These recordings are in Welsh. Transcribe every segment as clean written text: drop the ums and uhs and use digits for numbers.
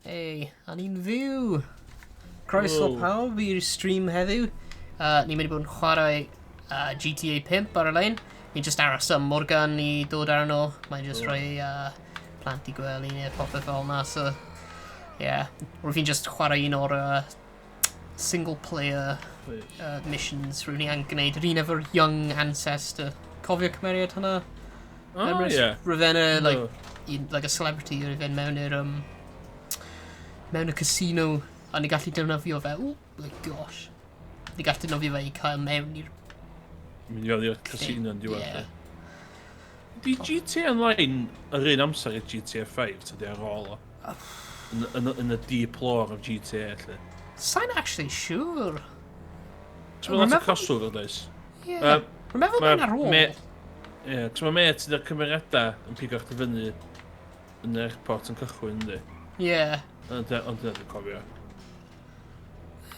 Hey, a ni'n fyw! Croeso Wow. pawb i'r stream heddiw. Ni'n mynd i bod yn chwarae GTA 5 ar y lein. Ni'n just aros am Morgan i dod arno. Mae'n just rhoi plant i gwely neu popeth fel yna, so... Yeah. Rwyf fi'n just chwarae un o'r single player missions. Rwy'n ni angen gwneud yr un efo'r Young Ancestor. Cofio cymeriad hwnna? Oh, Emrys? ie. Rwyf like, No. un, like a celebrity rwyf e'n mewn i'r mewn y casino a ni gallu defnyddio fe. Ooh, like gosh. Ni gallu defnyddio fe i cael mewn i'r... Mynd i fewn i'r casino yn diwedd. Ie. Di GTA Online yr un amser i GTA 5, ta di ar ôl o? Yn y deep lore of GTA, lle. Sa'n actually sure. Ti'n meddwl lot o Remember- crossover, does? Yeah. Yy, Rwy'n meddwl ma' mae'n ar ôl. Ie, cos mae met ydy'r cymeriadau yn pigo chdi fyny yn yr airport yn cychwyn, yndi? Yeah. Ond dyna dwi'n cofio.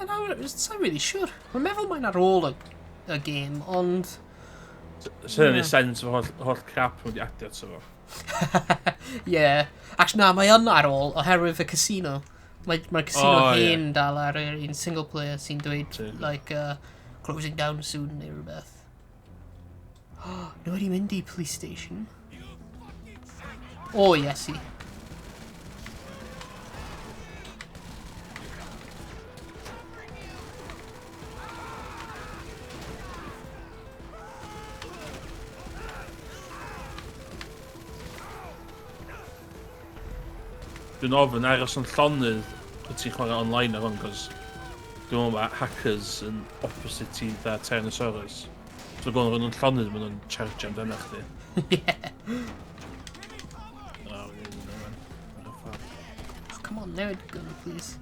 No, sa'n really sure. Rwy'n meddwl mae'n ar ôl y game, ond... So hynny'n Ie. neud sense efo holl crap wedi adio ato fo. Yeah. Actually, na, mae yn ar ôl oherwydd y casino. Mae'r casino O, ie. hen dal ar yr un single player sy'n dweud, Ti. like, closing down soon neu rhywbeth. Nhw wedi mynd i police station. O, Iesu. Dwi'n ofyn aros yn llonydd wyt ti'n chwarae online ar hwn, cos dwi'n meddwl mae hackers yn opposite i dda Tyrannosaurus. So gweld nhw'n llonydd, maen nhw'n charge amdano chdi. Yeah. Oh, yeah, no, man. What the fuck? Oh, come on, newid gun, please.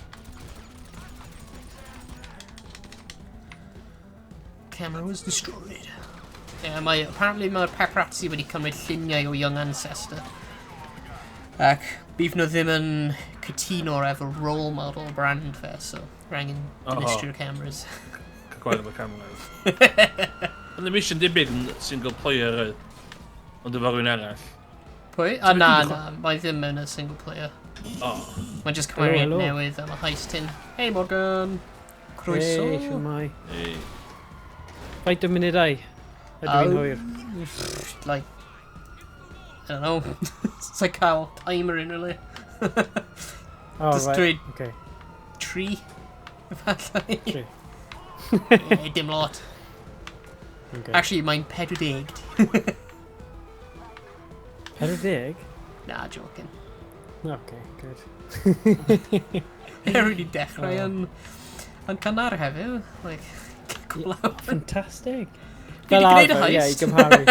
Camera was destroyed. Yeah, apparently mae'r paparazzi wedi cymryd lluniau o Young Ancestor. Ac bydd nhw ddim yn cytuno efo role model brand fe, so rhaid angen Oho. dinistrio'r cameras. Cael gwared efo cameras. Ond y mission debyg yn single player oedd, ond efo rhywun arall. Pwy? So A na, dwi'n na, mae ddim yn y single player. Oh. Mae'n just cymeriad Helo, helo. newydd am y heist hyn. Hey Morgan! Croeso! Hey, shwmae. Hey. Faint o munudau? Ydw i'n hwyr? Like, I don't know. It's like cael timer in really. Oh, Just right. dweud Okay. 3, efallai. Tri. Yeah, dim lot. Okay. Actually, mae'n 40. 40? Nah, joking. Okay, good. Ie, rwy wedi dechrau Oh. yn cynnar heddiw. Like, cwlaw. Fantastic. Fi Fel 'di gwneud y arfer, ie, i heist. gymharu.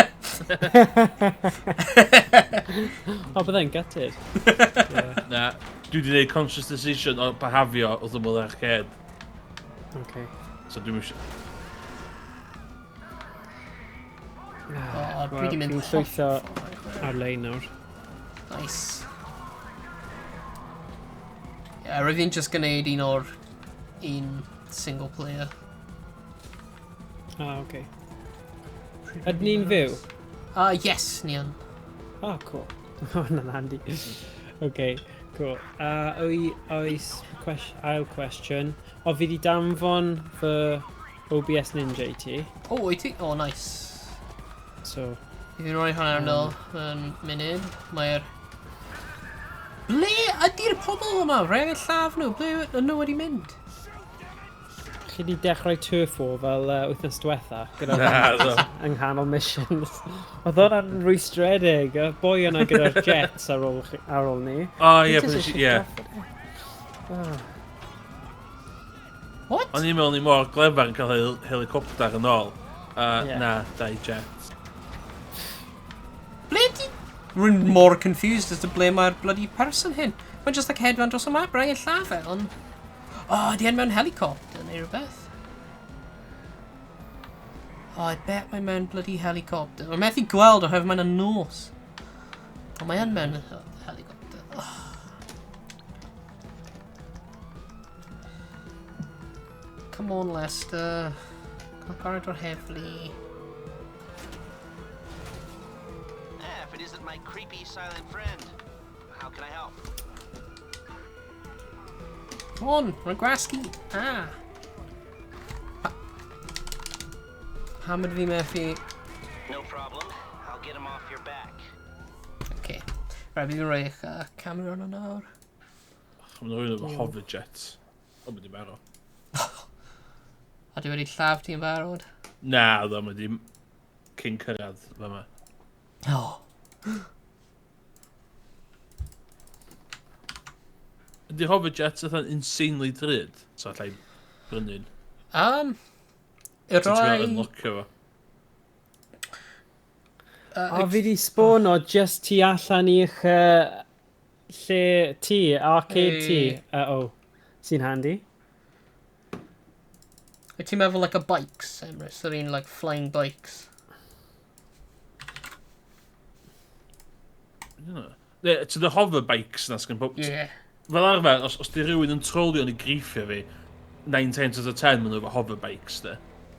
O, byddai'n gutted. Yeah, Na, dwi wedi gwneud conscious decision o behafio wrth ymyl arcade. okay. So dwi'n eisiau... O, dwi wedi mynd Fi'n llwytho hollol ar-lein nawr. Nice. Yeah, rwyf fi'n just gwneud un o'r un single player. Ah, okay. Ydyn ni'n fyw? Yes, ni yn. Ah, cool. O, hwnna'n handy. Okay, cool. Oes ail cwestiwn. O, fi di danfon fy OBS Ninja i ti. O, wyt ti? O, nice. So... Fi fi'n rhoi hwnna arno yn munud. Mae'r... Ble ydy'r pobl yma? Rhaid angen lladd nhw. Ble ydyn nhw wedi mynd? Chi di dechrau turf war fel wythnos diwetha gyda Na, do. yng nghanol missions. Oedd hwnna'n rwystredig. Y boi yna gyda'r jets ar ôl ni. O, ie, He just ie. Oh. What? O'n i'n meddwl ni mor glyfar yn cael helicopter yn ôl. Ie. Na, dau jet. Ble di... Rwy'n mor confused as to ble mae'r bloody person hyn. Mae'n just like hedfan dros y map, rhaid angen lladd fe, ond... O, oh, di en mewn helicopter neu rhywbeth. Oh, I bet mae mewn bloody helicopter. Mae'n methu gweld oherwydd mae'n y nos. Ond mae yn mewn helicopter. Oh. Come on, Lester. Cael gwared o'r heddlu. If it isn't my creepy silent friend, how can I help? Come on, rwy'n gwasgu. Ah. Pam ydw fi methu... No problem. I'll get him off your back. Okay. Right, fi fi'n rhoi eich camera yno nawr. Mae'n rhywun efo hoverjet. O, mae di marw. A dwi wedi lladd ti yn barod? Na, ddo, mae di cyn cyrraedd fyma. Oh. Ydy hoverjet fatha'n insanely drud? So allai brynu'n. Y Ti'n rhai... unlockio fo. O, fi di spawno just tu allan i'ch lle ti, arcade ti. Hey. Uh-oh. Sy'n handi. Wyt ti'n meddwl like a bikes, Emrys? Yr un like flying bikes. Ne, to the hover bikes na sgan pob... Yeah. Fel arfer, os di rhywun yn trolio yn ei griffio fi, 9 times out of 10 maen nhw efo hover bikes, de.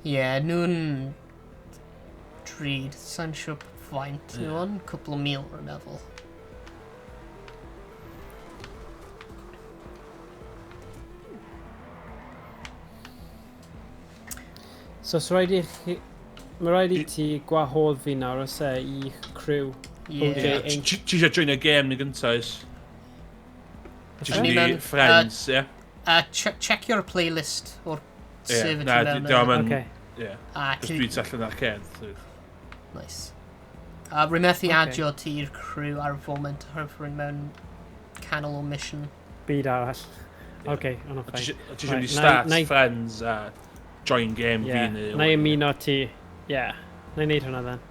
Yeah, nhw'n drud. Sa'n siŵr faint nhw on. Cwpl o mil, rwy'n meddwl. So, os rhaid i chi... Mae rhaid i ti gwahodd fi nawr os e i'ch crew. Yeah. OJ Inc. Ti eisiau join y game ni gyntaf, oes? Ti O'n eisiau i ni mewn- friends, ie? Check your playlist o'r Ie, server na, ti mewn. diolch yn... Okay. Ie, A cos ti... dwi tu allan arcade. Nice. A rwy'n methu Ocê. adio ti'r crew ar y foment oherwydd rwy'n mewn canol o mission. Byd arall. Ie. Okay, ond A fine. Ti eisiau Right, ni start na i- friends a join game fi Yeah, neu... na i ymuno ti. Yeah, na i wneud hwnna then.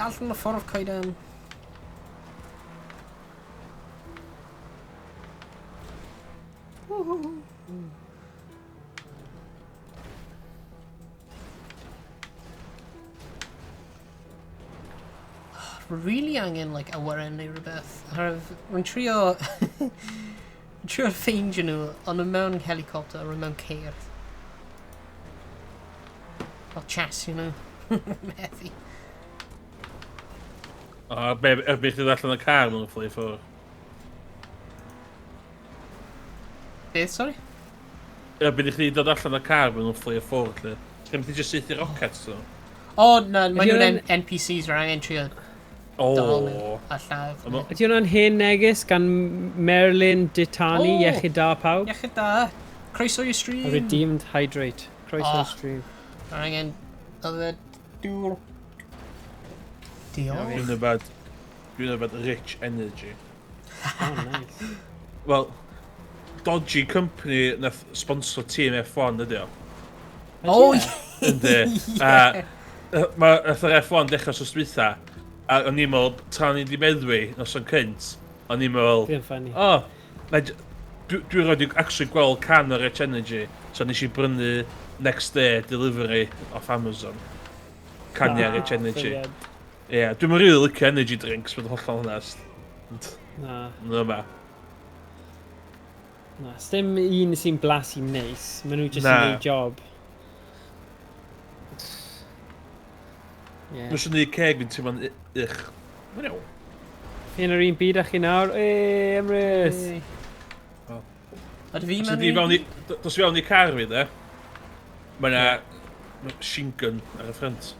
Allan o ffordd coeden. Woohoo. Really angen like awyren neu rhywbeth. Oherwydd rwy'n trio... rwy'n trio ffeindio nhw, ond nhw mewn helicopter, rwy'n mewn ceir. Fel chasio nhw. Methu. O, be, erbyn chdi ddod allan o'r car, maen nhw'n fflio ffwrdd. Beth, sorry? Erbyn i chdi dod allan o'r car, maen nhw'n fflio ffwrdd, lle. Ti'n mynd i just saethu rockets, nhw? O, na, maen Ydy nhw'n hwnna'n- NPCs, rwy'n angen trio O. dal nhw a lladd. A ma- Ydy hwnna'n hen neges gan Merlin Ditani, O! Iechyd Da Pawb? Iechyd da. Croeso i'r stream. A Redeemed Hydrate. Croeso Oh. oh. stream. Rwy'n angen yfed dŵr. Diolch. Dwi'n yfed... Dwi'n yfed rich energy. Oh, nice. Wel, dodgy company nath sponsor tîm F1 ydi o. O, Ydy e? Yndi. A mae nath yr F1 dechrau sos dwytha, a o'n i'n meddwl, tra o'n i 'di meddwi noson cynt, o'n i'n meddwl, Dwi'n funny. o, na dwi roed i actually gweld can o Rich Energy, so nes i brynu next day delivery off Amazon. Caniau Ah, Rich Energy. brilliant. Ie, yeah, dwi'n really licio energy drinks, bod yn hollol onest. Ond, Na, na yma. na. Sdim un sy'n blasu neis. Maen nhw jyst Na. yn neud job. Yeah. Dwi'n eisiau neud ceg fi'n teimlo'n ych. Mae'n iawn. Fi yn yr un byd â chi nawr. Ei, Emrys! Hey. O. Ydw fi Os mewn ydi un fewn i, dos i fewn i car fi, de, mae yna machine gun ar y ffrynt.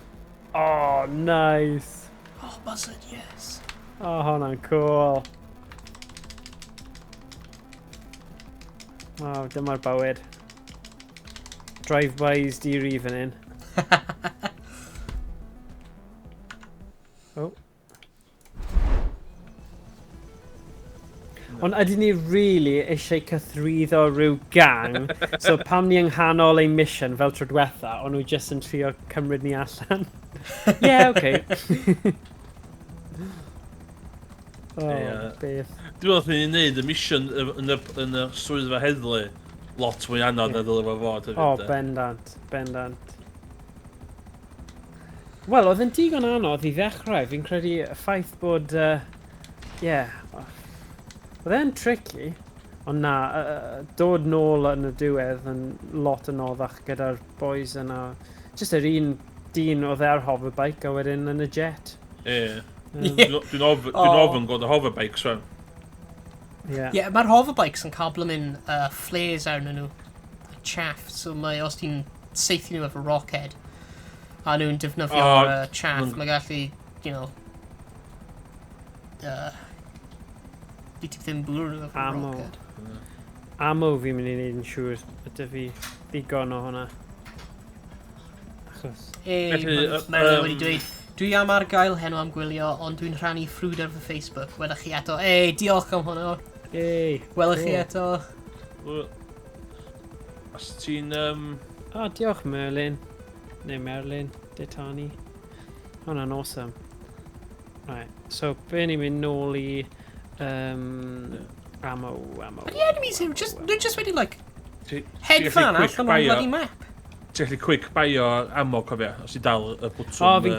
Oh, nice. Oh, buzzard, yes. Oh, hwnna'n cool. Oh, dyma'r bywyd. Drive-bys di-ri fan hyn. Oh. Ond ydyn ni really eisiau cythruddo rhyw gang, so pam ni yng nghanol ein mission fel tro diwetha, ond nhw jyst yn trio cymryd ni allan. Yeah, okay. Oh, Ie. beth. Dwi'n meddwl ni'n neud y mission yn y swyddfa heddlu lot mwy anodd na ddylai fo fod hefyd. O, de. bendant, bendant. Wel, oedd yn digon anodd i ddechrau. Fi'n credu y ffaith bod... Yeah, oedd e'n tricky, ond na, dod nôl yn y diwedd yn lot anoddach gyda'r boys yna. Just yr un dyn oedd e ar hoverbike a wedyn yn y jet. Ie. Ie. Dwi'n ofn gweld y hoverbikes rwan. Yeah. Yeah, mae'r hoverbikes yn cael blymyn flares arnyn nhw. Chaff, so mae os ti'n saethu nhw efo rockhead, a nhw'n defnyddio'r O, chaff, mae gallu, di ti ddim bwrw nhw efo Ammo. rockhead. Ammo fi'n mynd i wneud yn siŵr ydy fi ddigon o hwnna. Achos... Ei, Felly, mae wedi dweud, dwi am ar gael heno am gwylio, ond dwi'n rhannu ffrwd ar fy Facebook. Welech chi eto. Ei, diolch am hwnna. Ei! Welech chi Cool. eto. Wel, os ti'n... O, diolch Merlin. Neu Merlin, Ditani. Hwnna'n awesome. Right, so be ni'n mynd nôl i ammo, ammo. But the enemies here, just, they're just wedi, like, Ti'n hedfan gallu quick allan o'r buy-o- bloody map. Ti'n gallu quick buy-o ammo, cofio, os ti dal y bwtwm. O, fi'n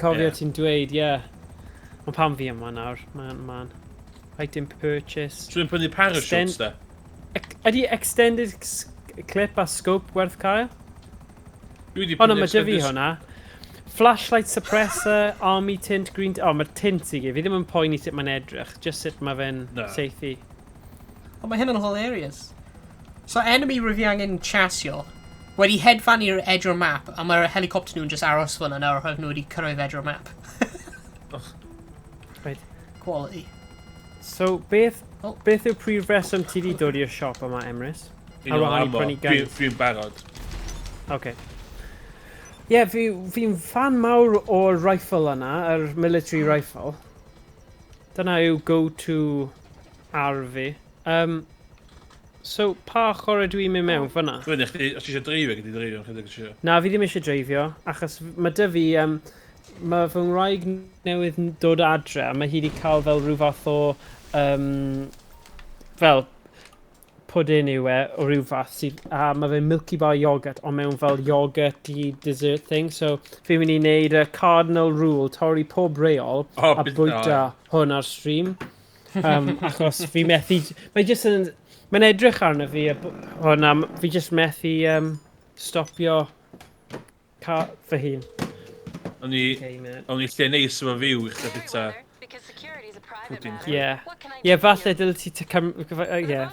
cofio ie. ti'n dweud, ie. Yeah. Ond pam fi yma nawr, man, man. Item purchase. Dwi'n prynu parachutes, da. Ydy extended clip a scope werth cael? Dwi wedi O na, prynu mae dy fi extended- hwnna. Flashlight suppressor, army tint, green. O, mae'r tint i gyd. Fi ddim yn poeni sut mae'n edrych. Just sut mae fe'n Na. saethu. Ond mae hyn yn hilarious. So enemy rwy fi angen chasio, wedi hedfan i'r edge o'r map, a mae'r helicopter nhw'n just aros fyna nawr oherwydd nhw wedi cyrraedd edge o'r map. Right. Quality. So, beth, Oh. beth yw prif reswm ti di dod i'r siop yma, Emrys? Fi'n Ar ôl wahân i ammo. prynu guns. Dwi'n barod. Okay. Ie, yeah, fi'n fan mawr o'r rifle yna, yr military rifle. Dyna yw go-to arf fi. So, pa ochr ydw i'n mynd mewn fyna? Dwi'n eich os ti eisiau dreifio, gyd i dreifio, chydig eisiau. Na, fi ddim eisiau dreifio, achos mae dy fi, mae fy ngwraig newydd dod adre, a mae hi wedi cael fel rhyw fath o, fel pwdin yw e, o ryw fath, sydd, a mae fe'n Milky Bar yoghurt, ond mewn fel yoghurt i dessert thing, so fi'n mynd i wneud y cardinal rule, torri pob reol, O, a bwyta hwn ar stream. Achos fi methu, mae jyst yn, mae'n edrych arno fi, a hwn, a fi jyst methu stopio fy hun. O'n i, Okay, minute. o'n i lle neis efo fyw i chdi bita. Pwdin. Ie. Ie, falle dyle ti ie,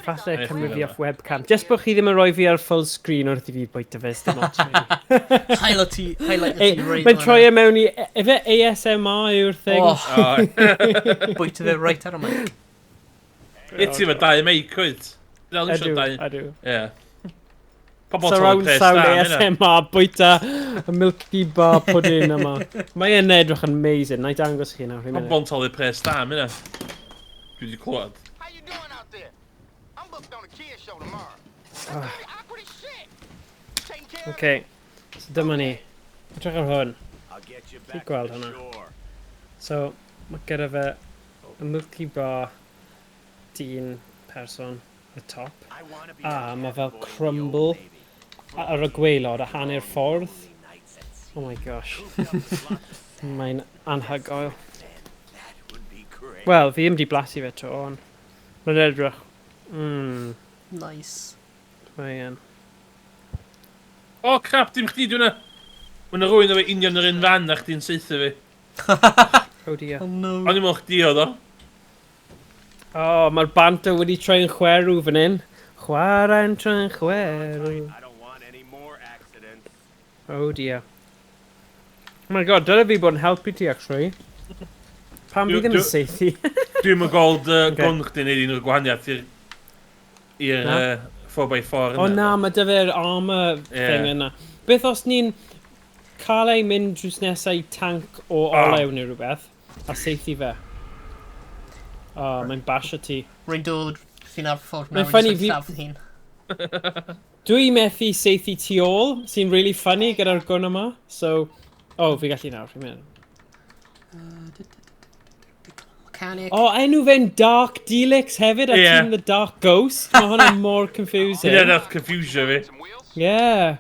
falle Ie, cymryd fi chdi off webcam. Just bod chi ddim yn rhoi fi ar full screen wrth i fi bwyta fe, dim ots. Really. Highlight ti, highlight Ei, ti right mae'n troi e mewn i... Efe ASMR yw'r thing? Oh, O, bwyta fe right ar y mic. Ie, ti efo dau meic, wyt? Dal Ydw, eisiau dau. ydw. Ie. Pobl talu Surround pres sound da am hynna. ASMR bwyta y Milky Bar pudding yma. Mae e'n edrych yn amazing. Na i dangos chi nawr. Un munud. Pobl yn talu pres da am hynna. Dwi wedi clywed. How you doing out there? I'm booked on a kids show tomorrow. That's gonna be awkward as shit. Taking care of Okay, so dyma ni. Edrych ar hwn. I'll get you Ti'n back gweld to the hwnna? shore. So, mae gyda fe y Milky Bar dyn person y top. I wanna be A a mae fel cat boy in the old crumble Navy. ar y gwaelod a hanner ffordd. Lonely nights at sea. Oh my gosh. Cooped up with lots of sad Mae'n anhygoel. men. That would be great. Wel, fi ddim di blasu fe to, ond mae'n edrych. Nice. Mae'n. O, crap, dim chdi, dwi'n Mae yna rywun efo union yr un fan na chdi'n saethu fi. Oh dear. Oh no. O'n i'n meddwl chdi oedd o. Oh, mae'r banter wedi troi'n chwerw fan hyn. Chwarae'n troi'n chwerw. I don't want any more accidents. Oh dear. Oh my God, dyle fi bod yn helpu ti, actually. Pam fi ddim yn saethu? Dwi'n mynd gweld Ocê. gwn chdi'n neud unrhyw gwahaniaeth i'r Na? 4x4 O na, mae dy fe'r armour Ie. thing yna. Beth os ni'n cael ei mynd drws nesau i tank o Ah. olew neu rhywbeth, a saethu fe? O, mae'n basio ti. Rwy'n dod, fi'n ar ffordd Mae'n nawr, funny, jyst lladd fy hun. Dwi methu saethu tu ôl, sy'n really funny gyda'r gwn yma. So, oh, fi gallu nawr, fi'n mynd. Mechanic. O, enw fe'n Dark Delix hefyd, a Ie. ti'n The Dark Ghost. Mae hwnna'n mor confusing. Hynna nath confusio fi. Some wheels? Yeah.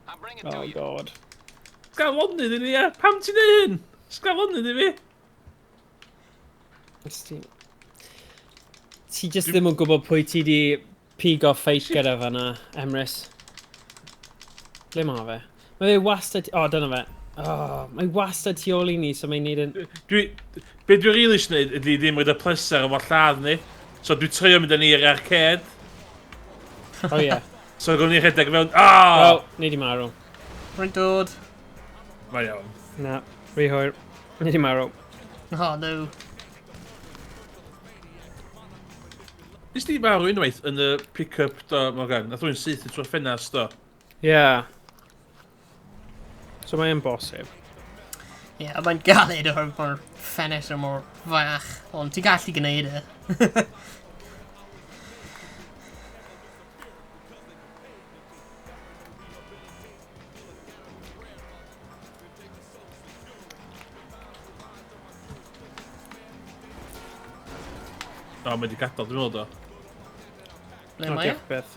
I'll bring it Oh, to you. God. Sgaflonydd i ni, ia. Pam ti'n neud hyn? Sgaflonydd i fi. Ti just ddim yn gwybod pwy ti di pigo ffeit gyda fan'na, Emrys. Ble ma fe? Mae fe wastad. O, oh, dyna fe. Oh, mae wastad tu ôl i ni, so mae'n neud yn. Dwi... Be dwi'n rili eisiau neud ydy ddim rhaid y pleser efo lladd ni. So dwi'n trio mynd â ni i'r arcade. Oh yeah. So gwni rhedeg fewn... Ah! Wel, ni di marw. Rwy'n dod. Mae iawn. Na, rhy hwyr. Ni di marw. Oh, no. Nes di marw unwaith yn y pick-up do, Morgan? Nath rwy'n syth i trwy'r ffenast do. Yeah. So mae'n bosib. Ie, yeah, mae'n galed oherwydd mae'r ffenestr mor fach, ond ti'n gallu gwneud e. O, mae di gadael, dwi'n meddwl do. Ble O, mae e? diolch byth.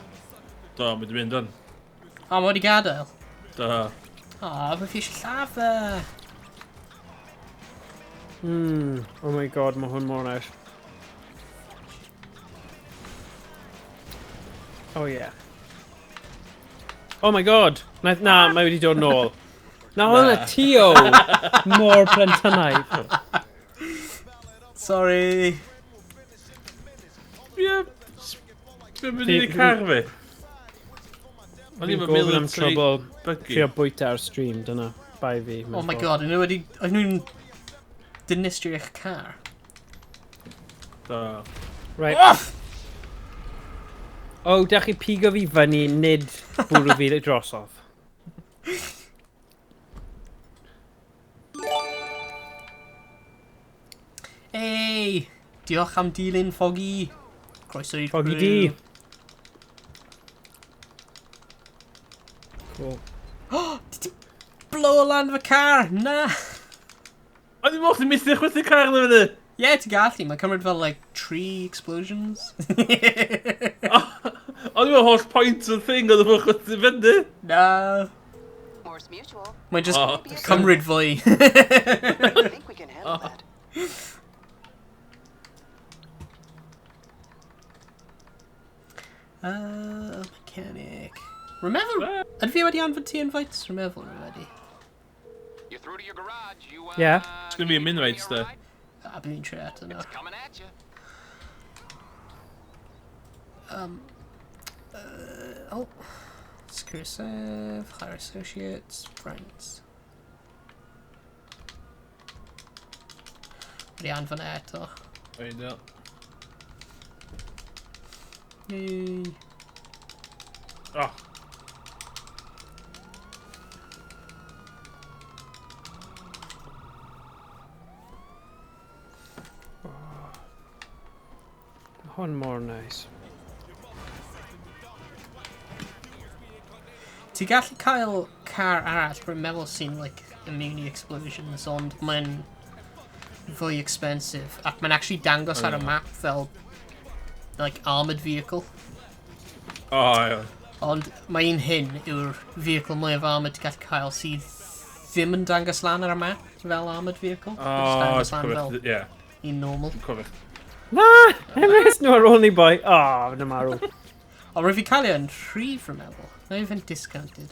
Do, mae di mynd yn. O, mae wedi gadael. Do. O, fe fi eisiau lladd fe. Oh my god, mae hwn mor nice. Oh yeah. Oh my god! Na, na mae wedi dod nôl. Na, oedd y Tio mor plentynaidd. Sorry. Ie. Dwi'n mynd i car fi. O'n Fi'n i'n gofyn am military trouble buggy. trio bwyta ar stream, dyna. Bai fi. Oh my god, o'n nhw wedi... O'n nhw'n dinistrio eich car. Do. Right. Off! O, dach chi pigo fi fyny, nid bwrw fi drosodd. Ei! Diolch am dilyn Foggy. Croeso i'r Foggy crew. D. Cool. Did ti blow lan fy car? Na! O'n i'n meddwl chdi methu chwythu car na fyny. Ie, yeah, ti'n gallu. Mae'n cymryd fel, like, 3 explosions. O'n i'n meddwl holl point o'r thing oedd efo chwythu fyny. Na. Morse Mutual. Mae'n just Oh. cymryd fwy. I think we can handle that. Mechanic. Remember, ydw fi wedi anfon ti invites? Rwy'n meddwl rwy wedi. You're through to your garage. You, Yeah. It's gonna be a min rates there. A bydd fi'n trio eto nawr. Coming at you. Oh. Secure serve, hire associates, friends. Wedi anfon e eto. Ideal. Yay. Oh. Hwn mor nice. Ti'n gallu cael car arall, rwy'n meddwl sy'n like, immune i explosions, ond mae'n fwy expensive. Ac mae'n actually dangos ar y map fel like, armoured vehicle. Oh, ie. Ond mae un hyn yw'r vehicle mwyaf armoured ti'n gallu cael sydd ddim yn dangos lan ar y map fel armoured vehicle. Mae'n Oh, just dangos lan fel cofio. Ie, un normal. cofio. Na! Emrys nhw ar ôl ni boi. Oh, na marw. Ond rwy'n fi cael ei yn rhif, rwy'n meddwl. Not even discounted.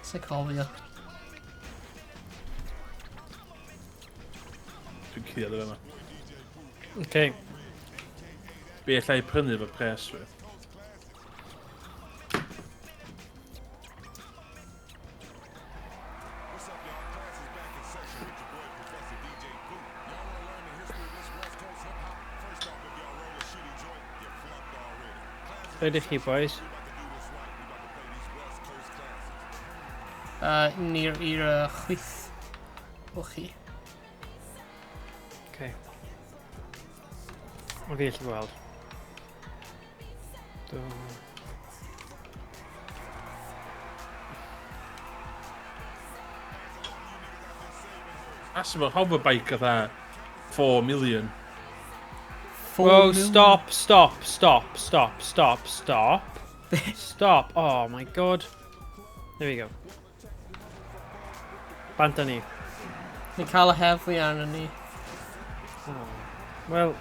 Sa'n cofio. Dwi'n cuddiad efo yma. Okay. Be allai prynu efo pres fi? Be ydych chi, boys? Ni'r i'r chwith o chi. Okay. O fi allu gweld. Do. As efo hoverbike fatha 4 million. Whoa, stop, stop, stop, stop, stop, stop. Stop. Oh my god. There we go. Bant â ni. Ni'n cael y heddlu arno ni. Wel,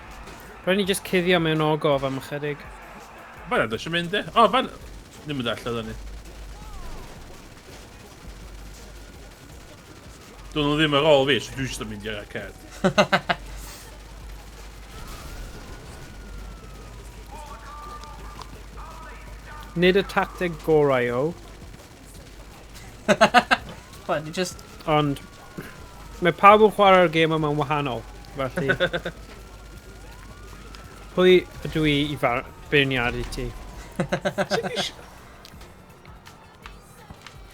rhaid ni just cuddio mewn ogof am ychydig. Fan yna, eisiau mynd e? O, fan... Ddim yn allan ni. Dyn nhw ddim ar ôl fi, so dwi jyst yn mynd i'r arcade. Nid y tacteg gorau o, Well, ni just... ond mae pawb yn chwarae'r gêm yma'n wahanol, felly... Pwy ydw i i beirniadu ti?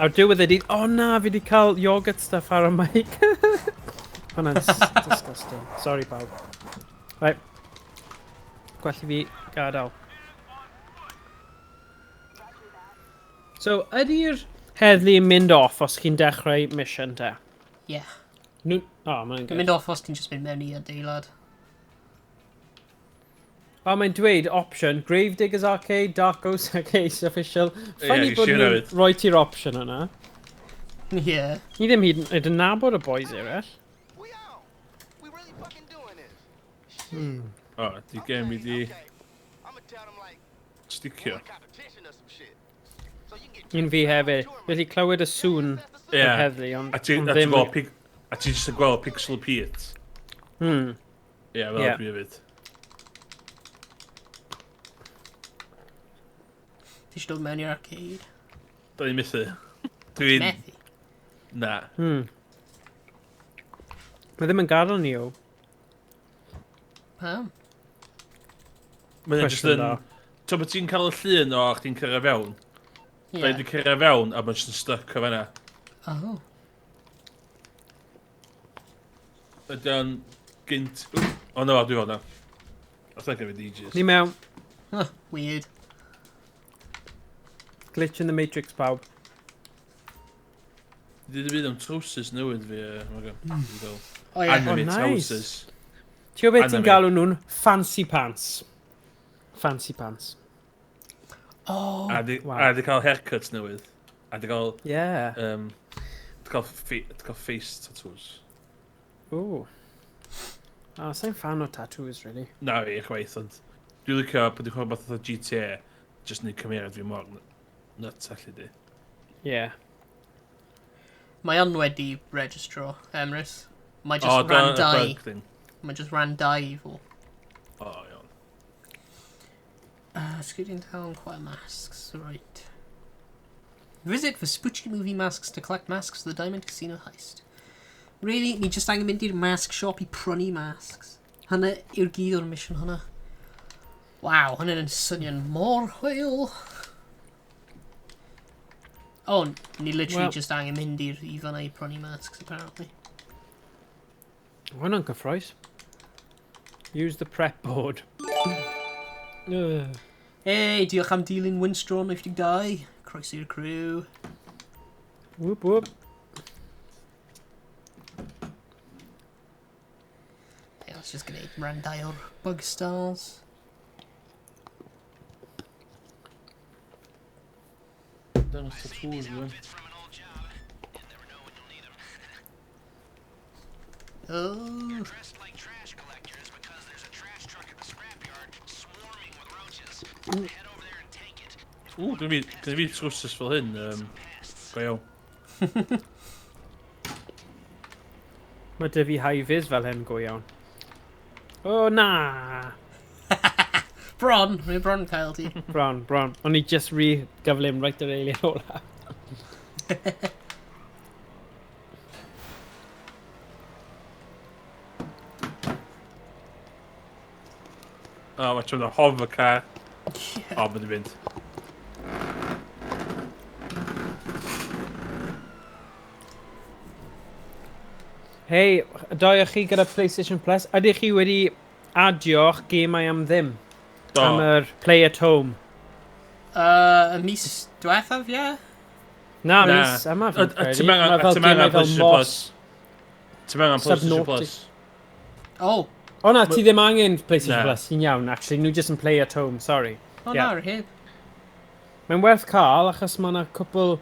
Ar diwedd y dydd, o na, fi wedi cael yogurt stuff ar y mic. Hwnna'n disgusting. Sorry pawb. Right. Gwell i fi gadael. So, ydy'r heddlu yn mynd off os chi'n dechrau mission te? Yeah. Nhw... O, oh, mae'n Yn good. mynd off os ti'n just mynd mewn i adeilad. O, mae'n dweud option, Gravediggers Arcade, Dark Ghost Arcade, Official. Funny Ie, bod siŵr nhw'n hefyd. rhoi ti'r option yna. Yeah. Ni ddim hyd yn oed yn nabod y boys eraill. We on. We really fucking doing this. O, di game i di Okay. I'ma tell them like sticio. we're in competition or some shit. So you can get Un fi hefyd. Felly clywed y sŵn Ie. yr heddlu, ond A ti ond a ti'n ddim... gweld a ti jyst yn gweld Pixel Pete. Ie, fel Ie. dwi hefyd. Ti eisiau dod mewn i'r arcade? Da ni'n methu. Dwi'n... Methu. Na. Mae ddim yn gadael ni o. Pam? Mae'n jyst Cwestiwn yn... dda. Ti'n bod ti'n cael y llun o chdi'n cyrraedd fewn? Da Yeah. ni wedi cyrraedd fewn a mae'n jyst yn stuck o fan'na. Oh. Ydy o'n gynt... O no, dwi fel na. I think I'm DJs. Ni mewn. Huh, weird. Glitch in the Matrix, pawb. Dwi wedi byd am trowsus newydd fi, Morgan. Dwi'n gael Oh, yeah. Anime Oh, nice. trowsus. Ti'n gwybod beth ti'n Anime. galw nhw'n fancy pants? Fancy pants. Oh. A di, Wow. a di cael haircut newydd. A di cael... Yeah. Di cael, di cael face tattoos. Ooh. Oh, sa'n fan o tattoos, really. Na fi, chwaith, ond... Dwi'n licio pan dwi'n chwarae beth fatha GTA, jyst neud cymeriad fi mor nuts allu di. Yeah. Mae on wedi registro, Emrys. Mae just O, ran dyna y dau. bug thing. Mae just ran dau i fo. O, iawn. Scooting town, quite masks, right. Visit for spooky movie masks to collect masks for the Diamond Casino heist. Really, ni just angen mynd i'r mask shop i prynu masks. Hynna yw'r gyd o'r mission hwnna. Waw, hwnna'n swnio'n mor hwyl. Oh, ni literally Well- just angen mynd i'r i fan'na i prynu masks, apparently. Hwnna'n gyffroes. Use the prep board. Ugh. Hey, diolch am dilyn Winstron 82. Croeso i'r crew. Whoop whoop. Hey, let's just gwneud ran dau o'r bug stars. Dangos tattoos fi. wan. Oh. Dressed like trash collectors because there's a trash truck at the scrapyard swarming with roaches. Head over there and take it. Ww, dwi'n fi, dwi'n fi trowsus fel hyn. Go iawn. Mae dy fi high vis fel hyn go iawn. O, na! Bron, rwy'n bron cael ti. Bron, bron. O'n i just rhy gyflym right yr eiliad ola. O, mae ti'n hof y car. O, mae'n mynd. Hei, doi o chi gyda PlayStation Plus, ydych chi wedi adio'ch gemau am ddim? Do. Am yr Play at Home? Y mis diwethaf, ie? Yeah? Na, Na. mis yma fi'n A credu. ti'n angen Mae fel a ti'n angen gemau fel PlayStation Moss. Plus. Ti'n angen PlayStation Subnautica. Plus. Oh, O na, ti ddim angen PlayStation Na. Plus, ti'n iawn, actually. Nhw just yn Play at Home, sorry. oh Ie. na, yr heb. Mae'n werth cael, achos mae yna cwpl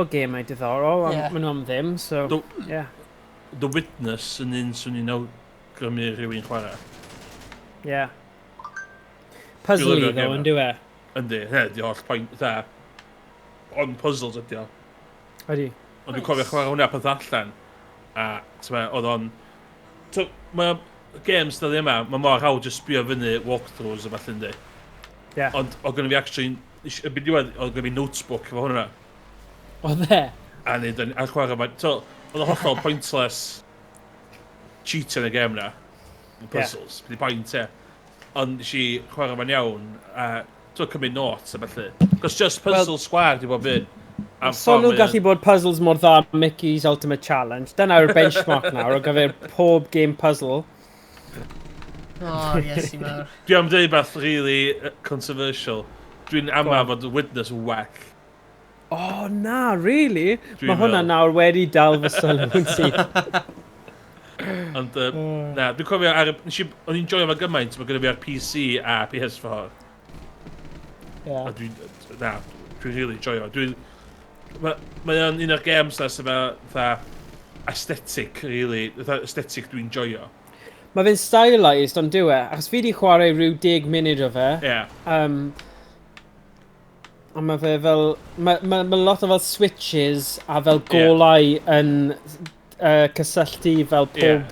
o gemau diddorol, a Ie. maen nhw am ddim, so... Do- Yeah, The Witness yn un swn i'n awgrymu rhywun chwarae. yeah. Puzzly, lyfio'r though, gêm yn dyw e? Yndi, he, di holl point, dda. On puzzles ydi o. Ydy. Ond dwi'n cofio chwarae hwnna peth allan. A, ti'n meddwl, oedd o'n... So, mae games dyddi yma, mae mor hawdd just sbio fyny walkthroughs a falle yndi. Ie. Ond oedd gynnu fi actually Y byd diwedd, oedd gen i notebook efo hwnna. Oedd e? A neud a chwarae fa. So, oedd o hollol pointless cheat yn y gêm na. Y puzzles. Yeah. Point, e. Ond nes i chwarae fo'n iawn, a so cymryd notes a felly. Cos just puzzle, well, square di bob un. So nhw'n gallu bod puzzles mor dda Mickey's Ultimate Challenge. Dyna'r benchmark nawr o gyfer pob game puzzle. Oh, yes, i mawr. Dwi am dweud beth really controversial. Dwi'n ama fod Witness yn well. Oh, na, really? Dwi'n Mae hwnna meddwl. Nawr wedi dal fy sylw yn syth. Ond, na, dwi'n cofio, ar, nes i, o'n i'n joio fo gymaint, mae gyda fi ar PC a PS4. A dwi'n, na, dwi'n really joio. Dwi'n, mae o'n un o'r games na sydd fatha aesthetic, really, fatha aesthetic dwi'n joio. Mae fe'n stylised, ond dyw e? Achos fi di chwarae rhyw 10 munud o fe. Ie. Yeah. A mae fe fel... Mae lot o fel switches a fel golau yn cysylltu fel pob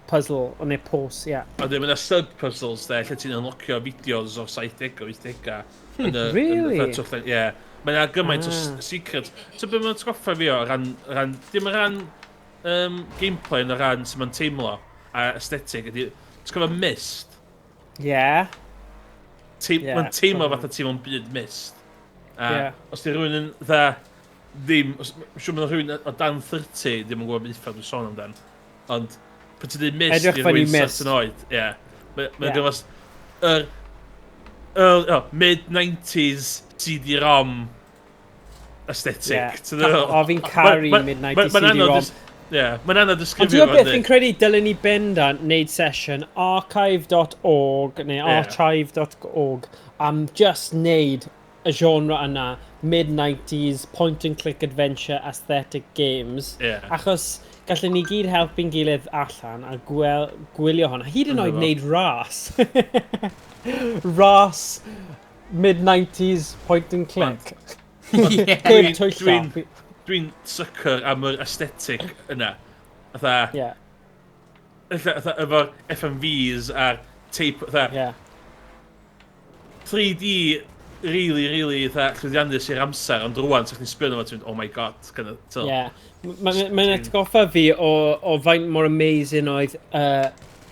puzzle, o neu pos, ie. Yeah. A wedyn mae yna sub-puzzles de, lle ti'n unlockio fideos o'r 70au, 80au. Yn y, Really? Yn y, ie. Mae yna gymaint o secrets. So be mae'n atgoffa fi o ran, dim o ran gameplay, ond o ran sy'n ma'n teimlo a aesthetic ydy, ti'n cofio Myst? Yeah. Teim, Ie, mae'n teimlo cofio. fatha ti mewn byd Myst. A os di rhywun yn dda ddim, os, mae'n siŵr bod rhywun o dan 30 ddim yn gwybod beth dwi'n sôn amdan. Ond, pan ti'n dweud Myst Edrych i fyny rhywun Myst. certain oed, ie. Mae'n gyfos, yr mid-90s CD-ROM aesthetic. Ti'n meddwl? O, fi'n caru mid-90s CD-ROM. Ie, mae'n anodd Ond disgrifio ti'n gwybod fo, beth, fi'n credu dylen ni bendant wneud sesiwn archive.org neu archive.org am just wneud y genre yna, mid-90s, point and click adventure aesthetic games. Achos gallen ni gyd helpu'n gilydd allan a gwylio hwn. Hyd yn oed Ynddo fo. wneud ras. Ras mid-90s point and click. Heb twyllo. Dwi'n sucker am yr aesthetic yna. Fatha, ella, fatha efo'r FMVs a'r tape, fatha, 3D really, really, fatha, llwyddiannus i'r amser, ond rwan, sa'ch chi'n sbio arno fo, ti'n mynd, oh my God, kind of, so, Yeah. Mae'n atgoffa fi o faint mor amazing oedd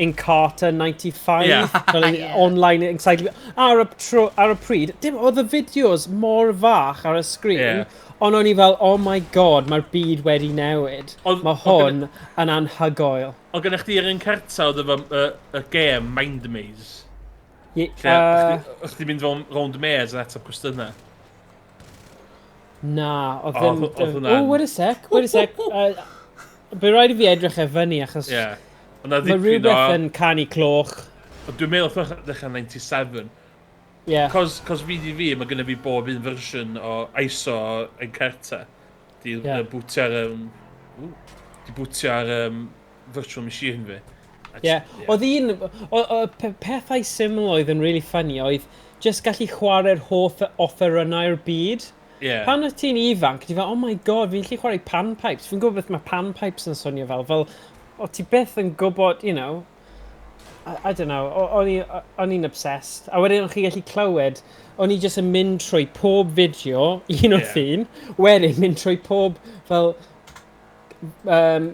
Encarta 95. Fel yn online encyclopedia. Ar y pryd, dim, oedd y fideos mor fach ar y sgrin, ond o'n i fel, oh my God, mae'r byd wedi newid. Mae hwn yn anhygoel. Oedd gennych chdi'r Encarta oedd efo y gêm Mind Maze? Lle o'ch chdi'n mynd fel round maze yn ateb cwestiynau? Na, oedd O, ddim. oedd hwnna'n- Oh, wait a sec, wait a sec. Bydd rhaid i fi edrych e fyny, achos Ie. Oedd 'na mae ddipyn rhywbeth yn canu cloch. Ond dwi'n meddwl oedd dechrau 97. Cos fi di fi, mae gennym fi bob un fersiwn o ISO o Encarta. Di bwtio ar... Di bwtio ar virtual machine fi. A Ie, oedd un, o pethau syml oedd yn really funny oedd just gallu chwarae'r holl offerynnau'r byd. Pan oedd ti'n ifanc, ti fel, oh my God, fi'n gallu chwarae panpipes. Fi'n gwybod beth mae panpipes yn swnio fel. Fel, o ti byth yn gwybod, I don't know, o'n i'n obsessed. A wedyn o'ch chi gallu clywed, o'n i jyst yn mynd trwy pob fideo, un wrth un, wedyn mynd trwy pob, fel,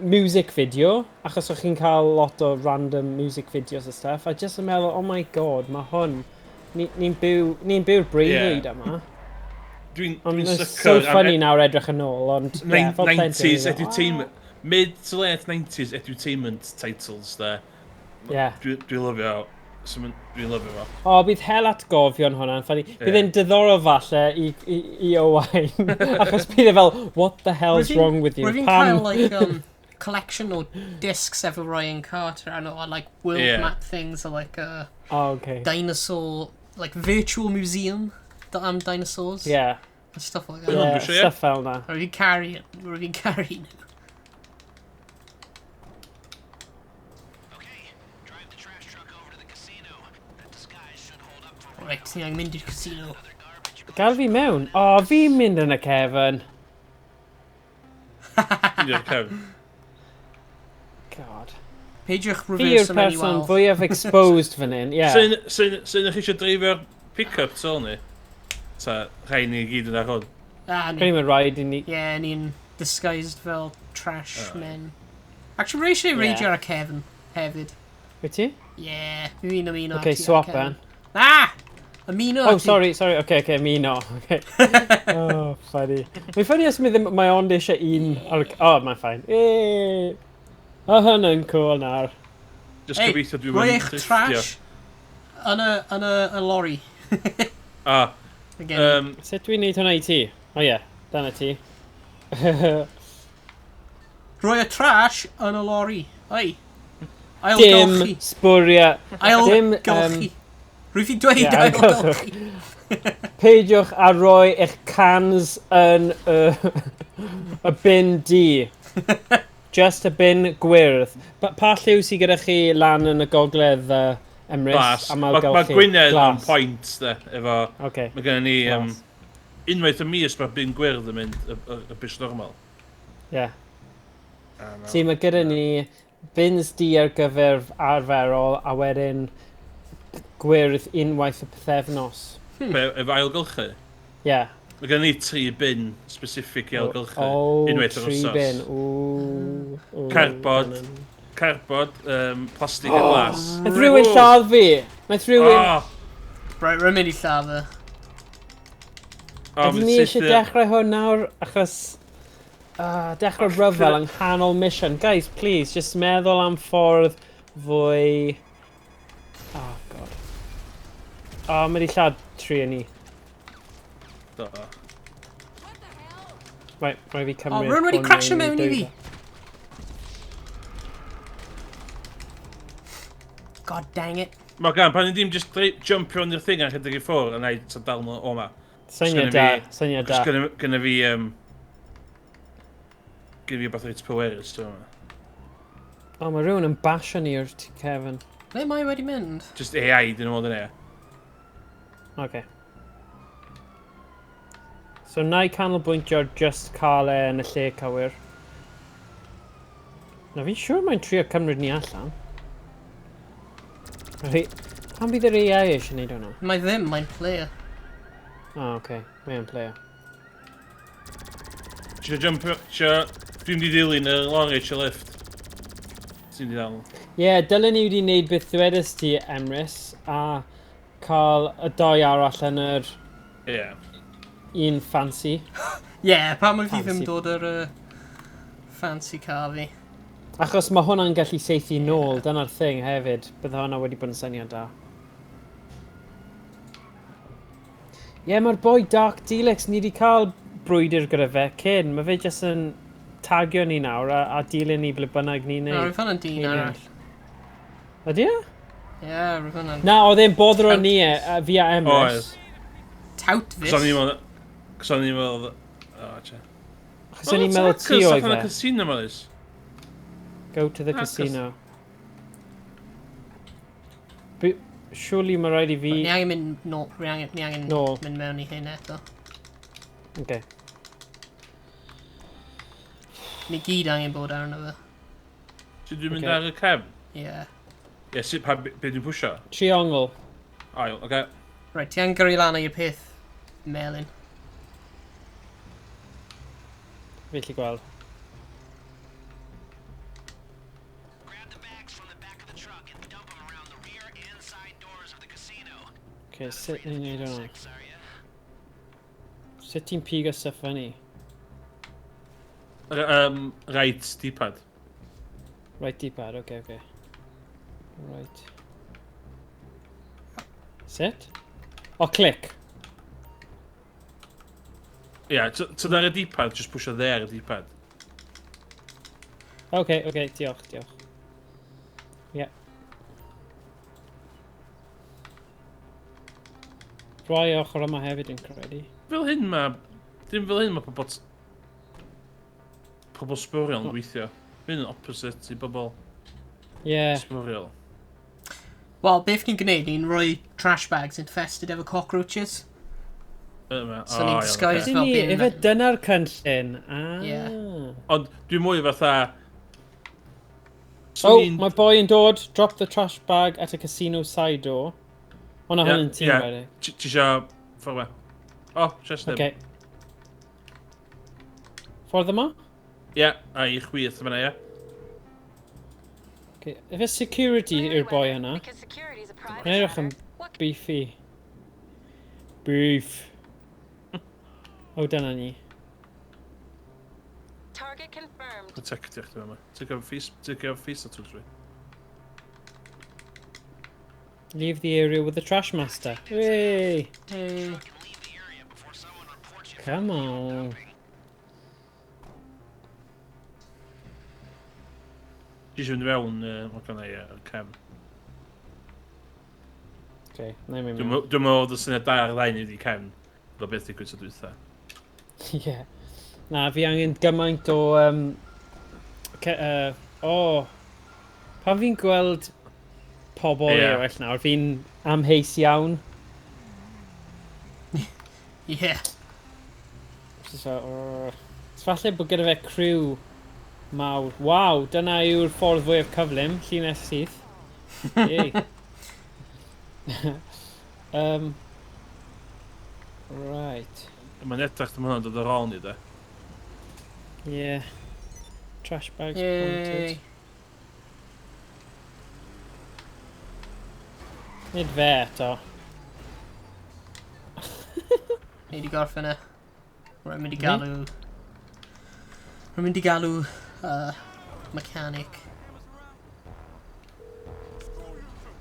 music video, achos o'ch chi'n cael lot o random music videos a stuff, a jyst yn meddwl, oh my God, mae hwn, ni'n byw, ni byw'r breuddwyd yma. Dwi'n Ond dwi it's sucker so funny nawr edrych yn ôl, ond yeah, fel plentyn, 90s o'n i fel, edutainment, mid to late 90s edutainment titles de. Dwi lyfio, so dwi'n lyfio fo. O, bydd hel atgofion hwnna'n funny. Bydd e'n diddorol falle i Owain, achos bydd e fel, what the hell's wrong with you? Rwy'n Pam? cael, like, collection o discs efo Ryan Carter and or, like, world map things or, like, a Oh, okay. dinosaur, like, virtual museum am dinosaurs. And stuff like that. Yeah, stuff fel na. Rwy'n caru, rwy'n caru nhw. Okay, drive the trash truck over to the casino. That disguise should hold up for a Right, ti'n angen mynd i'r casino. Other garbage. Gael fi mewn? O, fi'n mynd yn y cefn. Dwi'n i'r cefn. God. Peidiwch Fi yw'r reverse am any person wel. fwyaf exposed fan hyn, ie. Sy'n chi eisiau dreifio'r pick-up tu ôl ni? Ta, rhai ni gyd yn ar hwn. Ah, ni. Credu mae'n rhaid i ni... Ie, yeah, ni'n disguised fel trash men. Actually, rwy eisiau reidio ar y cefn hefyd. Wyt ti? Ie, yeah, fi'n ymuno Okay, â ti ar swap y cefn. then. Ah! Ymuno â Oh, ti. sorry, sorry. Okay, okay, ymuno. Okay. Oh, funny. Mae'n funny os mae ddim... Mae ond eisiau un... Ar, oh, mae'n fine. Eee. Oh, hwnna'n cool nawr. Just Hey, gobeithio dwi'n rhoi mynd eich drifftio. trash yn y lorry. Ah, Again. Sut dwi'n neud hwnna i ti? O oh, ie, yeah, dyna ti. Rhoi y trash yn y lorry. Oi. Dim Ailgylchu. sbwriau. Dim, Ailgylchu. Rwy fi dweud ie, ailgylchu. Peidiwch a roi eich cans yn y, y bin du. Just y bin gwyrdd. Pa lliw sydd gyda chi lan yn y gogledd, Emrys? Glas. Am Mae ma ailgylchu? Gwynedd on Glas. point, de, efo... Okay. Mae gennym ni... Glas. Unwaith y mis mae bin gwyrdd yn mynd y bus normal. Yeah. See, mae gyda ni bins du ar gyfer arferol a wedyn gwyrdd unwaith y pythefnos. Be, efo ailgylchu? Yeah. Mae gennym ni tri bin specific i ailgylchu. Oh, unwaith yr tri wsos. bin. Ooh, ooh, Cardboard. dyna- Cardboard, plastig a glas. Nath rhywun lladd fi! Nath rhywun... Oh, Right, rwy'n mynd i lladd e. oh, Ydyn ni eisiau dechrau hwn nawr, achos... Dechrau rhyfel yng nghanol mission. Guys, please, just meddwl am ffordd fwy... Oh, God. Oh, mae wedi lladd tri yn ni. Do. Right, rhaid fi cymryd... O, rwy'n wedi hwn crasio mewn mewn i fi. dwylo. God dang it. Mae gan, pan ni ddim just jumpio on i'r thing a rhedeg i ffwrdd, a na i ta dal nhw o ma. Syniad da, syniad da. Cos gynna fi, gynna fi beth reit pwerus, ti'n meddwl. O, mae rhywun yn basio ni o'r tŷ cefn. Ble mae wedi mynd? Just AI, dyn nhw'n meddwl, Okay. So, na i canolbwyntio ar just cael e yn y lle cywir. Na, fi'n siŵr mae'n trio cymryd ni allan. Reit, pam bydd yr AI eisiau gwneud hwnna? Mae ddim, mae'n player. O, oh, okay. Mae'n player. Tisio jumpio, tisio... Dwi'n di dilyn y lorry, tisio lift. Ti'n di dal. Ie, yeah, dylen ni wedi wneud beth ddwedais ti, Emrys, a cael y doi arall yn yr Ie. un fancy. Ie, yeah, pam oedd fi ddim Fancy. dod ar y fancy car fi. Achos mae hwnna'n gallu saethu nôl, dyna'r thing hefyd. Bydde hwnna wedi bod yn syniad da. Ie, yeah, mae'r boi Dark Delix, ni wedi cael brwydr gyda fe cyn. Mae fe jyst yn tagio ni nawr a dilyn ni ble bynnag ni'n Na, neud. rwy'n fan yn dyn Ie. arall. Ydy e? Ie, rwy'n fan yn... Na, oedd e'n boddro ni, fi a Emrys. Oedd. Tout Cos o'n fus. i'n meddwl... Cos o'n i'n meddwl... O, che. Achos o'n i'n meddwl ti oedd Allan e. y casino, Maris. Go to the Na, 'cos- casino. Surely mae rhaid i fi... Ni angen mynd nôl, ni angen, ni angen Nôl. mynd mewn i hyn eto. Okay. Ni gyd angen bod arno fe. Sut dwi'n mynd Ocê. ar y cefn? Ie. Yeah. Ie, sut pa... Be dwi'n pwysio? Triongl. Ail, oce. Right, ti angen gyrru lan i'r peth melyn. Fi gallu gweld. Grab the bags from the back of the truck and dump them around the rear and side doors of the casino. Okay, sut ni'n neud hwnna? Six, are ya? Sut ti'n pigo stuff fyny? Right, D-pad. Right D-pad, okay, okay. Right. Sut? O, click. Ie, ti'n ar y D-pad, just pwysio dde ar y D-pad. Okay, okay, diolch, diolch. Yeah. Rhoi ochr yma hefyd yn credu. Fel hyn ma... Dim fel hyn ma pobl... Pobl sbwriel yn gweithio. Hyn yn opposite i bobl Yeah. sbwriel. Wel, beth ni'n gwneud, ni'n rhoi trash bags infested efo cockroaches. Yma. So ni'n disguise Ydyn fel ni, bin efe men. dyna'r cynllun. Ah. Ie. Ond dwi'n mwy fatha... Oh, mae boi yn dod. Drop the trash bag at a casino side door. O na, hwn yn tîm, Ie. yeah. Ti isio... Ffordd we. O, just ddim. Okay. Ffordd yma? Ie, a i chwith yma, ie. Okay. Efe security yw'r boi yna. Because security's a private Mae'n edrych yn matter. What beefy. Beef. O, dyna ni. target confirmed. Protectio chdi yma. Take off face, take off face at dwi. Leave the area with the trash master. Hey! Hey. Come on. Ti eisiau mynd fewn, o gan ei, y cefn. Okay, na i mynd Dwi'n mewn. meddwl oedd y syniad da ar ddau ni wedi cefn. Fel beth digwydd tro dwytha. Ie. Na, fi angen gymaint o... Pan fi'n gweld pobl Ie. eraill nawr, fi'n amheus iawn. Yeah. So, falle bod gyda fe criw mawr. Waw, dyna yw'r ffordd fwyaf cyflym, llinell syth. Yay. Right. Mae'n edrych dim hwnna'n dod ar ôl ni, de. Yeah. Trash bags Yay. planted. Nid fe eto. Ni wedi gorffen e. Rwy'n mynd i galw... Rwy'n mynd i galw... Mechanic.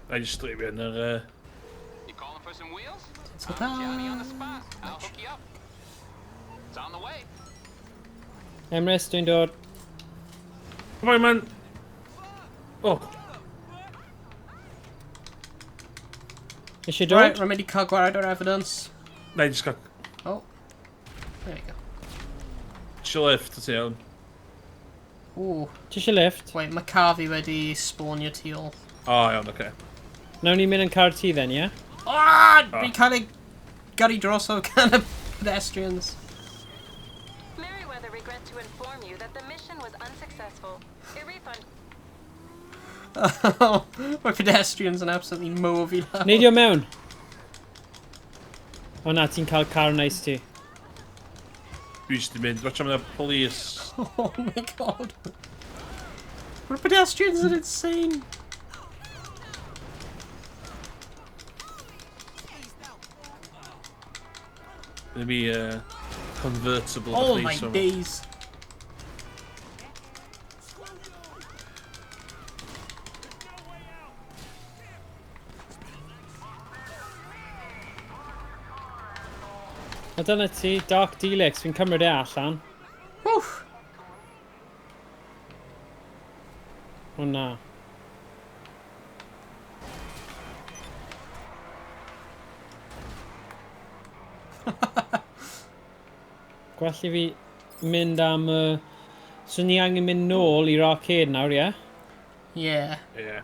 Na i just dreifio yn yr... You calling for some wheels? So I'm Johnny on the da. spot. I'll hook you up. It's on the way. Emrys, dwi'n dod. Come on, man! Oh, Eisiau dod? Right, rwy'n mynd i cael gwared o'r evidence. na i just gael... Oh. There we go. Eisiau lift, ti iawn. Ooh. Ti eisiau lift? Wait, mae car fi wedi spawnio tu ôl. O, iawn, oce. Nawn ni mynd yn car ti then, ie? Yeah? Ah! Fi'n cael ei gyrru drosodd gan y pedestrians. Merryweather regret to inform you that the mission was unsuccessful. A refund Mae pedestrians yn absolutely mow fi lawr. Neidio mewn. O na, ti'n cael car nice ti. Dwi jyst di mynd, watch am y police. Oh my god. Mae'r pedestrians yn insane. Gynna fi convertible Oh police my yma. days. A dyna ti, Dark Delix, fi'n cymryd e allan. Woof. O na. Gwell i fi mynd am y... So ni angen mynd nôl i'r arcade nawr, ie? Yeah. Ie.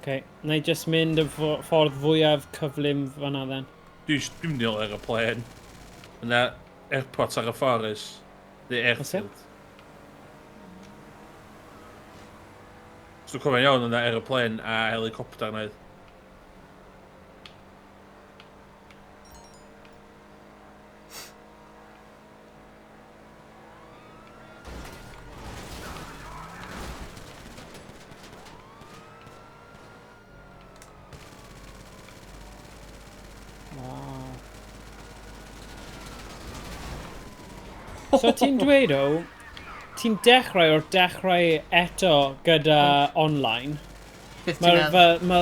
Okay. Na i just mynd y ffordd fwyaf cyflym fan'na then. Dwi'n mynd i ôl aeroplane. Yna airport ar y ffordd is. The airfield. Os dwi'n cofio'n iawn, yna aeroplane a helicopter na oedd. Wow. So ti'n dweud o, ti'n dechrau o'r dechrau eto gyda online. Beth ti'n Mae'r meddwl? fel, ma,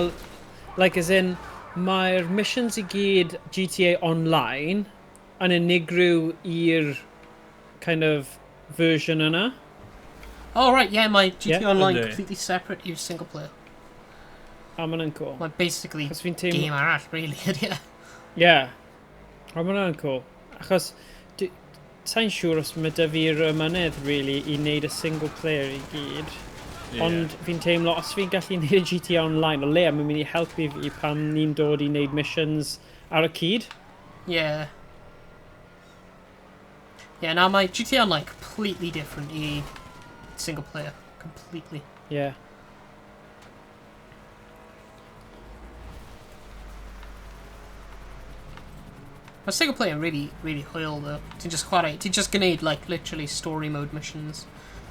like as in, mae'r missions i gyd GTA Online yn unigryw i'r kind of version yna. Oh right, yeah, mae GTA Yeah. Online Yndi. completely separate i'r single player. A ma' hwnna'n cool. Mae basically Achos fi'n teimlo... game arall, really, ydy e. Yeah. A ma' hwnna'n cool. Achos, sa'n siŵr os mae 'da fi'r ymynedd, really, i wneud y single player i gyd. Ie. Ond fi'n teimlo, os fi'n gallu wneud y GTA Online, o leia, mae'n mynd i helpu fi pan ni'n dod i wneud missions ar y cyd. Yeah. Yeah, now mae GTA Online completely different i single player. Completely. Yeah. Mae single player yn really, really hwyl, though. Ti'n just chwarae, ti'n just gwneud, like, literally story mode missions.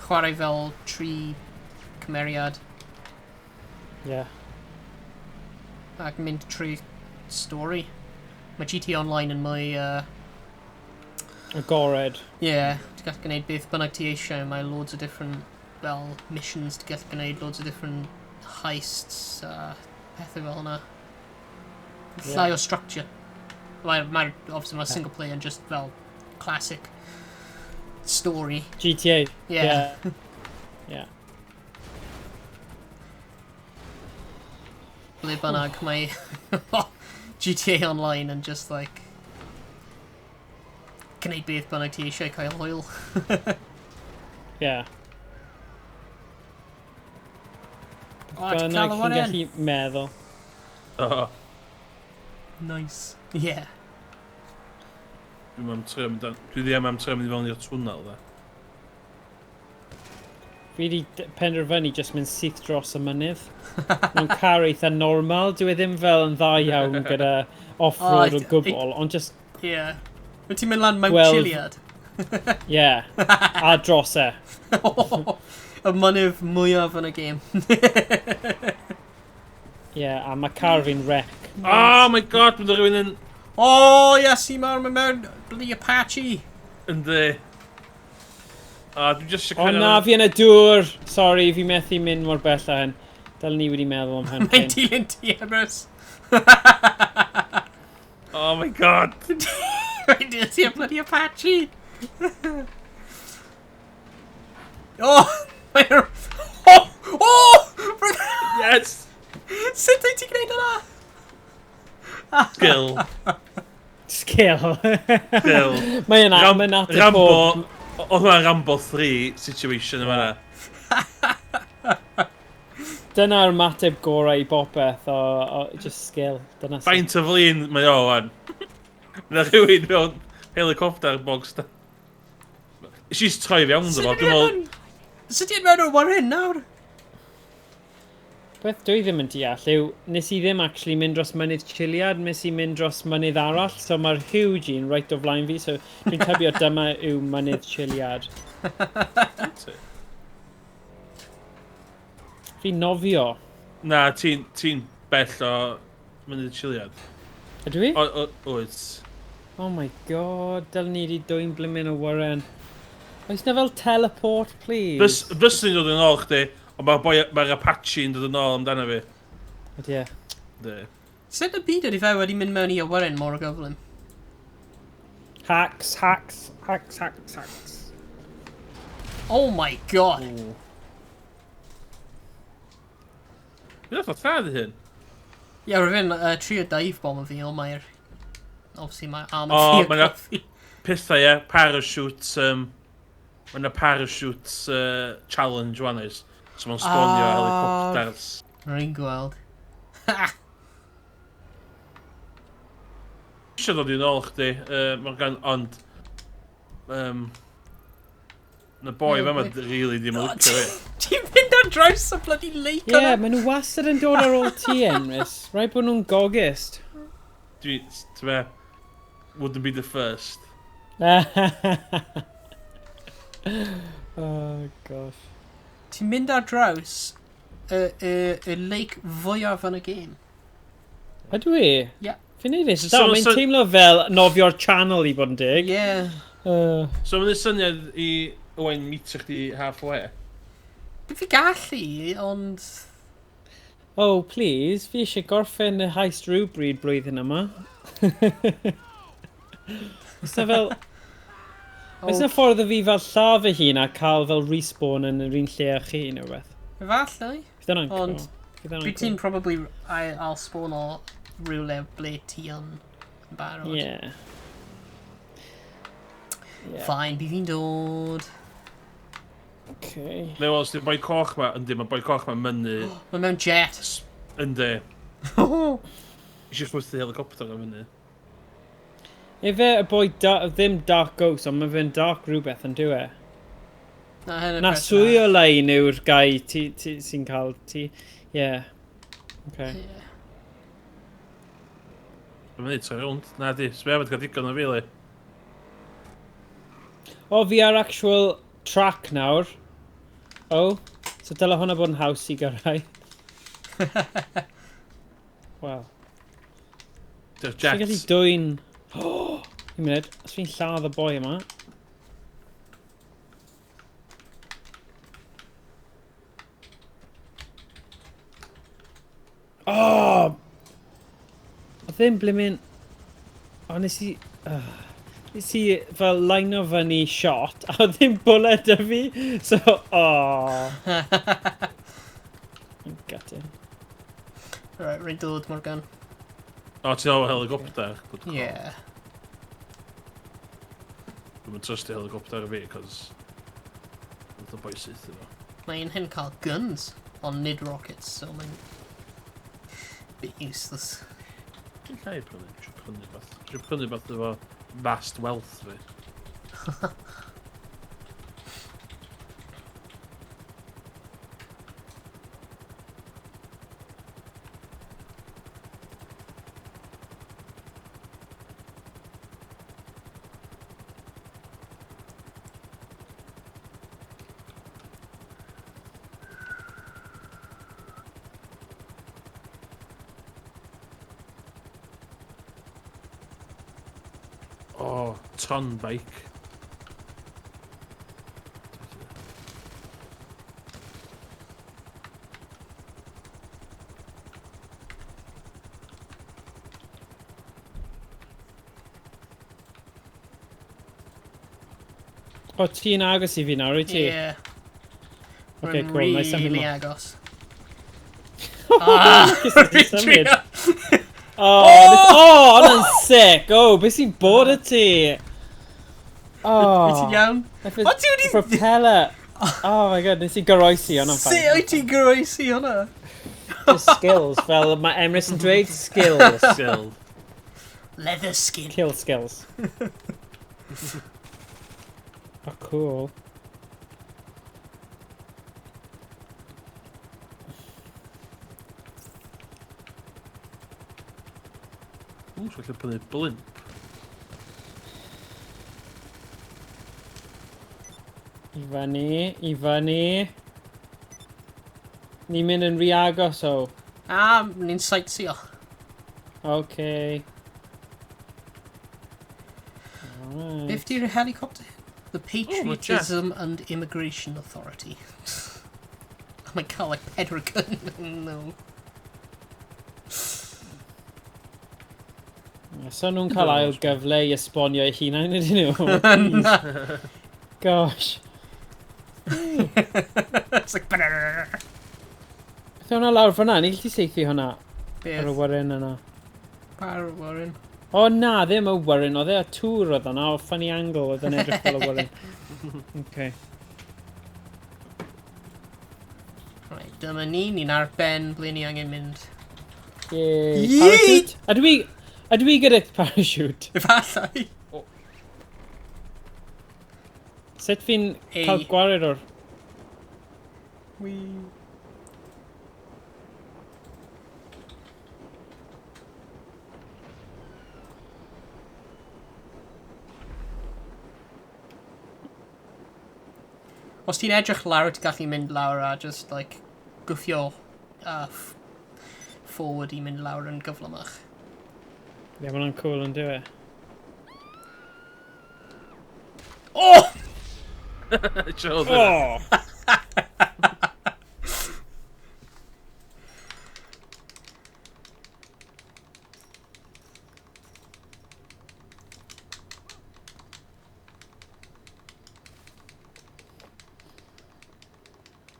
Chwarae fel tri cymeriad Yeah. ac mynd trwy story. Mae GTA Online yn mwy, Agored. Yeah, ti'n gallu gwneud beth bynnag ti eisiau. Mae loads o different, fel, missions ti'n gallu gwneud, loads o different heists, pethau fel hwnna. Llai o structure. Mae, obviously, mae single player yn just fel classic story. GTA. Yeah. Yeah. Yeah. Ble bynnag mae GTA Online yn just like gwneud beth bynnag ti eisiau cael hwyl. Yeah. O, ti'n Bynnag cael y chi'n one in? gallu meddwl. O, Nice. Yeah. Dwi'n am trio mynd Dwi ddim am trio mynd i fewn i'r twnnel, dda. Fi wedi penderfynu just mynd syth dros y mynydd. Mewn car eitha normal. Dwi e ddim fel yn dda iawn gyda off-road O, o gwbl, ond just, Yeah. Wyt ti'n mynd lan Mount Wel- Chiliad? yeah. A dros e. Y mynydd mwyaf yn y gêm. Yeah, a mae car fi'n wreck. Oh my god, mae'n rhywun yn... Oh, yes, i mawr, mae mewn bloody Apache. Yndi. A dwi'n just eisiau O na, fi yn y dŵr! Sorry, fi methu mynd mor bell â hyn. Dylen ni wedi meddwl am hyn Mae'n cyn. dilyn ti, Emrys. Oh my god. Mae'n dilyn ti a bloody Apache. Oh, mae'n... Oh, oh! Yes! Sut wyt ti'n gwneud hwnna? Skill. Skill. Skill. Mae'n mae'n ateb Rambo... pob. Oedd hwnna Rambo 3 situation yma na. Dyna'r mateb gorau i bopeth o just skill. Dyna sut. Faint o flin mae o wan. Mae rhywun mewn helicopter box da. She's troi fewn ddo fo. Dwi'n meddwl... Sut ti'n mewn o'r warren nawr? Beth dwi ddim yn deall yw, nes i ddim actually mynd dros mynydd Chiliad, nes i mynd dros mynydd arall, so mae'r huge un right o flaen fi, so dwi'n tybio dyma yw mynydd Chiliad. Fi'n nofio. Na, ti'n ti bell o mynydd Chiliad. Ydw i? O, oes. Oh my god, dylen ni wedi dwyn blimyn o Warren. Oes na fel teleport, please? Fys ni'n dod yn ôl chdi, ond mae'r boi, mae'r Apache yn dod yn ôl amdano fi. Ydy e. Yndi. Sut y byd ydy fe wedi mynd mewn i awyren mor gyflym? Hacks, hacks, hacks, hacks, hacks. Oh my god. Dwi'n fatha lladd i hyn. Ie, yeah, rwy'n trio dive bomb fi, ond mae'r... Obviously, mae armour O, vehicle mae 'na- fi. Pethau, ie, parachute, mae yna parachute challenge wan oes. So mae'n spawnio Ah. helicopters. Rwy'n gweld. Eisiau dod i nôl chdi, Morgan, ond... Na boi Ie, fe ma gwe- really ddim yn licio fi. Ti'n mynd ar draws y bloody lake Ie, yeah, yna? maen nhw wastad yn dod ar ôl ti, Emrys. Rhaid bod nhw'n gogist. Dwi, ti'n be, wouldn't be the first. Oh, gosh. Ti'n mynd ar draws y lake fwyaf yn y game. Ydw i? Ie. Fi'n neud eithaf So- da. Mae'n teimlo fel nofio'r channel i fod yn dig. Yeah. So mae'n syniad i Owain meetio chdi halfway. Fi gallu, ond... Oh, please. Fi eisiau gorffen y heist rhywbryd blwyddyn yma. Oes na fel... Oes na ffordd o fi fel lladd fy hun a cael fel respawn yn yr un lle â chi neu rhywbeth? Efallai. Fydd hwnna'n cool. Ond Fydd hwnna'n Dwi ti'n cool. probably I'll spawn o rhywle ble ti yn barod. Yeah. Yeah. Fine, bydd fi'n dod. Okay. Neu os di'r boi coch ma, yndi, mae boi coch ma'n mynnu, Mae mewn jet. yndi. Eisiau chwythu helicopter am fyny. Efe y boi ddim Dark Ghost, ond mae fe'n Dark rhywbeth yn dyw e. Na, hyn y Na, peth swy o lein yw'r guy ti, ti, sy'n cael ti. Yeah. Okay. Yeah. Dwi'n mynd i troi rownd. Na di, sbio am cael digon o fi, le. O, fi ar actual track nawr. O, so dyle hwnna bod yn haws i gyrraedd. Wel. Dy'r Fi'n gallu jets. dwyn... Oh, un munud, os fi'n lladd y boi yma. Oh! Oedd ddim blimmin... O, nes i... Nes i fel line o fyny shot, a oedd ddim bullet 'da fi, so... Oh! Gutting. Right, rwy'n dod, Morgan. O, ti'n ôl helicopter? Good call. Yeah. Dwi'n mynd trystio helicopter fi, cos... Oedd y boi syth efo. Mae un hyn cael guns, ond nid rockets, so mae'n bit useless. Dwi'n llai prynu, dwi'n prynu beth. Dwi'n prynu beth efo vast wealth fi. Oh, ton bike. O, ti'n agos i fi nawr, wyt ti? Yeah. Okay, Rwy'n cool. Nice really symud. agos. Ah! Symud. Oh, oh, hwnna'n sick! Oh, beth sy'n bod y ti? Oh. Wyt ti'n iawn? O, ti wedi- Propeller! Oh my god, nes i goroesi hwnna'n Sut fine. wyt ti'n goroesi hwnna? Just skills, fel mae Emrys yn dweud, skills. Skill. Leather skin. Kill skills. Oh, cool. Ww, so gallu prynu blimp. I fyny, i fyny. Ni'n mynd yn rhy agos o. Ah, ni'n sightsio. Okay. Alright. Beth di'r helicopter? The ma' jet. Patriotism and Immigration Authority. Mae'n cael like pedwar gun. No. So nhw'n cael ail gyfle i esbonio eu hunain ydyn nhw? Jeez. Gosh. It's like... Beth yw hwnna lawr fyna? Ni'n gallu saethu hwnna ar y Beth? wyren yna. Par Warren. O na, ddim y wyren, oedd e y tŵr oedd yna, o funny angle oedd yn edrych fel y wyren. Okay. Right, dyma ni, ni'n ar ben ble ni angen mynd. Yay. Yee! Parachute? Ydw i gyda parachute? Efallai. Sut fi'n Ei. cael gwared o'r... Wee. Os ti'n edrych lawr, ti'n gallu mynd lawr a just, like, gwthio forward i mynd lawr yn gyflymach. Ie, yeah, ma' hwnna'n cool yn dyw e. Oh! Joel, Oh!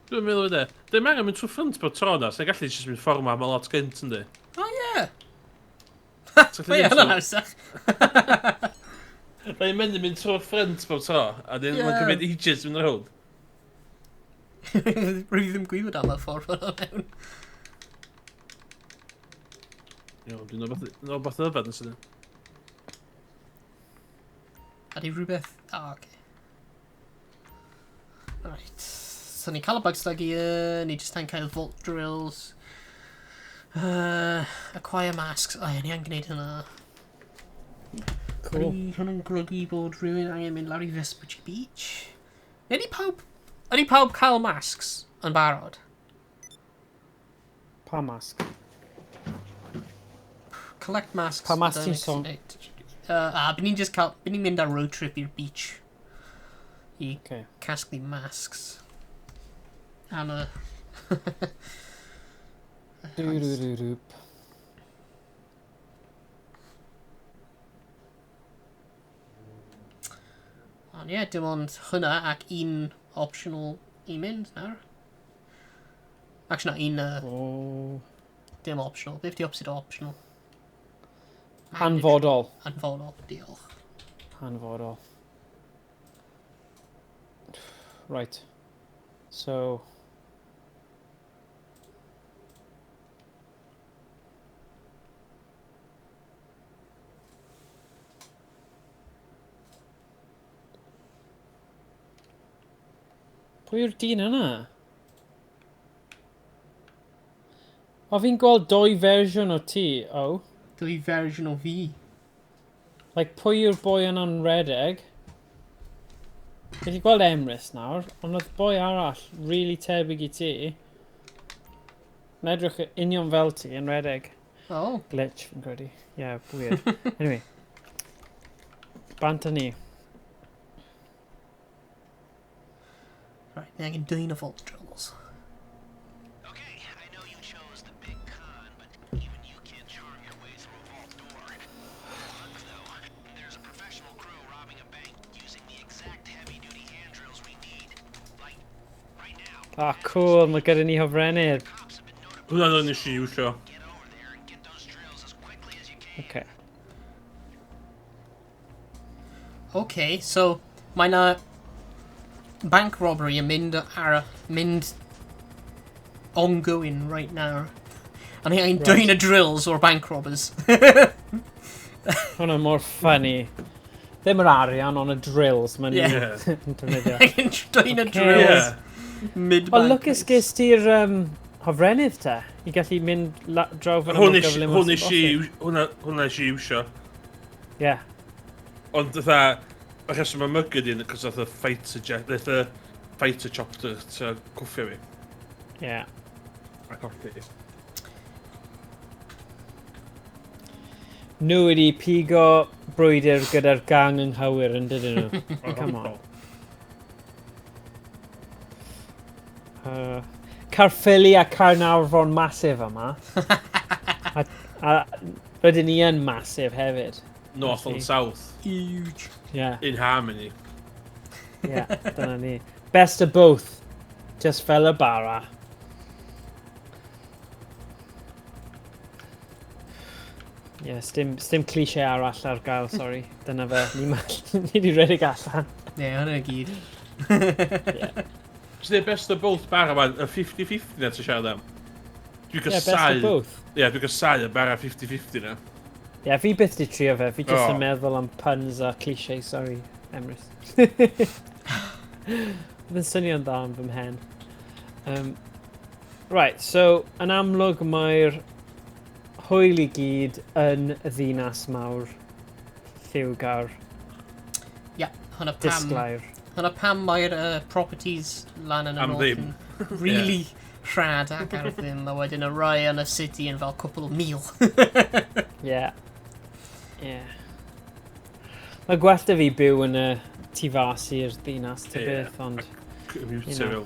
Dwi'n meddwl yna. Dwi'n angen mynd trwy ffrynt bod tro na, sy'n gallu jyst mynd ffordd ma, mae lot gynt yndi. Oh, yeah. Ti'n Mae gallu mynd hwnna'n hawsach. Mae'n mynd i mynd trwy'r ffrynt bob tro, a dyn mae'n Ie. cymryd ages mynd rownd. Rwy ddim gwybod am y ffordd hwnna mewn. Iawn, dwi'n rhywbeth yfed yn sydyn. Ydy rhywbeth... Ah, oh, okay. Right. So ni'n cael y bug slug here, ni jyst angen cael vault drills. Acquire masks. O, ie, ni angen gwneud hynna. Cool. Ydy hwn yn golygu bod rhywun angen mynd lawr i Vespucci Beach? Ydy pawb cael masks yn barod? Pa mask? Collect masks. Pa mask for the ti'n next sôn? date. Byd ni'n just cael... Byd ni'n mynd ar road trip i'r beach. I Okay. casglu masks. Am y... Du-du-du-dup. Ond ie, dim ond hwnna ac un optional i mynd nawr. Actually, na, un Oh. dim optional. Beth di opposite o optional? Hanfodol. Hanfodol, diolch. Hanfodol. Right. So... Pwy yw'r dyn yna? O, fi'n gweld doi fersiwn o ti, o. Dwy fersiwn o fi. Like, pwy yw'r boi yna'n redeg? Gallu gweld Emrys nawr, ond oedd boi arall really tebyg i ti. Yn edrych union fel ti yn redeg. Oh. Glitch, fi'n credu. Yeah, weird. Anyway. Bant â ni. Right, ni angen dyn o vault drills. Okay, I know you chose the big con, but even you can't charm your way through a vault door. Luck, though, there's a professional crew robbing a bank using the exact heavy-duty hand drills we need. Like, right now. Ah, cool, mae gyda ni hofrennydd. Cops have been notified. Hwna o'n nes i iwsio. Get over there and get those drills as quickly as you can. Okay. Okay, so mae na bank robbery yn mynd ar y... mynd ongoing right now. A ni angen dwyn y drills o'r bank robbers. Hwna mor funny. Ddim yr arian, ond y drills maen Yeah. nhw'n yn defnyddio. Angen dwyn y Okay. drills Yeah. mid O, bank. lwcus ges ti'r hofrennydd te, i gallu mynd draw fan Hwn mor nes gyflym hwn os nes i bosib. hwnna nes i iwsio. Yeah. Ond fatha, y rheswm am mygyd un, cos oedd y fighter jet, oedd y fighter chopper ta cwffio fi. Yeah. A colli. Nhw wedi pigo brwydr gyda'r gang yng Nghywir yn dydyn nhw. Come on. Caerffili a Caernarfon massive yma. A rydyn ni yn massive hefyd. North and South. Huge. Yeah, In harmony. yeah, dyna ni. Best of both. Just fel y bara. Yeah, sdim cliché arall ar gael, sorry. Dyna fe. Ni, ni di redeg allan. Ie, yeah, hwnna i gyd. Ti'n dweud best of both bara man, y 50-50 na ti'n siarad am? Dwi'n Yeah, best casau... of both. Ie, dwi'n casau y bara 50-50 na. Yeah, fi byth di trio fe. Fi just Oh. yn meddwl am puns a cliché, sorry, Emrys. Oedd yn swnio'n dda am fy mhen. Right, so, yn amlwg mae'r hwyl i gyd yn y ddinas mawr lliwgar Ie, hwnna pam... disglair. Hwnna pam mae'r properties lan yn y Am north ddim. yn really rhad ac ar ddim, a wedyn y rai yn y city yn fel cwpl o mil. Yeah. Yeah. Mae gwell da fi byw yn y tu fas i'r ddinas, ta Ie. beth, ond... Commuter You know. fel.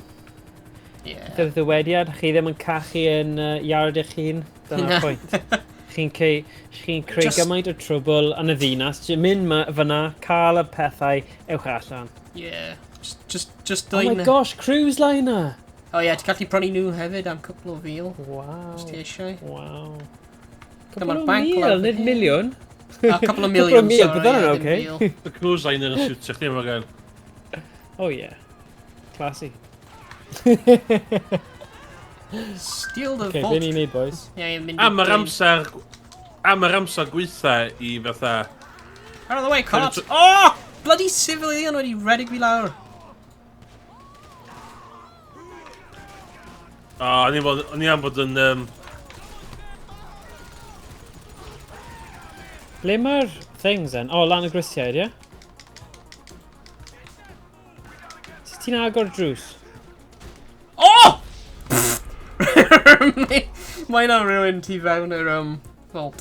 Yeah. Dy'r ddywediad, chi ddim yn cachu yn iard eich hun. Dyna'r Na. pwynt. Chi'n creu Just- gymaint o trwbl yn y ddinas. Ti'n mynd fyna, cael y pethau, ewch allan. Yeah. Just Oh dweud my gosh, cruise liner! Oh yeah, ti'n gallu prynu nhw hefyd am cwpl o fil. Wow. Os ti eisiau. Wow. Dyma'r Cwpl o bank mil, lawr nid fan hyn. miliwn. A couple of Cwpl o million, mil, sorry, bydd hwnna'n yeah, okay. dim fil. Y cruise liner yn siwtio chdi yma gael. Oh yeah. Classy. Steal the Okay, vault. be ni'n neud, boys? Yeah, yeah, mynd i Am yr dweud- amser... Am yr amser gweitha i fatha... Out of the way, cops! Oh! Bloody civilian wedi redeg fi lawr. O, o'n i am bod yn... Ble mae'r things then? O, lan y grisiau, ie? Sut ti'n agor drws? Oh! Mae yna rhywun tu fewn yr vault.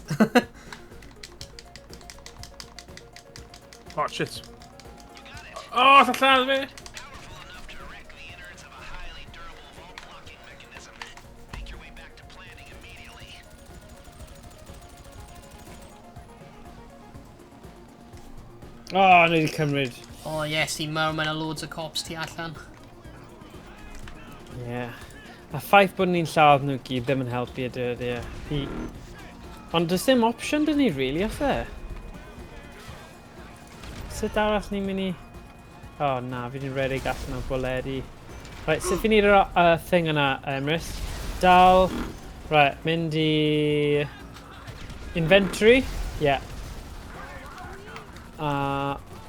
Oh, shit. Oh, allan lladd fi! Powerful enough to wreck the innards of a highly durable vault locking mechanism. Make your way back to planning immediately. O, ni wedi cymryd. Oh yes, i mewn, mae yna loads o cops tu allan. Ie. Yeah. A ffaith bod ni'n lladd nhw gyd ddim yn helpu y dyd, ie. Ond does dim opsiwn dyn ni, really, oes e? Sut arall ni'n mynd i... O, oh, na, fi di'n redeg allan o bwledi. Right, sut fi'n neud yr thing yna, Emrys? Dal... Right, mynd i... Inventory? Yeah.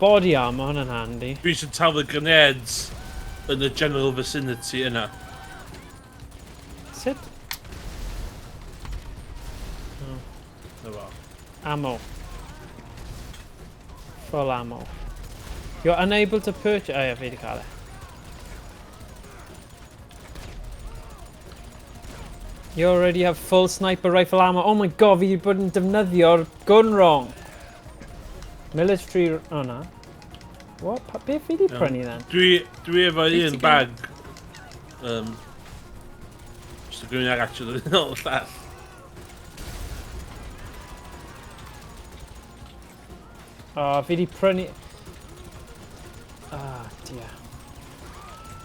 Body armor, hwnna'n handy. Dwi eisiau taflu grenades yn y general vicinity yna. Sut? Oh. Na fo. Ammo. Full ammo. You're unable to purchase... Oh, ie, fi wedi cael e. You already have full sniper rifle ammo. Oh my god, fi wedi bod yn defnyddio'r gun wrong. Military... Oh na. What? Beth fi wedi prynu then? Dwi efo un bag. Just y gwyn arall sydd yn ôl llall. Oh, fi wedi prynu... Ah, dear.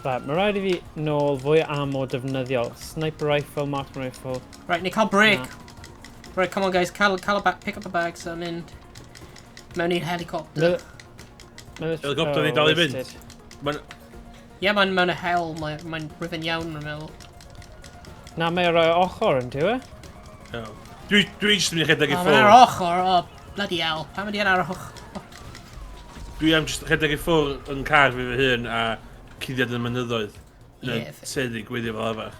Right, mae rhaid i fi nôl fwy o ammo defnyddiol. Sniper rifle, marksman rifle. Right, ni cael break. Na. Right, come on guys, cael y bag, pick up the bags a mynd mewn i'r helicopter. Helicopter ni dal i fynd? Ie, mae'n mewn y hel, mae'n rhywun iawn, rwy'n meddwl. Na, mae ar ochr yn dyw e? Dwi jyst yn mynd i rhedeg i ffwrdd. Mae'n ar ochr, oh, bloody hell. Pam ydi yn ar ochr? Dwi am jyst rhedeg i ffwrdd yn car fi fy hun a cuddiad yn y mynyddoedd. Neu seddi gweithio fel arfer.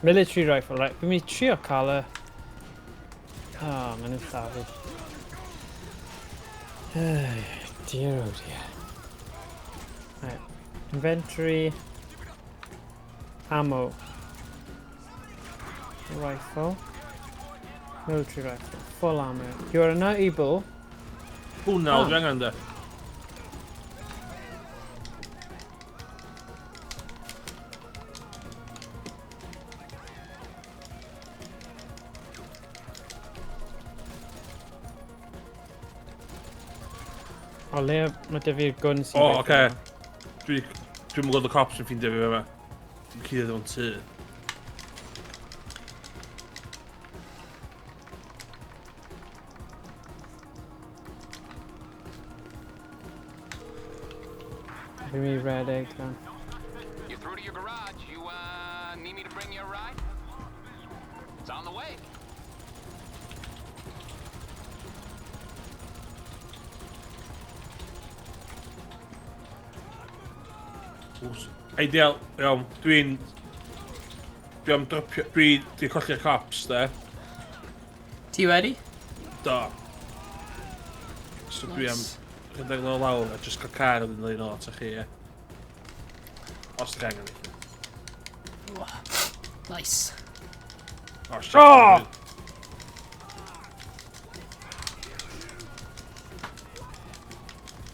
Military rifle, right. Fi'n mynd i trio cael y... Oh, mae'n yn llafu. Dear, oh dear. Right. Inventory. Ammo. Rifle. Military rifle. Full ammo. You are not able... Hwna, oedd angen de. O, le mae dy fi'r gun sy'n... O, oce. Dwi'n gweld y cops yn ffeindio fi yma. Dwi'n cuddiad o'n tŷ. Fi'n mynd i redeg, then. You're through to your garage. You, need me to bring you a ride? It's on the way. Ideal, iawn, Dwi am dropio... Dwi di colli'r cops, de. Ti wedi? Do. So dwi am rhedeg nôl lawr a jyst cael car yn ddweud nôl atoch chi, ie. Os dych angen i. Nice. Oh, shit. Oh!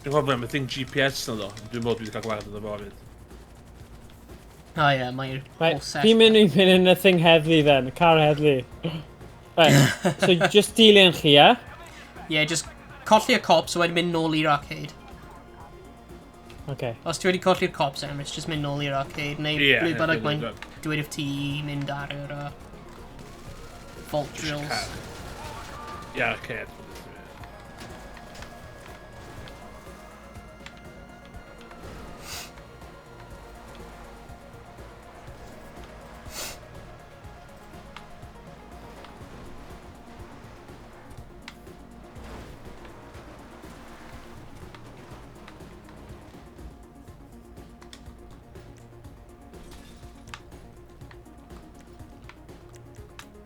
Dwi'n gwybod am y thing GPS na ddo. Dwi'n meddwl dwi wedi cael gwared yn y fo hefyd. O ie, mae'r whole set. Fi'n mynd i mynd yn y thing heddlu then, y car heddlu. Right, so just dilyn chi, ie? Ie, just colli y cops a wedyn mynd nôl i'r arcade. Okay. Os ti wedi colli'r cops, Emrys, just mynd nôl i'r arcade, neu ble bynnag mae'n dweud wrth ti mynd ar yr vault drills. Ie, arcade.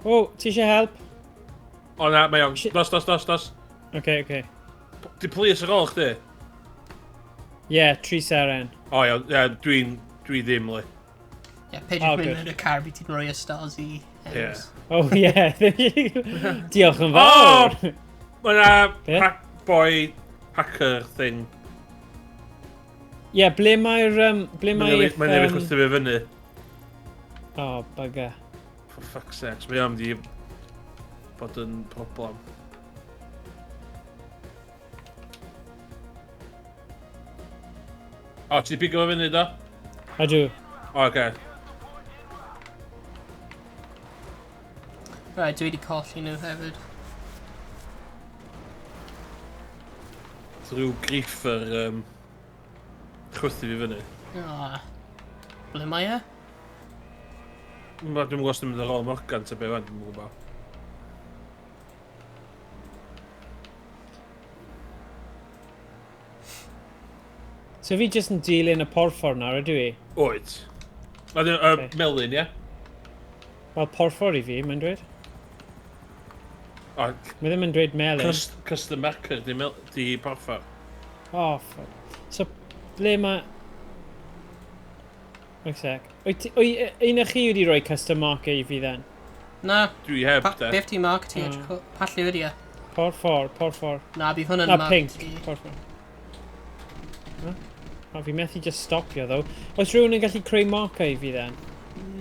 O, ti eisiau help? O na, mae iawn. Dos, dos, dos, dos. Okay, okay. Di police ar ôl chdi? Ie, yeah, 3 seren. O iawn, ie, dwi ddim, li. Ie, peidiwch Oh, mynd good. yn y car fi ti'n rhoi y stars i Emrys. Oh, ie. Diolch yn fawr. Oh! Mae yna Be? hack boy hacker thing. Ie, yeah, ble mae'r... Ble Mae'n mae'r... newid chwythu fi fyny. Oh, bugger. For fuck's sake, mae am di bod yn problem. O, ti di pigo fo fyny, do? Ydw. O, oce. Right, dwi wedi colli nhw hefyd. Rhyw griffer chwythu fi fyny. Ah. Ble mae e? Dwi'n gwybod os dwi'n mynd ar ôl Morgan ta be wan, dwi'n gwybod. So fi jyst yn dilyn y porffor nawr, ydw i? Oed. Mae Ocê. melyn, ie? Wel, porffor i fi, mae'n dweud. O, Mae ddim yn dweud melyn. custom marker di porffor. Oh, fuck. So, ble mae... Wait sec. Wyt ti- Un o chi wedi rhoi custom marker i fi then? Na, Dwi heb, de. beth ti'n mark ti? Pa lliw ydi e? Porffor, porffor. Na, bydd hwn yn Na, mark pink. ti. Porffor. Huh? O, fi methu just stopio, though. Oes rhywun yn gallu creu marker i fi then?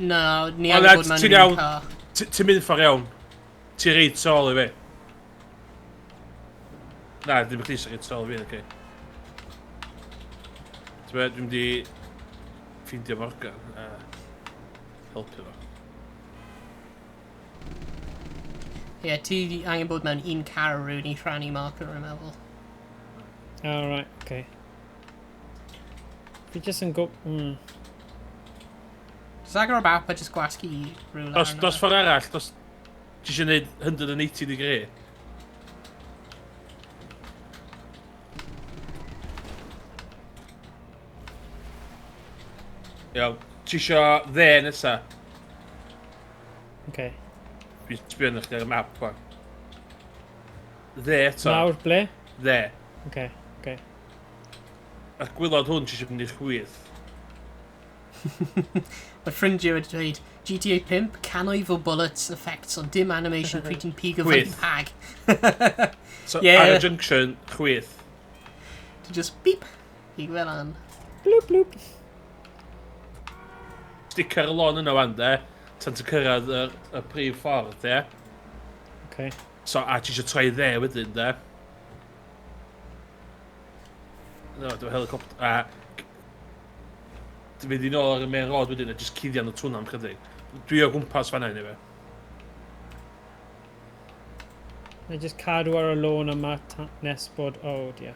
Na, ni O, angen na, bod mewn ti'n un iawn. car. Ti'n mynd ffordd iawn. Ti reit ôl i fi. Na, ddim chdi sy'n reit ôl i fi, oce. Ti'n meddwl, dwi'n mynd i ffeindio Morgan a helpu fo. Ie, ti di angen bod mewn un car o rhywun i rhannu marker, rwy'n meddwl. Oh, right, okay. Fi just yn go... Does agor o map a just gwasgu rhywle arno Dos fe. ffordd arall, dos... Ti eisiau gwneud 180 degree? Iawn, ti eisiau dde nesa? Okay. Dwi'n sbio arna chdi ar y map, wan. Dde eto. Nawr, ble? Dde. Okay, okay. A'r gwylod hwn ti eisiau mynd i'r chwith. Mae ffrindiau wedi dweud GTA 5, cannoedd o bullets, effects, ond dim animation pryd ti'n pigo fyny Chwith. bag. So, Ie. ar y junction, chwith. Ti just beep, pigo fel lan. Bloop, bloop. Stick ar y lôn yna wan, de. Tan ti'n cyrraedd y prif ffordd, de. Okay. So, a ti eisiau troi dde wedyn, de. No, dwi'n helicopter... A... Dwi'n mynd i nôl ar y main road wedyn a just cuddio yn y twnnel am chydig. Dwi o gwmpas fan'na i fe. Na just cadw ar y lôn yma nes bod... Oh, dear.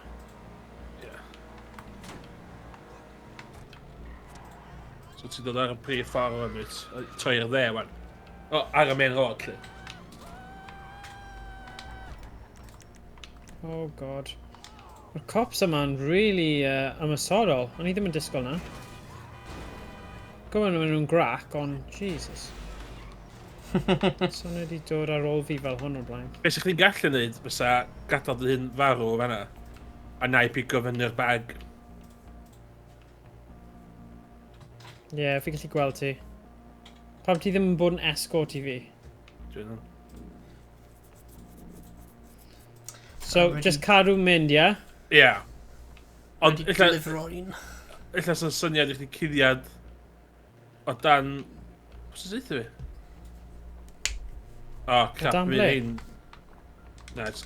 So ti'n dod ar y prif ffordd o'n wyt, troi i'r dde wan. O, ar y main road, lle. Oh, God. Mae'r cops yma'n really ymosodol. O'n i ddim yn disgwyl na. Gwybod maen nhw'n grac, ond Jesus. So nhw wedi dod ar ôl fi fel hwn o'r blaen. Be sy'ch chi'n gallu neud fysa gadael dy hun farw fan'na, a na i pigo fyny'r bag. Ie, yeah, fi gallu gweld ti. Pam ti ddim yn bod yn escort i fi? Dwi'n So, Ready. just cadw mynd, ie? Yeah? Ie. Ond Wedi ella, delifero un. ella sa'n syniad i chdi cuddiad o dan... Pwy sy'n deutha fi? O, crap, dan mi ble? hyn... Na, it's...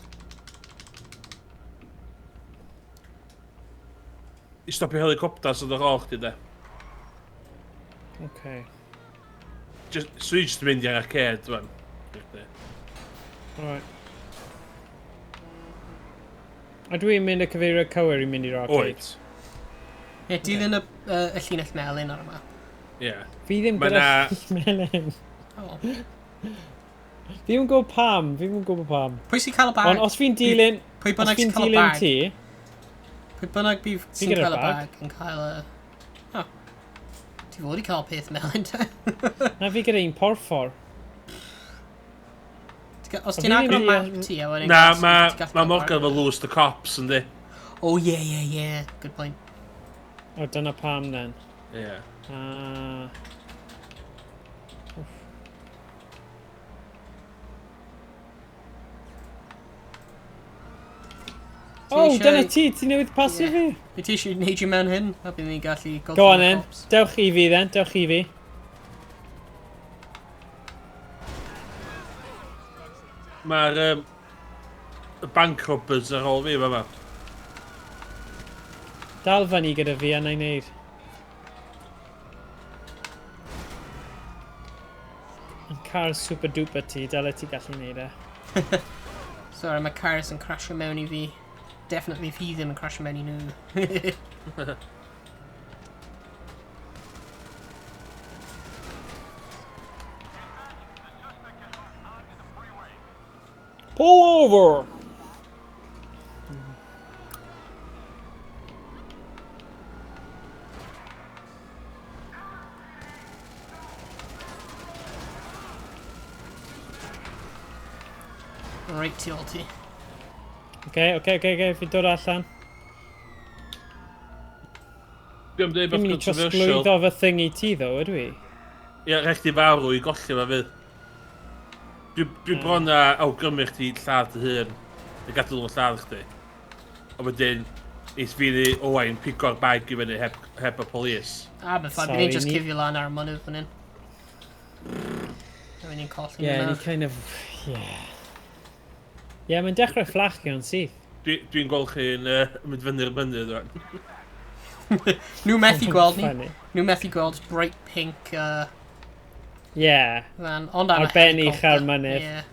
I stopio helicopter sydd ar ôl chdi, de. Okay. Just, so i just yn mynd i'r arcade, wan. Alright. A dwi'n mynd y cyfeiriad cywir i mynd i'r arcade? Oed. Ie, dilyn y llinell melyn ar y map. Ie. Fi ddim Ma' gyda 'na- llinell melyn. Oh. Fi ddim yn gwybod pam, fi ddim yn gwybod pam. Pwy sy'n cael y bag? Ond os fi'n dilyn, Pwy os bynnag fi'n sy'n cael y dilyn bag? ti, Pwy bynnag bydd sy'n gyda'r cael y bag. bag yn cael y... Oh. Ti fod i cael peth melyn te. na fi gyda un porffor. Os ti'n agor map ti, a wedyn... Na, mae Morgan efo lose the cops, yndi. Oh, yeah, yeah, yeah. Good point. O, dyna pam, then. Yeah. Ah. Oh, dyna ti, ti newydd pasio fi. Fi ti eisiau neud i mewn hyn, a bydd ni'n gallu Go on then, dewch i fi then, dewch i fi. Mae'r bank robbers ar ôl fi, fama. Dal fyny gyda fi a na i wneud. Yn car super duper ti, dyle ti gallu wneud e. Sorry, mae cars yn crasio mewn i fi. Definitely fi ddim yn crasio mewn i nhw. Pull over! Right, ti ôl ti. Okay, okay, okay, okay, fi'n dod allan. Dwi'n dweud Fi'n beth mynd i controversial. trosglwyddo fy thing i ti ddo, ydw i? Ie, rhaid chdi farw i golli fe fydd. Dwi bron a awgrymu chdi lladd dy hun. Neu gadael nhw lladd chdi. A wedyn, eith fi ni Owain pigo'r bag i fyny heb y polis. Ah, but fine, Sorry, bydd ni'n just ni- cuddio lan ar y mynydd fan hyn. A ni'n colli Yeah, nhw ni nawr. kind of... Yeah. Yeah, mae'n dechrau fflachio'n syth. Dwi'n gweld chi'n mynd fyny'r mynydd rwan. Nhw methu gweld ni. Funny. Nhw methu gweld bright pink Yeah. van. Ond am y Ar ben helicopter. ucha'r mynydd. Yeah.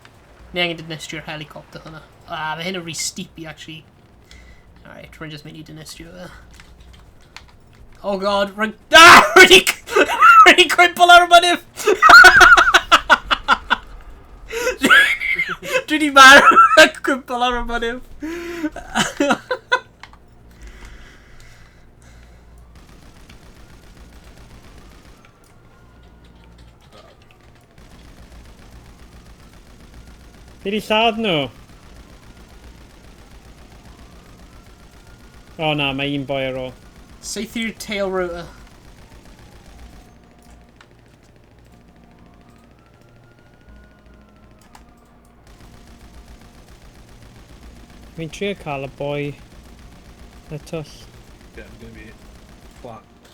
Ni angen dinistrio'r helicopter hwnna. Ah, mae hyn yn rhy steepy, actually. Alright, rwy'n just mynd i dinistrio fe. Oh god, rwy'n... Ah! Rwy'n cwympo lawr y mynydd! Dwi di marw a cwympo lawr y mynydd. Fi di lladd nhw. O na, mae un boi ar ôl. Saethu'r tail rotor. Fi'n trio cael y boi y twll. Yeah, I'm gonna be flat.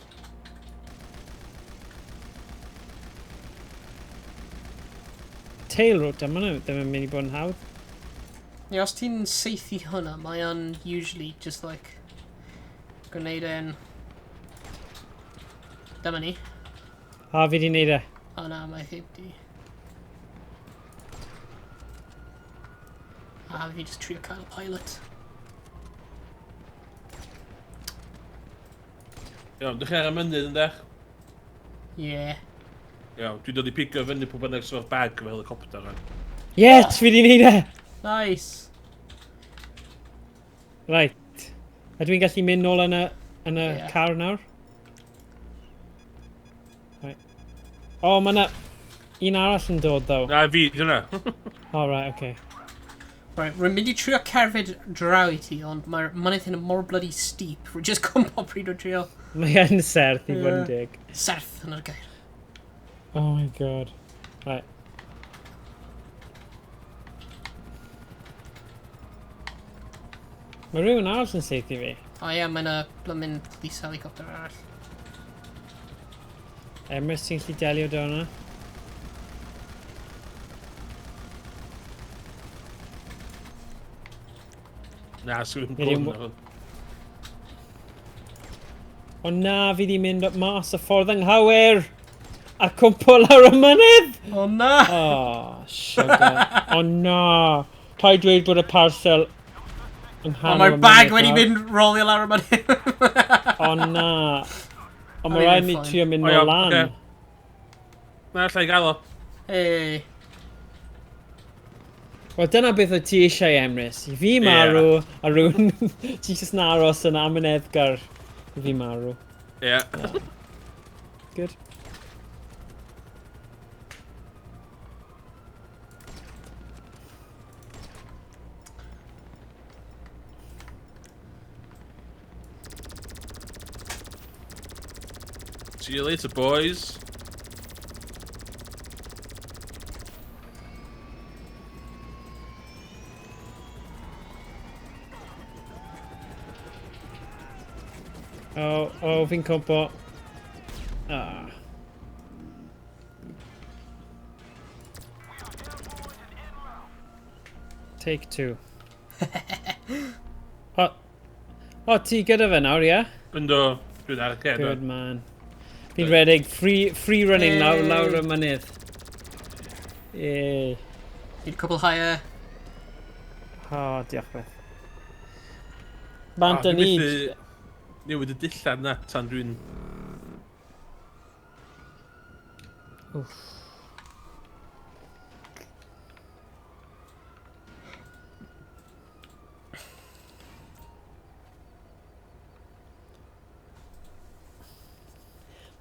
Tail rotor, ma' hwnna ddim yn mynd i bod yn hawdd. Ie, os ti'n saethu hwnna, mae o'n usually just like... gwneud e'n... Dyma ni. A fi di wneud e. O na, mae heb di. A fi just trio cael y pilot. Iawn, dych chi ar y mynydd yn dech? Yeah. Iawn, dwi'n dod i pigo fyny pwy bynnag sydd o'r bag efo helicopter rwan. Yes, fi di wneud e! Nice! Right. A dwi'n gallu mynd nôl yn y, Ie. car nawr? Right. O, oh, mae yna un arall yn dod, though. Na, fi, dyna. Oh, right, okay. Right, rwy'n mynd i trio cerdded draw i ti, ond mae'r mynydd hyn yn mor bloody steep. Rwy'n just cwmpo pryd o trio. Mae yn serth i fod yn Ie. dig. Serth yn yr gair. Oh my god. Right. Mae rhywun arall yn saethu fi. O ie, mae yna blymyn police helicopter arall. Emrys, ti'n gallu delio 'da hwnna? Na, swn i'n Fi ddim- gweld hwn. O na, fi di mynd mas y ffordd anghywir! A cwmpo lawr y mynydd! O na! Oh, sugar. O na! Paid dweud bod y parcel yng O, nghanol mae'r y bag mynydd wedi nawr. mynd rolio lawr y mynydd. O na. O, mae O'n i'n rhaid ni fine. trio mynd O, nôl iawn, lan. ocê. Na, allai gael o. Hey. Wel, dyna beth o ti eisiau, Emrys. I fi marw, a rhywun... ti jyst yn aros yn amyneddgar i fi marw. Ie. Good. See you later, boys. O, o, fi'n cwmpo. Ah. Take two. O, o, ti gyda fe nawr, ie? Yeah? Ynddo, dwi'n ar y ced. Good man. Fi'n redeg free, free running lawr, lawr y mynydd. Yay. Fi wedi cwblhau e. O, diolch beth. Bant yn ni. Newid y dillad na, tan dwi'n... Wff.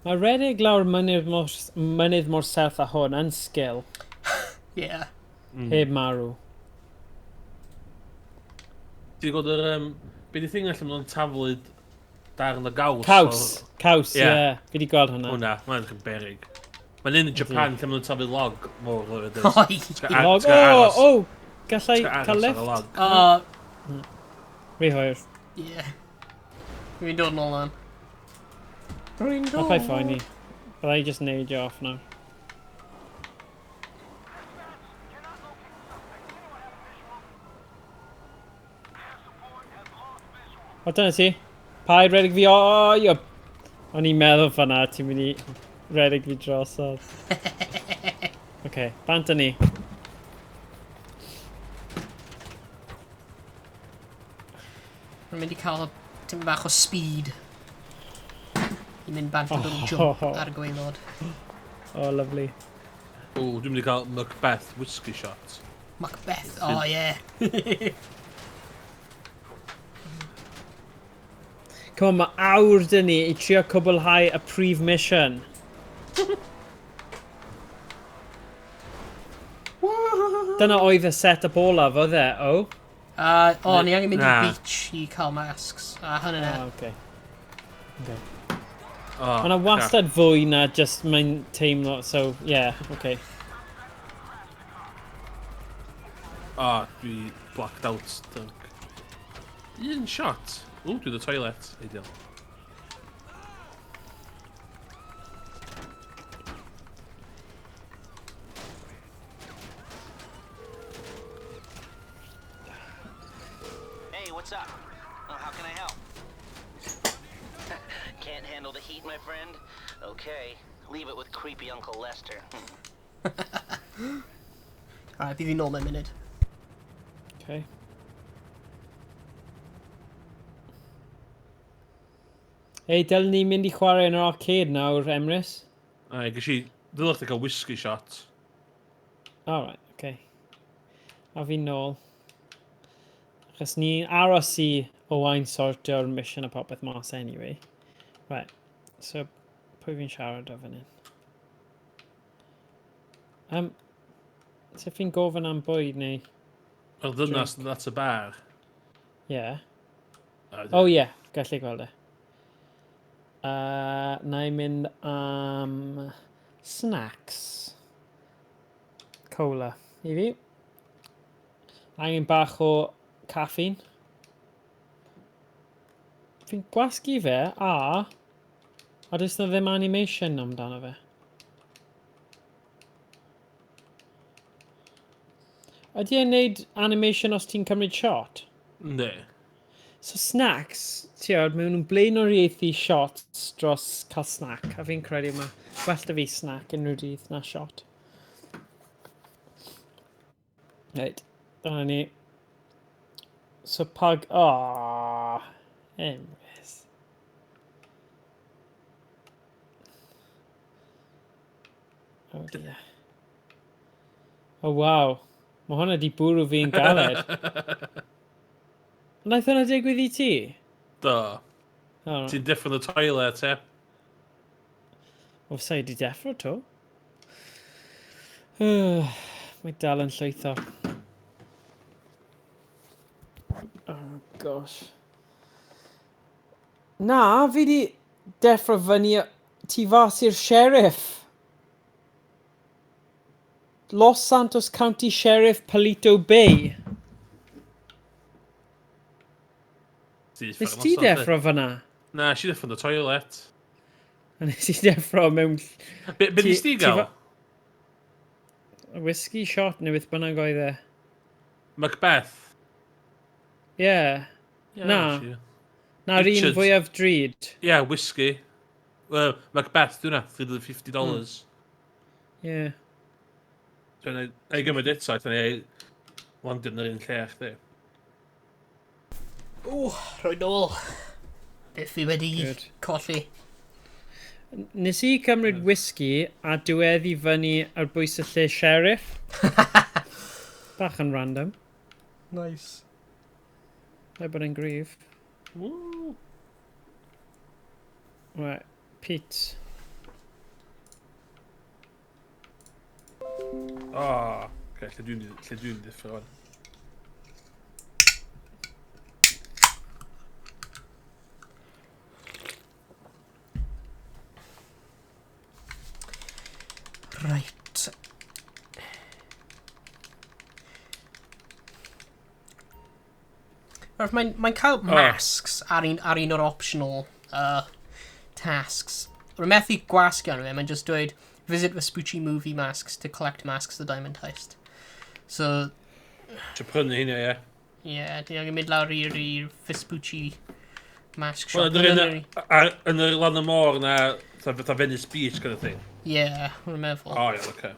Mae redeg lawr mynydd mor, mynydd mor serth â hwn yn sgil. Yeah. Heb marw. Ti'n gweld yr... Um, be di thing allan nhw'n taflud darn o gaws? Caws! Caws, ie. Ie. Yeah. Fi di gweld hwnna. Hwna, mae'n edrych yn berig. Mae'n un yn Japan lle maen nhw'n taflu log mowr o O, Log. O, o! Gallai cael lift. Log. O, Rhy hwyr. ie. Fi'n dod nôl lan. Rwy'n I'll dod. play phoeni. Byddai i just neidio off nawr. O, dyna ti. Paid redeg fi, o, o, o. O'n i'n meddwl fan'na, ti'n mynd i redeg fi drosodd. Oce, okay, bant â ni. Rwy'n mynd i cael tipyn bach o speed. I mynd bant yn dod yn jump ar y gwaelod. Oh, lovely. O, dwi'n mynd i cael Macbeth whiskey shot. Macbeth, oh yeah. Come on, mae awr dyn ni i trio cwblhau y prif mission. Dyna oedd y set-up olaf, oedd e? O? O, ni angen mynd Na. i beach i cael masks. A hynny na. Ah, okay. Okay. Oh, Mae yna wastad fwy na just mae'n teimlo, so yeah, okay. O, dwi blacked out. Dunk. Un shot. O, dwi'n y toilet. Ideal. Hey, what's up? Oh, how can I help? Can't handle the heat, my friend? Okay, leave it with creepy Uncle Lester. Alright, bydd fi nôl mewn munud. Okay. Ei, dylen ni mynd i chwarae yn yr arcade nawr, Emrys. Ai, ges i... Dylech chdi cael whiskey shot. Alright, okay. A fi nôl. Achos ni'n aros i Owain sortio'r mission a popeth mas anyway. Right, so pwy fi'n siarad o fan hyn? Sut fi'n gofyn am bwyd neu... Yr ddynas yn at y bar. Yeah. A Oh yeah, gallu gweld e. Na i mynd am snacks. Cola. I fi. Angen bach o caffeine. Fi'n gwasgu fe, a does na ddim animation amdano fe. Ydy e'n neud animation os ti'n cymryd shot? Yndi. So snacks, ti'n gwybod, maen nhw'n blaenoriaethu shots dros cael snack, a fi'n credu mae well da fi snack unrhyw dydd na shot. Right, dyna ni. So pug... Oh, Emrys. Oh dear. Oh wow. Mae hwnna di bwrw fi'n galed. Wnaeth hwnna digwydd i ti? Do. Oh, Ti'n deffro yn y toilet, e? O, sa i di deffro to. Mae dal yn llwytho. Oh, gosh. Na, fi di deffro fyny tu fas i'r sheriff. Los Santos County Sheriff Palito Bay. Nes ti deffro fyna? Na, si deffro yn y toilet. A nes i deffro mewn... Be, be nes ti gael? Whiskey shot neu beth bynnag oedd e. Macbeth? Ie. Yeah. Na. Na'r un fwyaf drud. Ie, yeah, whiskey. Well, Macbeth, dwi'n na, $350. Ie. Yeah. So, na i gymryd eto, a na i landio yn yr un lle chdi. O, rhoi nôl. Beth fi wedi Good. colli. Nes i cymryd whisky a diweddu fyny ar bwys y lle sheriff. Bach yn random. Nice. Rhaid bod e'n gryf. Woo. Right, Pete. Oh, okay, lle dwi'n lle dwi'n ddeffro wan. Right. Mae'n mae cael masks ar un, ar un o'r optional tasks. Rwy'n methu gwasgu arno fe, mae'n just dweud visit Vespucci movie masks to collect masks the Diamond Heist. So... Ti'n prynu hynny, ie? Ie, ti'n angen mynd lawr i'r Vespucci mask shop. Wel, yn yr lan y môr na, fatha Venice Beach kind of thing. Ie, rwy'n meddwl. O, ie, oce.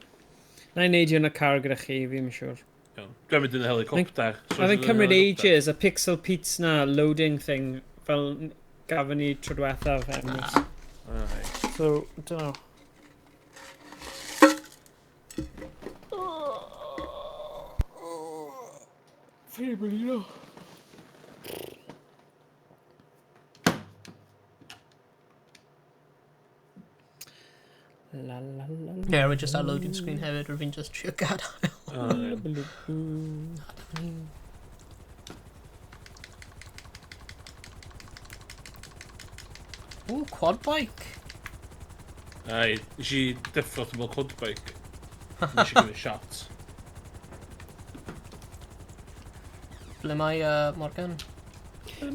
Na i neud i yn y car gyda chi, fi'n siŵr. Dwi'n mynd yn y helicopter. Mae fe'n cymryd ages, a Pixel Pete's na loading thing, fel gafon ni tro diwethaf. So, don't know. Fi'n blino. La la la. Ie, rwy'n just ar loading screen hefyd, rwy'n just trio gadael. Ooh, quad bike. Ai, nes i deffro ti'n fel quad bike. Nes i give it a shot. Ble mae Morgan?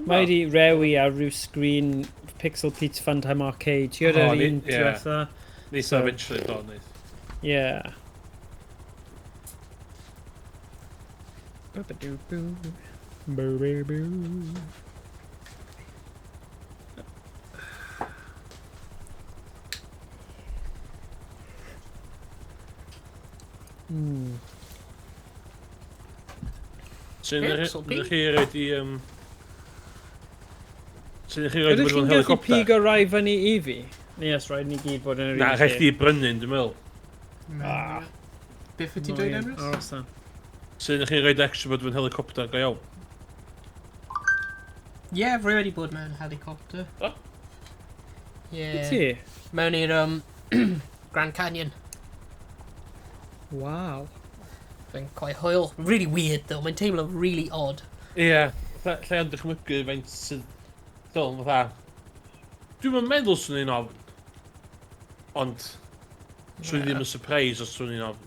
Mae wedi rewi ar rhyw screen Pixel Pete's Funtime Arcade. Ti'n gwybod yr un diwetha? Neith o eventually do, neith. Yeah. So, ydych chi roed i... So, ydych chi roed i bod yn helicopter? Ydych chi'n gallu pigo rai fyny i fi? Neu os rhaid ni gyd bod yn yr un lle? Na, rhaid chdi brynu, dwi'n meddwl. Beth wyt ti'n dweud, Emrys? Aros dan. So, ydych chi'n rhoi extra bod yn helicopter go iawn? Ie, yeah, rwy wedi bod mewn helicopter. O? Ie. Ti? Mewn i'r Grand Canyon. Wow. Fe'n quite hwyl. Really weird though, mae'n teimlo really odd. Ie, yeah, lle ond dychmygu faint sydd... Dyl, fatha... Dwi'm yn meddwl swn i'n ofn. Ond... Swn i ddim yn surprise os swn i'n ofn.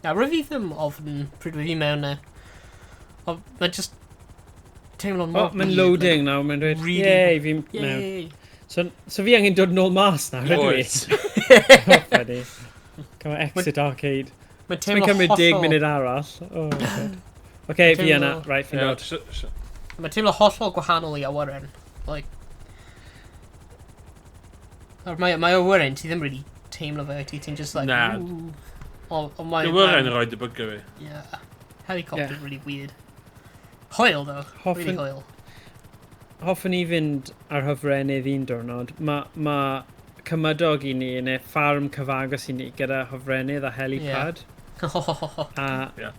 Na, rwy fi ddim ofn pryd rwy fi mewn e. Ond mae'n just... Teimlo'n mor... Oh, mae'n loading nawr, mae'n dweud... Really... Yay, fi'n mewn. Yay! So fi angen dod nôl mas nawr, ydw i? Oes. Oh, funny. Come on, exit arcade. Mae'n Mae'n teimlo cymryd hollol... 10 munud arall. Oh, God. Oce, fi yna. Right, fi'n dod. Mae'n teimlo hollol gwahanol i awyren. Like... Mae awyren, ti ddim really teimlo fe, ti'n just like... Na. Mae awyren yn rhoi dy bygio fi. Yeah. Helicopter really weird. Hwyl, though. Really hwyl. Hoffwn i fynd ar hofrennydd un diwrnod. Mae cymydog i ni, neu ffarm cyfagos i ni, gyda hofrennydd a helipad. Yeah.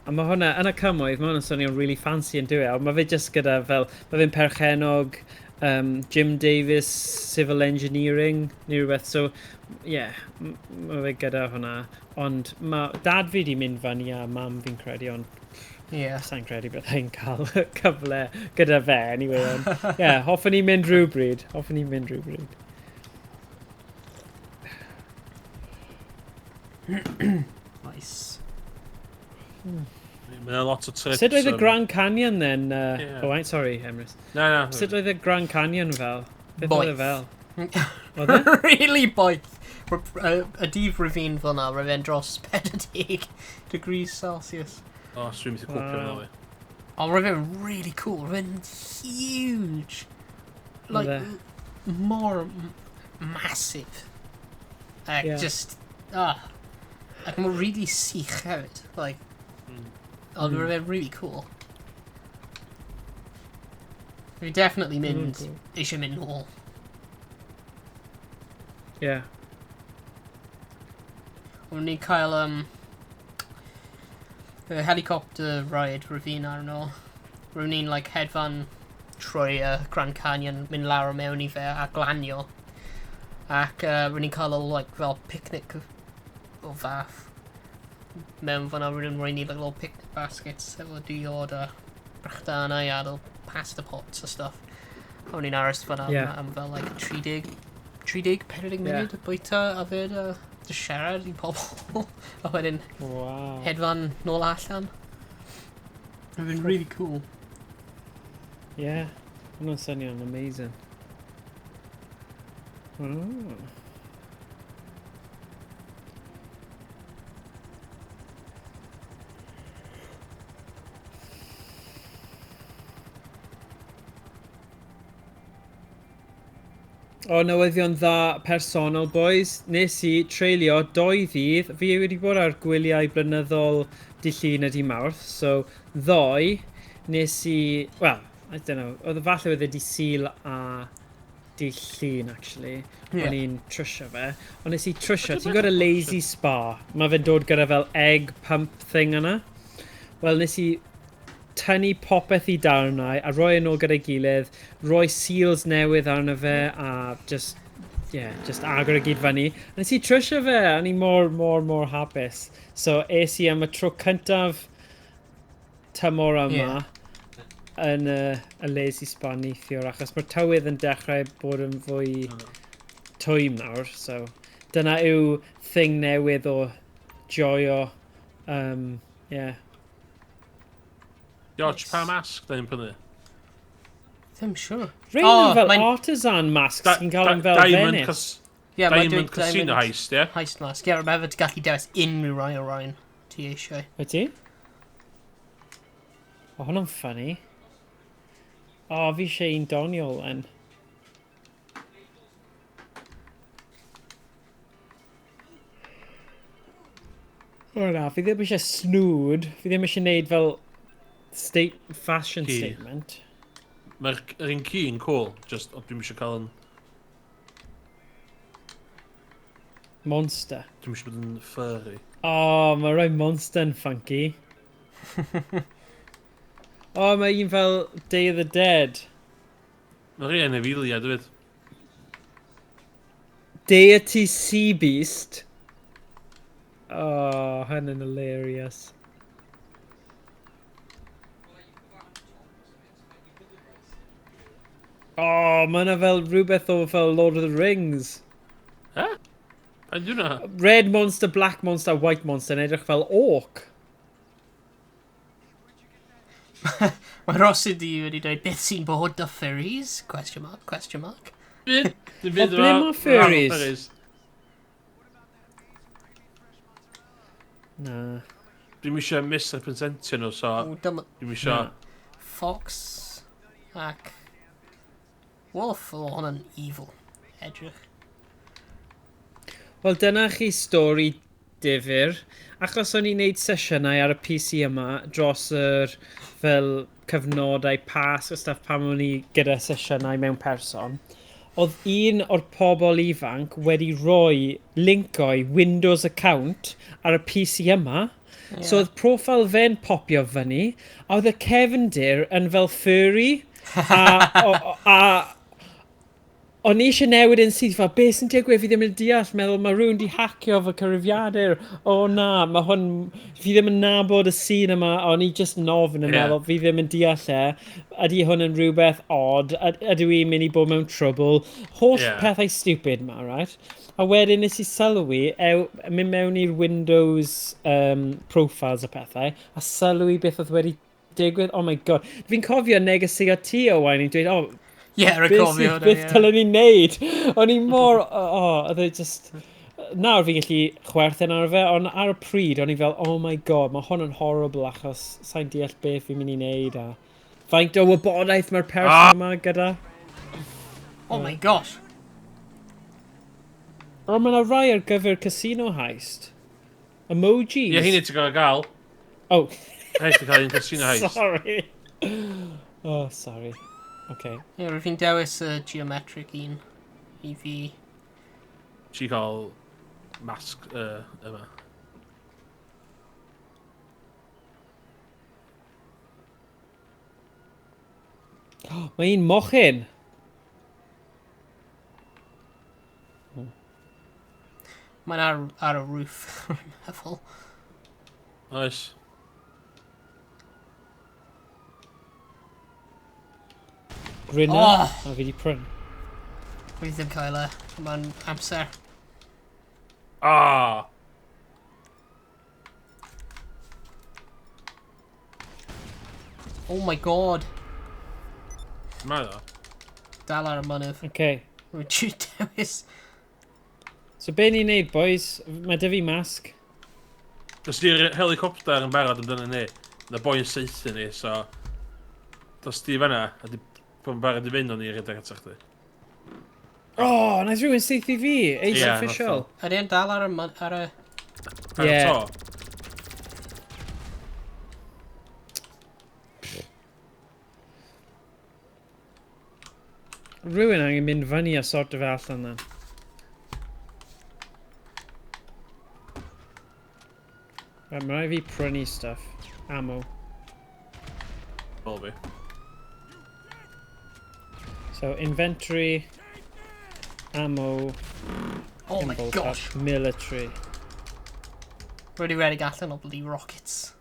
A mae hwnna, yn y cymoedd, mae hwnna'n swnio'n really fancy yn dyw e, ond mae fe just gyda fel, mae fe'n perchenog Jim Davis Civil Engineering neu rhywbeth, so yeah, mae fe gyda hwnna. Ond mae dad fi di mynd fyny a mam fi'n credu, ond yeah. Sa'n credu byddai'n cael cyfle gyda fe, anyway. Ond, yeah, hoffwn i mynd rhywbryd. Nice. Mae yna lot o trips. Sut oedd y Grand Canyon then? Ie. Owain, sorry, Emrys. Na, na. Sut oedd y Grand Canyon fel? Beth oedd e Boeth. fel? Oedd e? Really boeth. Y dydd ravine fel na, roedd e'n dros 40 degrees Celsius. O, swn i'n methu cwpio Wow. fel fi. Ond roedd e'n really cool. Roedd e'n huge. Like, Oedd e? mor massive. Ac Ie. just, ah. Ac mae'n really sych hefyd. Like, ond roedd e'n really cool. Fi definitely mynd, cool. eisiau mynd nôl. Yeah. O'n ni'n cael y helicopter ride ravine arno. Ro'n ni'n like, hedfan trwy Grand Canyon, mynd lawr mewn i fe a glanio. Ac ro'n ni'n cael little, like, fel picnic o fath. Mewn fan'na, ro'n nhw'n rhoi ni like, little picnic baskets efo diod a brechdanau a little pasta pots a stuff. A o'n i'n aros fan'na am fel like 30, 30, 40 munud yeah. bwyta a fyd a just siarad i pobl. A wedyn hedfan nôl allan. It's been really cool. Yeah. Hwnnw'n swnio'n amazing. O, newyddion dda personol, boys. Nes i treulio 2 ddydd. Fi wedi bod ar gwyliau blynyddol dydd Llun a dydd Mawrth. So, ddoe, nes i... Well, I don't know. Oedd falle oedd e dydd Sul a dydd Llun, actually. Ie. O'n i'n trwsio fe. Ond nes i trwsio. Ti'n gwybod y Lazy Spa? Mae fe'n dod gyda fel egg pump thing yna. Wel, nes i tynnu popeth i darnau a rhoi yn ôl gyda'i gilydd, rhoi seals newydd arno fe a just, yeah, just agor y gyd fyny. A nes i trwsio fe, a o'n i mor, mor, mor hapus. So es i am y tro cyntaf tymor yma yn y Lazy Spa neithiwr, achos mae'r tywydd yn dechrau bod yn fwy twym nawr, so dyna yw thing newydd o joio, yeah. George, pa masg da ni'n prynu? Ddim siŵr. Rhain O, yn fel mae'n- artisan masks sy'n cael yn fel Diamond, Venice. Ie, mae'n Diamond dweud Casino Diamond Heist, ie? Heist mask. Ie, mae hefyd gallu dewis unrhyw rai o rhain ti eisiau. Wyt ti? O, hwnna'n funny. O, fi eisiau un doniol then. O na, fi ddim eisiau snwd. Fi ddim eisiau neud fel state fashion Ci. statement. Mae'r yr un ci yn cool, just, ond dwi'm eisiau cael yn... Monster. Dwi'm eisiau bod yn furry. O, mae rhoi monster yn funky. O, mae un fel Day of the Dead. Mae'r un anifeiliaid hefyd. Deity Sea Beast. Oh, hynny'n hilarious. Oh, mae yna fel rhywbeth o fel Lord of the Rings. Eh? Pa'n di hwnna? Red Monster, Black Monster, White Monster yn edrych fel orc. Mae Rosidi wedi dweud, beth sy'n bod dy furries? Question mark, question mark. Byd? Dim byd O, ble efo ma' furries? furries. Na. Dwi'm eisiau misrepresentio nhw, so O, dyma dwi'm eisiau... Fox ac Wolf, o, hwnna'n evil. Edrych. Wel, dyna chi stori difyr. Achos o'n i'n neud sesiynau ar y PC yma dros yr fel cyfnodau pas a stuff pan o'n i gyda sesiynau mewn person, oedd un o'r pobl ifanc wedi rhoi link o'i Windows account ar y PC yma. Yeah. So oedd profile fe'n popio fyny, a oedd y cefndir yn fel furry, a, o, a O'n i eisiau newid yn syth, fel, beth sy'n digwydd, fi ddim yn deall, meddwl, mae rhywun di hacio fy cyfrifiadur. O na, mae hwn, fi ddim yn nabod y scene yma, o'n i just yn ofn yn meddwl, fi ddim yn deall e. Ydy hwn yn rhywbeth odd, ydw i'n mynd i bod mewn trouble. Holl pethau stupid ma, right? A wedyn nes i sylwi, mynd mewn i'r Windows profiles a pethau, a sylwi beth oedd wedi digwydd. Oh my god. Fi'n cofio negesio ti, Owain, i'n dweud, oh, Ie, rwy'n cofio hwnna, beth dylen ni wneud? O'n i mor, oedd e just... Nawr fi'n gallu chwerthin ar fe, ond ar y pryd, o'n i fel, oh my god, mae hwn yn horrible achos sa'n deall beth fi'n mynd i wneud a faint o wybodaeth mae'r person yma gyda. Oh my gosh. Ond mae yna rai ar gyfer casino heist. Emojis. Ie, hynny ti'n gorfod gael. Oh. Rhaid ti cael un casino heist. Sorry. Oh, sorry. Okay. Ie, rwy'n fi'n dewis y geometric un i fi. Ti cael masg yma. Mae un mochyn. Mae'n ar y roof, rwy'n meddwl. Oes. Grinner. Oh! A fi di prynu. Fi ddim cael e. Mae'n amser. Ah! Oh my god. Mae o. Dal ar y mynydd. Okay. Rwy'n ti dewis. So be ni'n neud, boys? Mae dy fi masg. Os di'r helicopter yn barod amdano ni, na boi'n saethu ni, so... Dos di fan'na, a di bod yn barod i fynd o'n i redeg ato chdi. Oh, naeth rhywun saethu fi! Ace Ie, official. Ydy e'n dal ar y... Ar y... Ar y Ie. to. Rhywun angen mynd fyny a sort of allan na. Right, mae rhaid fi prynu stuff. Ammo. Fel fi. So, inventory, ammo, Oh my pinball gosh. cup, military. Rwy wedi redeg allan o bloody rockets.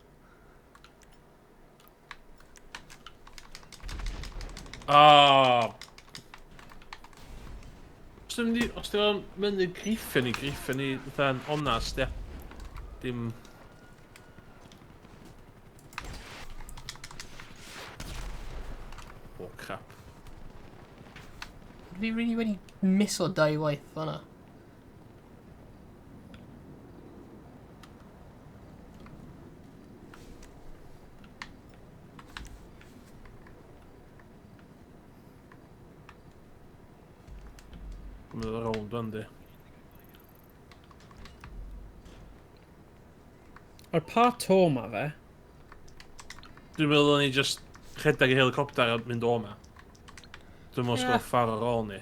Ah! Os ti'n mynd i... Os ti'n mynd i griffio ni, griffio ni, fatha'n onast, ia. Dim... Oh, crap. Fi really wedi miso dau waith fan'na. Dwi'n mynd ar rownd fan, di. O'r pa to ma fe? Dwi'n meddwl o'n i just rhedeg i helicopter a mynd o ma. Dwi'n meddwl Ie. sgwrdd ffordd ar ôl ni.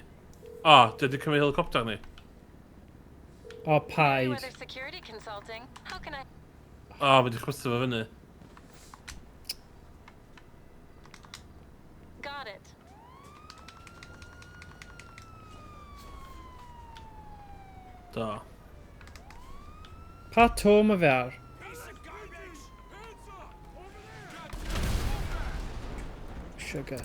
O, dwi wedi cymryd helicopter ni. O, paid. Merryweather Security Consulting. How can I... O, mae wedi chwythu fo fyny. Got it. Do. Pa to ma fe ar? Sugar.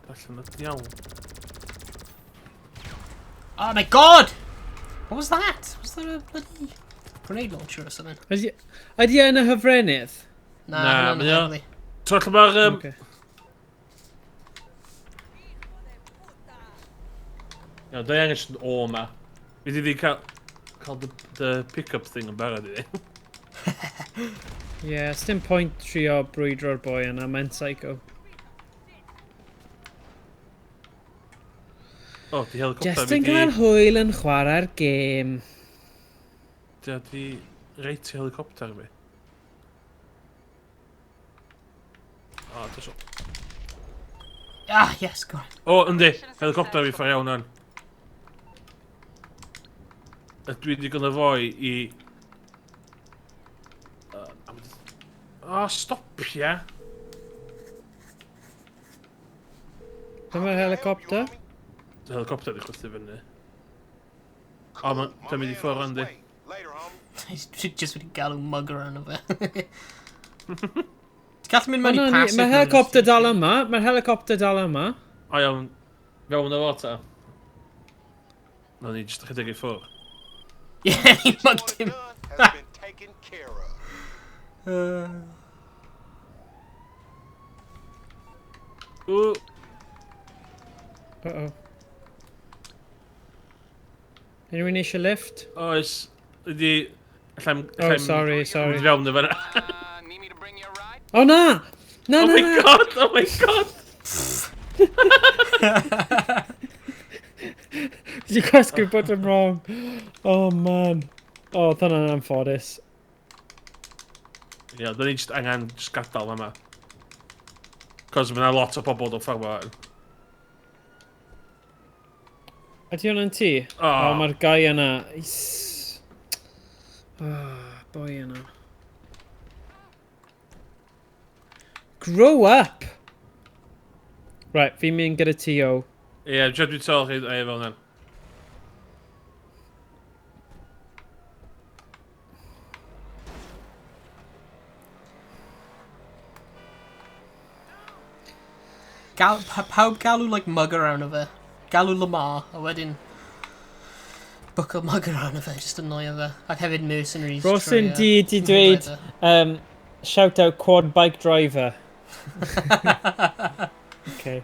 Allan y iawn. Oh my god! What was that? Was that a bloody grenade launcher or something? Ydy ydy e yn y hyfrenydd? Na, Na, hwnna'n mae o- heddlu. Ti'n lle mae'r... Okay. Iawn, da i angen jyst yn o ma. Fi di cael the pick-up thing yn barod i fi. Ie, sdim pwynt trio brwydro'r boi yna, mae'n psycho. O, di helicopter Just fi yn di... cael hwyl yn chwarae'r gêm. Di, di reit i helicopter fi. O, dos o. Ah, yes, go on. O, yndi, helicopter fi ffordd iawn o'n. A dwi wedi gynnu foi i... O, stopia. Dyma'r helicopter. Helicopter di chwythu fyny. O, ma' dwi'n mynd i ffwrdd, yndi. Later, homie. Just wedi galw mugger arno fe. Ti'n gallu mynd mewn i Na, passive Mae'r mode os helicopter ti dal yma. Mae'r helicopter dal yma. O iawn, fewn o fo ta. No ni jyst ychydig i ffwrdd. Yeah, he What mugged you him. wanted done has been taken care of. Ww, Uh-oh. Unrhyw un eisiau lift? oes, ydi... Allai'm... Oh, sorry, sorry. Mynd fewn o fan'na. Need me to bring you a ride? Oh, na! Na, Oh na, my na! god, oh my god! You gwasgu button wrong. Oh, man. Oh, oedd hwnna'n anffodus. Ie, yeah, ni jyst angen jyst gadael yma. Cos mae yna lot o bobl o'n ffordd yma. Ydy hwnna'n ti? Oh. Oh, mae'r guy yna. Is... Oh, boi yna. Grow up! Right, fi'n mynd gyda ti, o. Ie, yeah, dwi'n tol chi, ie, fel yna. Gal, pawb galw, like, mugger arno fe. Galw Lamar, a wedyn book a mugger arno fe, just annoy fe. Ac hefyd mercenaries. Rosin trwy, di dweud, fe. shout out quad bike driver. Okay.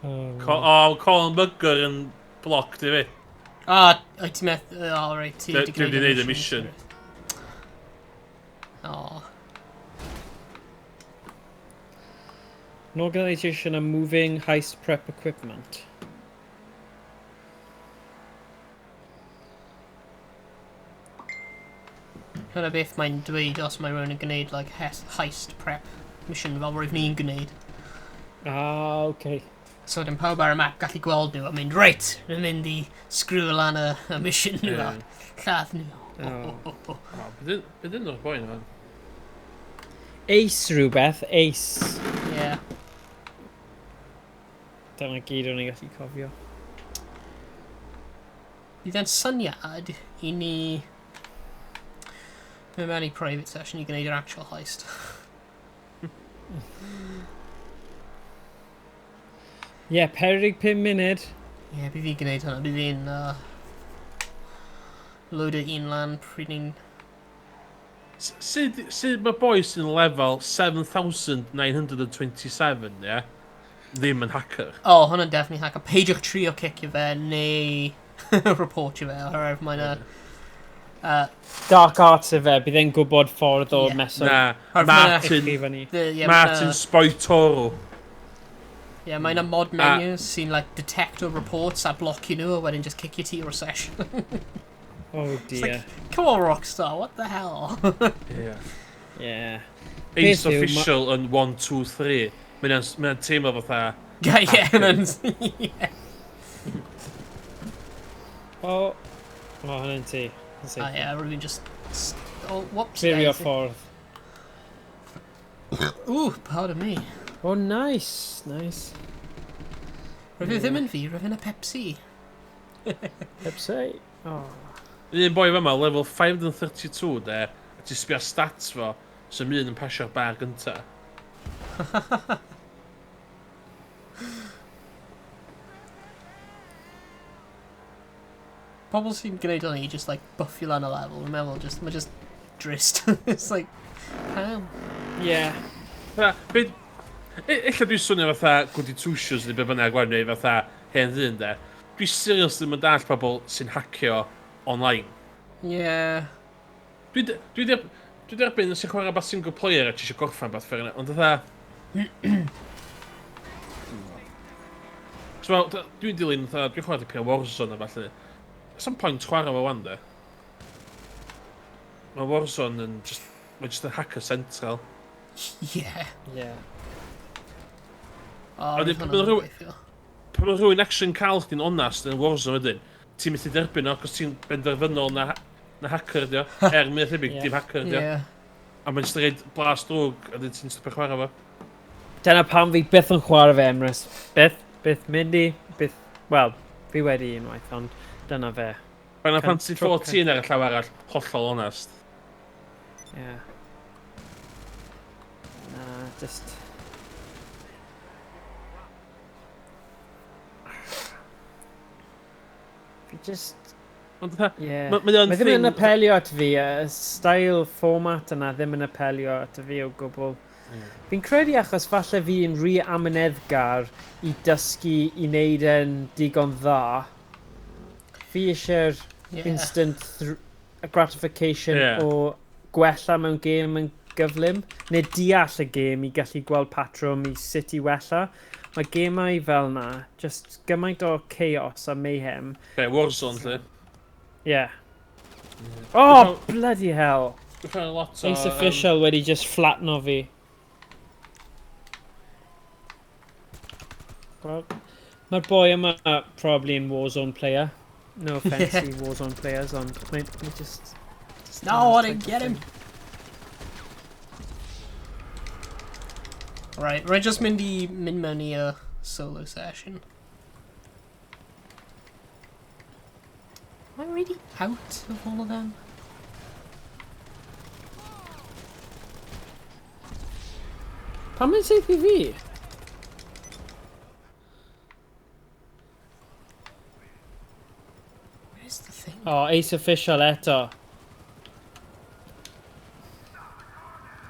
Oh, O, Colin Mugger yn bloc, di fi. Ah, wyt ti'n meth... Oh, right, ti Dwi wedi wedi gwneud y mission. Oh. An organisation are moving heist prep equipment. Hwna beth mae'n dweud os mae rhywun yn gwneud like, heist prep mission fel roedd ni'n gwneud. Ah, okay. So wedyn pawb ar y map gallu gweld nhw a mynd, reit, rwy'n mynd i screw lan y mission nhw a lladd nhw. Oh. O, beth yn o'r boi yna? Ace rhywbeth, Ace. Yeah. Dyna gyd o'n i'n gallu cofio. Bydd e'n syniad i ni mynd mewn i private session i gwneud yr actual heist. Ie, yeah, 45 munud. Ie, yeah, bydd fi'n gwneud hwnna. Bydd fi'n loadio un lan pryd ni'n... Sut mae boi sy'n lefel 7,927, ie? Ddim yn hacker. O, oh, hwnna'n definitely hacker. Peidiwch trio cicio fe neu reportio fe, oherwydd mae'n Dark arts y fe, bydd e'n gwybod ffordd o Ie. meso Na, Oherwydd Martin, chi fyny. Yeah, Martin Spoitoro. Yeah, mae'n a mod menu sy'n like detect o reports a blocio nhw a wedyn just kick you to your session. Oh It's dear. like, come on Rockstar, what the hell? Yeah. Yeah. Ace Beth yw, ma- Official yn 1, 2, 3. Mae'n teimlo fatha... Yeah, yeah. Oh, oh, hwnna'n ti. Ah, yeah, rwy'n just... Oh, whoops. Clirio daisy. ffordd. Ooh, pardon me. Oh, nice, nice. Rwy'n ddim yn fi, rwy'n a Pepsi. Pepsi. Oh. Un boi fama, level 532, de, a ti'n sbio stats fo, so un yn pasio'r bar gynta. Pobl sy'n gwneud hwnna i just like buffio lan y level, rwy'n meddwl, just, mae just drist. It's like, pam? Yeah. Fatha, Ella dwi'n swnio fatha goody two shoes neu be bynnag wan, neu fatha hen ddyn, de. Dwi serious ddim yn dallt pobl sy'n hacio online. Yeah. Dwi derbyn sy'n chwarae beth single player a ti eisiau gorffan beth fair enough, ond fatha... So, wel, dwi'n dilyn, fatha, dwi'n chwarae dipyn o Warzone a falle. Some point chwarae fo wan, de. Mae Warzone yn just... Mae just yn hacker central. Yeah. Yeah. Oh, A roedd di- hwnna'n bydd rhyw- gweithio. Pan mae rhywun actually'n cael chdi'n onast yn Warzone wedyn, ti'n methu derbyn o, cos ti'n benderfynol na hacker dio. Mae'n thebyg, Ie. dim hacker dio. Yeah. A mae'n just rhaid blas drwg, a dyn ti'n stopio chwarae fo. Dyna pam fi byth yn chwarae fe, Emrys. Byth, byth mynd i, byth... Wel, fi wedi unwaith, ond dyna fe. Final Fantasy 14 ar y llaw arall, hollol onest. Yeah. Na, just... Fi just... Ond fatha... Yeah. Mae o'n Mae ddim yn apelio at fi, y style format yna ddim yn apelio at fi o gwbl. Fi'n credu achos falle fi'n rhy amyneddgar i dysgu i wneud e'n digon dda. Fi eisiau'r instant gratification o gwella mewn gêm yn gyflym, neu deall y gêm i gallu gweld patrwm i sut i wella. Mae gemau fel na, just gymaint o chaos a mayhem. Okay, Warzone, lle. Yeah. Oh, bloody hell. Dwi'n cael lot o... Ace Official wedi just flatno fi. Well, mae'r boi yma probably yn Warzone player. No offence i Warzone players, ond mae just... No, I didn't get him! Right, rwy'n just mynd i mynd mewn i a solo session. Am I really out of all of them? Pam mae'n saethu fi? Where's the thing? Oh, Ace Official eto.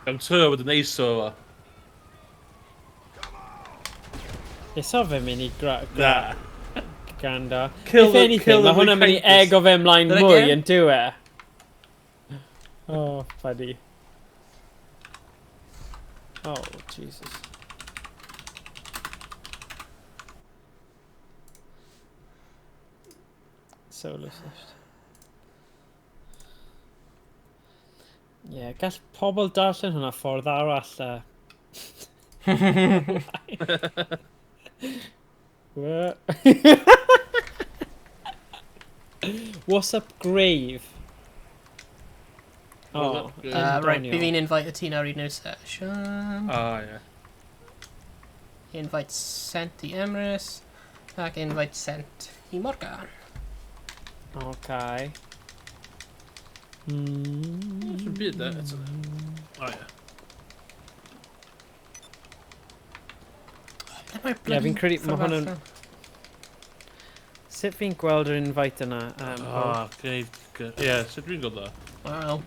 Am tŷ wedi neis o fo. Eso fe mynd i Na. Ganda. Kill If the- anything, kill mae them with hwnna'n mynd i kindness. ego fe ymlaen But mwy again- yn dyw e. Oh, funny. Oh, Jesus. Solo session. Yeah, gall pobl darllen hwnna ffordd arall. What? What's up, Grave? Oh, Grave? Right, Doniol. fi fi'n invite y ti nawr i new session. Ah, ie. Invite sent i Emrys. Ac invite sent i Morgan. Okay. Dwi'n byd e, eto. O, ie. Ble mae'r Ie, bloody fi'n credu ma' ffordd hwn yn- allan? Sut fi'n gweld yr invite yna? Ah, Grave. Ie, sut dwi'n gweld o? Well.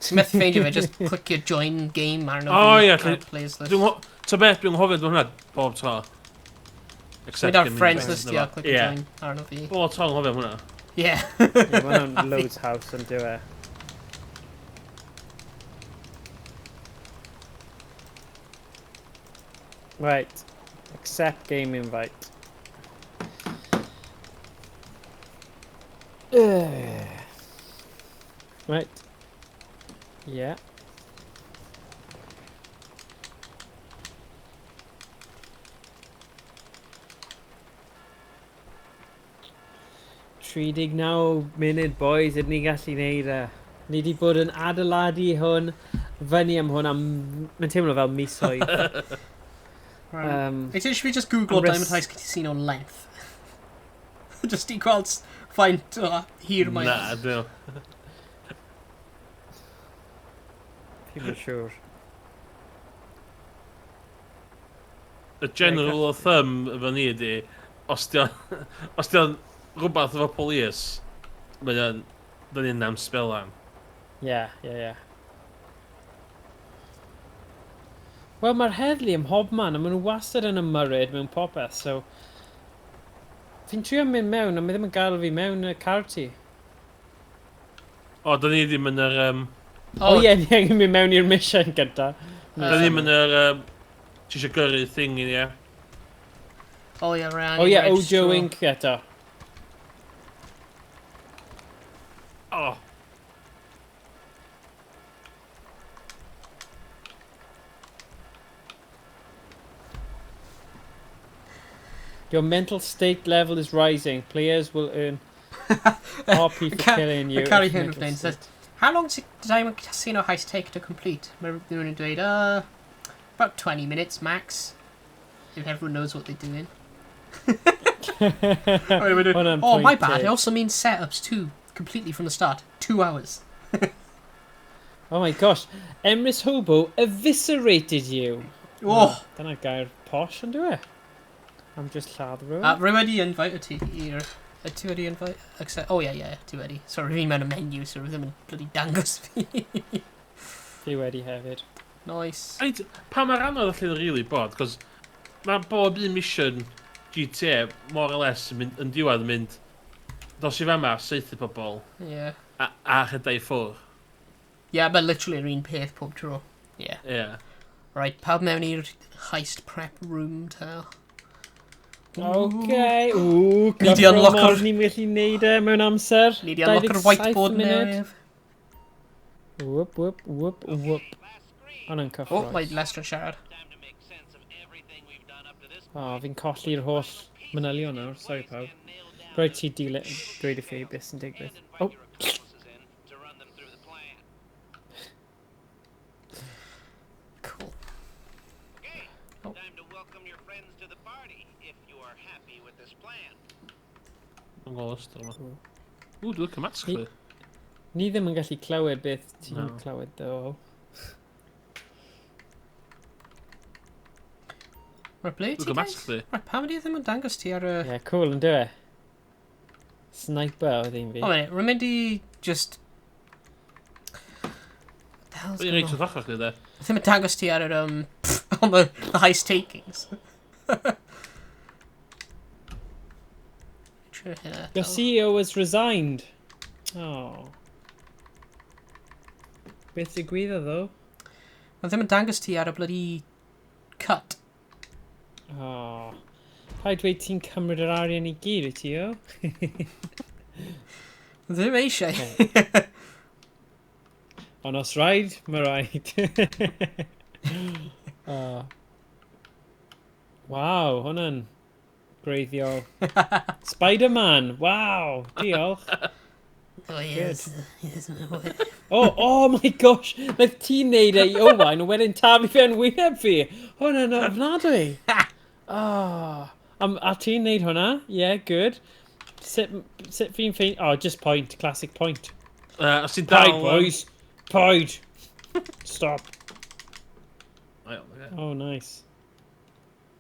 Ti'n methu ffeindio fe, just clicio join game arno O, fi ie, ar players list. Ta beth, dwi'n hoffi hwnna bob tro. Except Mynd ar gyn friends mynd list, iddo ia, fo. clicio Ie. join arno fi. Bob tro yn hoffi am hwnna. Ie. Yeah, mae hwnna'n loads haws yn dyw e. Right. Accept game invite. Right. Yeah. 39 munud, boys, ydyn ni gallu neud e. Ni wedi bod yn adeiladu hwn, fyny am hwn am... Mae'n teimlo fel misoedd. Right. Wyt ti eisiau fi just googlo Emrys- Diamond Heist Casino length? Just i gweld faint o hir mae'n. Na, dwi'n... Fi'n yn siŵr. Y general rule of thumb efo ni ydi, os di o'n rhywbeth efo police, mae o'n, dyn ni'n am sbelan. Ie. Wel, mae'r heddlu ym mhobman, a maen nhw wastad yn ymyrryd mewn popeth, so... Fi'n trio mynd mewn, a mae ddim yn gael fi mewn y car ti. O, dyn ni ddim yn yr... O ie, ni angen mynd mewn i'r mission gyda. Dyn ni ddim yn yr... Ti eisiau gyrru thing i ni, ie? O ie, rhaid. O ie, Ojo Inc eto. O. Your mental state level is rising. Players will earn RP for killing you. Carry if hyn mental with state- says, How long does Diamond Casino Heist take to complete? Mae rhywun yn dweud, about 20 minutes max. If everyone knows what they're doing. Hwnna'n Oh, my pwynt bad. teg. It also means setups too. Completely from the start. 2 hours. Oh my gosh. Emrys Hobo eviscerated you. Oh! Dyna gair posh yn dwi? I'm just lladd rhywun. Rwy wedi invite ti i'r... Ti wedi invite? Accept, oh, yeah, ti wedi. Sorry, fi'n mewn y menu, so rwy ddim yn bloody dangos fi. Fi wedi hefyd. Nice. Reit, pa mor anodd allu really bod, cos mae bob un mission GTA, more or less, yn, mynd, yn diwedd yn mynd, dos i fama, saethu pobl, a rhedeg i ffwrdd. Yeah, but literally yr un peth pob tro. Yeah. Yeah. Right, pawb mewn i'r heist prep room ta. Okay. Ooh, Ni 'di unlocko'r- Ni'n gallu neud e mewn amser. Ni di unlocko'r 27 whiteboard munud. newydd. Whoop, whoop, whoop, whoop. Hwnna'n Oh, cyffrous. mae Lester yn siarad. O, fi'n colli'r holl manylion nawr. Sorry, pawb. Rhaid ti dilyn, dweud i fi beth sy'n digwydd. Oh, Cool. Okay, time to welcome your friends to the party if you are happy with this plan. Yn gweld ystod yma. Ww, dwi'n licio mask chdi. Ni ddim yn gallu clywed beth ti'n No. clywed, though. Right, ble ti Dwi'n licio guys? mask chdi. Right, pam ydi ddim yn dangos ti ar y... Yeah, cool, yn dyw e? Sniper oedd un fi. Oh, minute, rwy'n mynd i just... What the hell's Dwi'n going reit on? wrth ochr chdi, de. Ddim yn dangos ti ar yr, on the heist takings. Trio hynna. Your CEO has resigned. Oh. Beth ddigwyddodd, ddo? Mae ddim yn dangos ti ar y bloody cut. Oh. Paid dweud ti'n cymryd yr arian i gyd, wyt ti, o? Ddim eisiau. Ond os rhaid, mae rhaid. Oh. Waw, hwnna'n greiddiol. Spider-Man, waw, diolch. Oh, yes. Oh my gosh, naeth ti'n neud e i Owain, a wedyn taflu fe yn wyneb fi. Hwnna'n ofnadwy. Oh. A ti'n neud hwnna? Yeah, good. Sut fi'n ffein... Oh, just point, classic point. Os ti'n dal... Paid, boys. Paid. Stop. O, iawn, ocê. Oh, nice.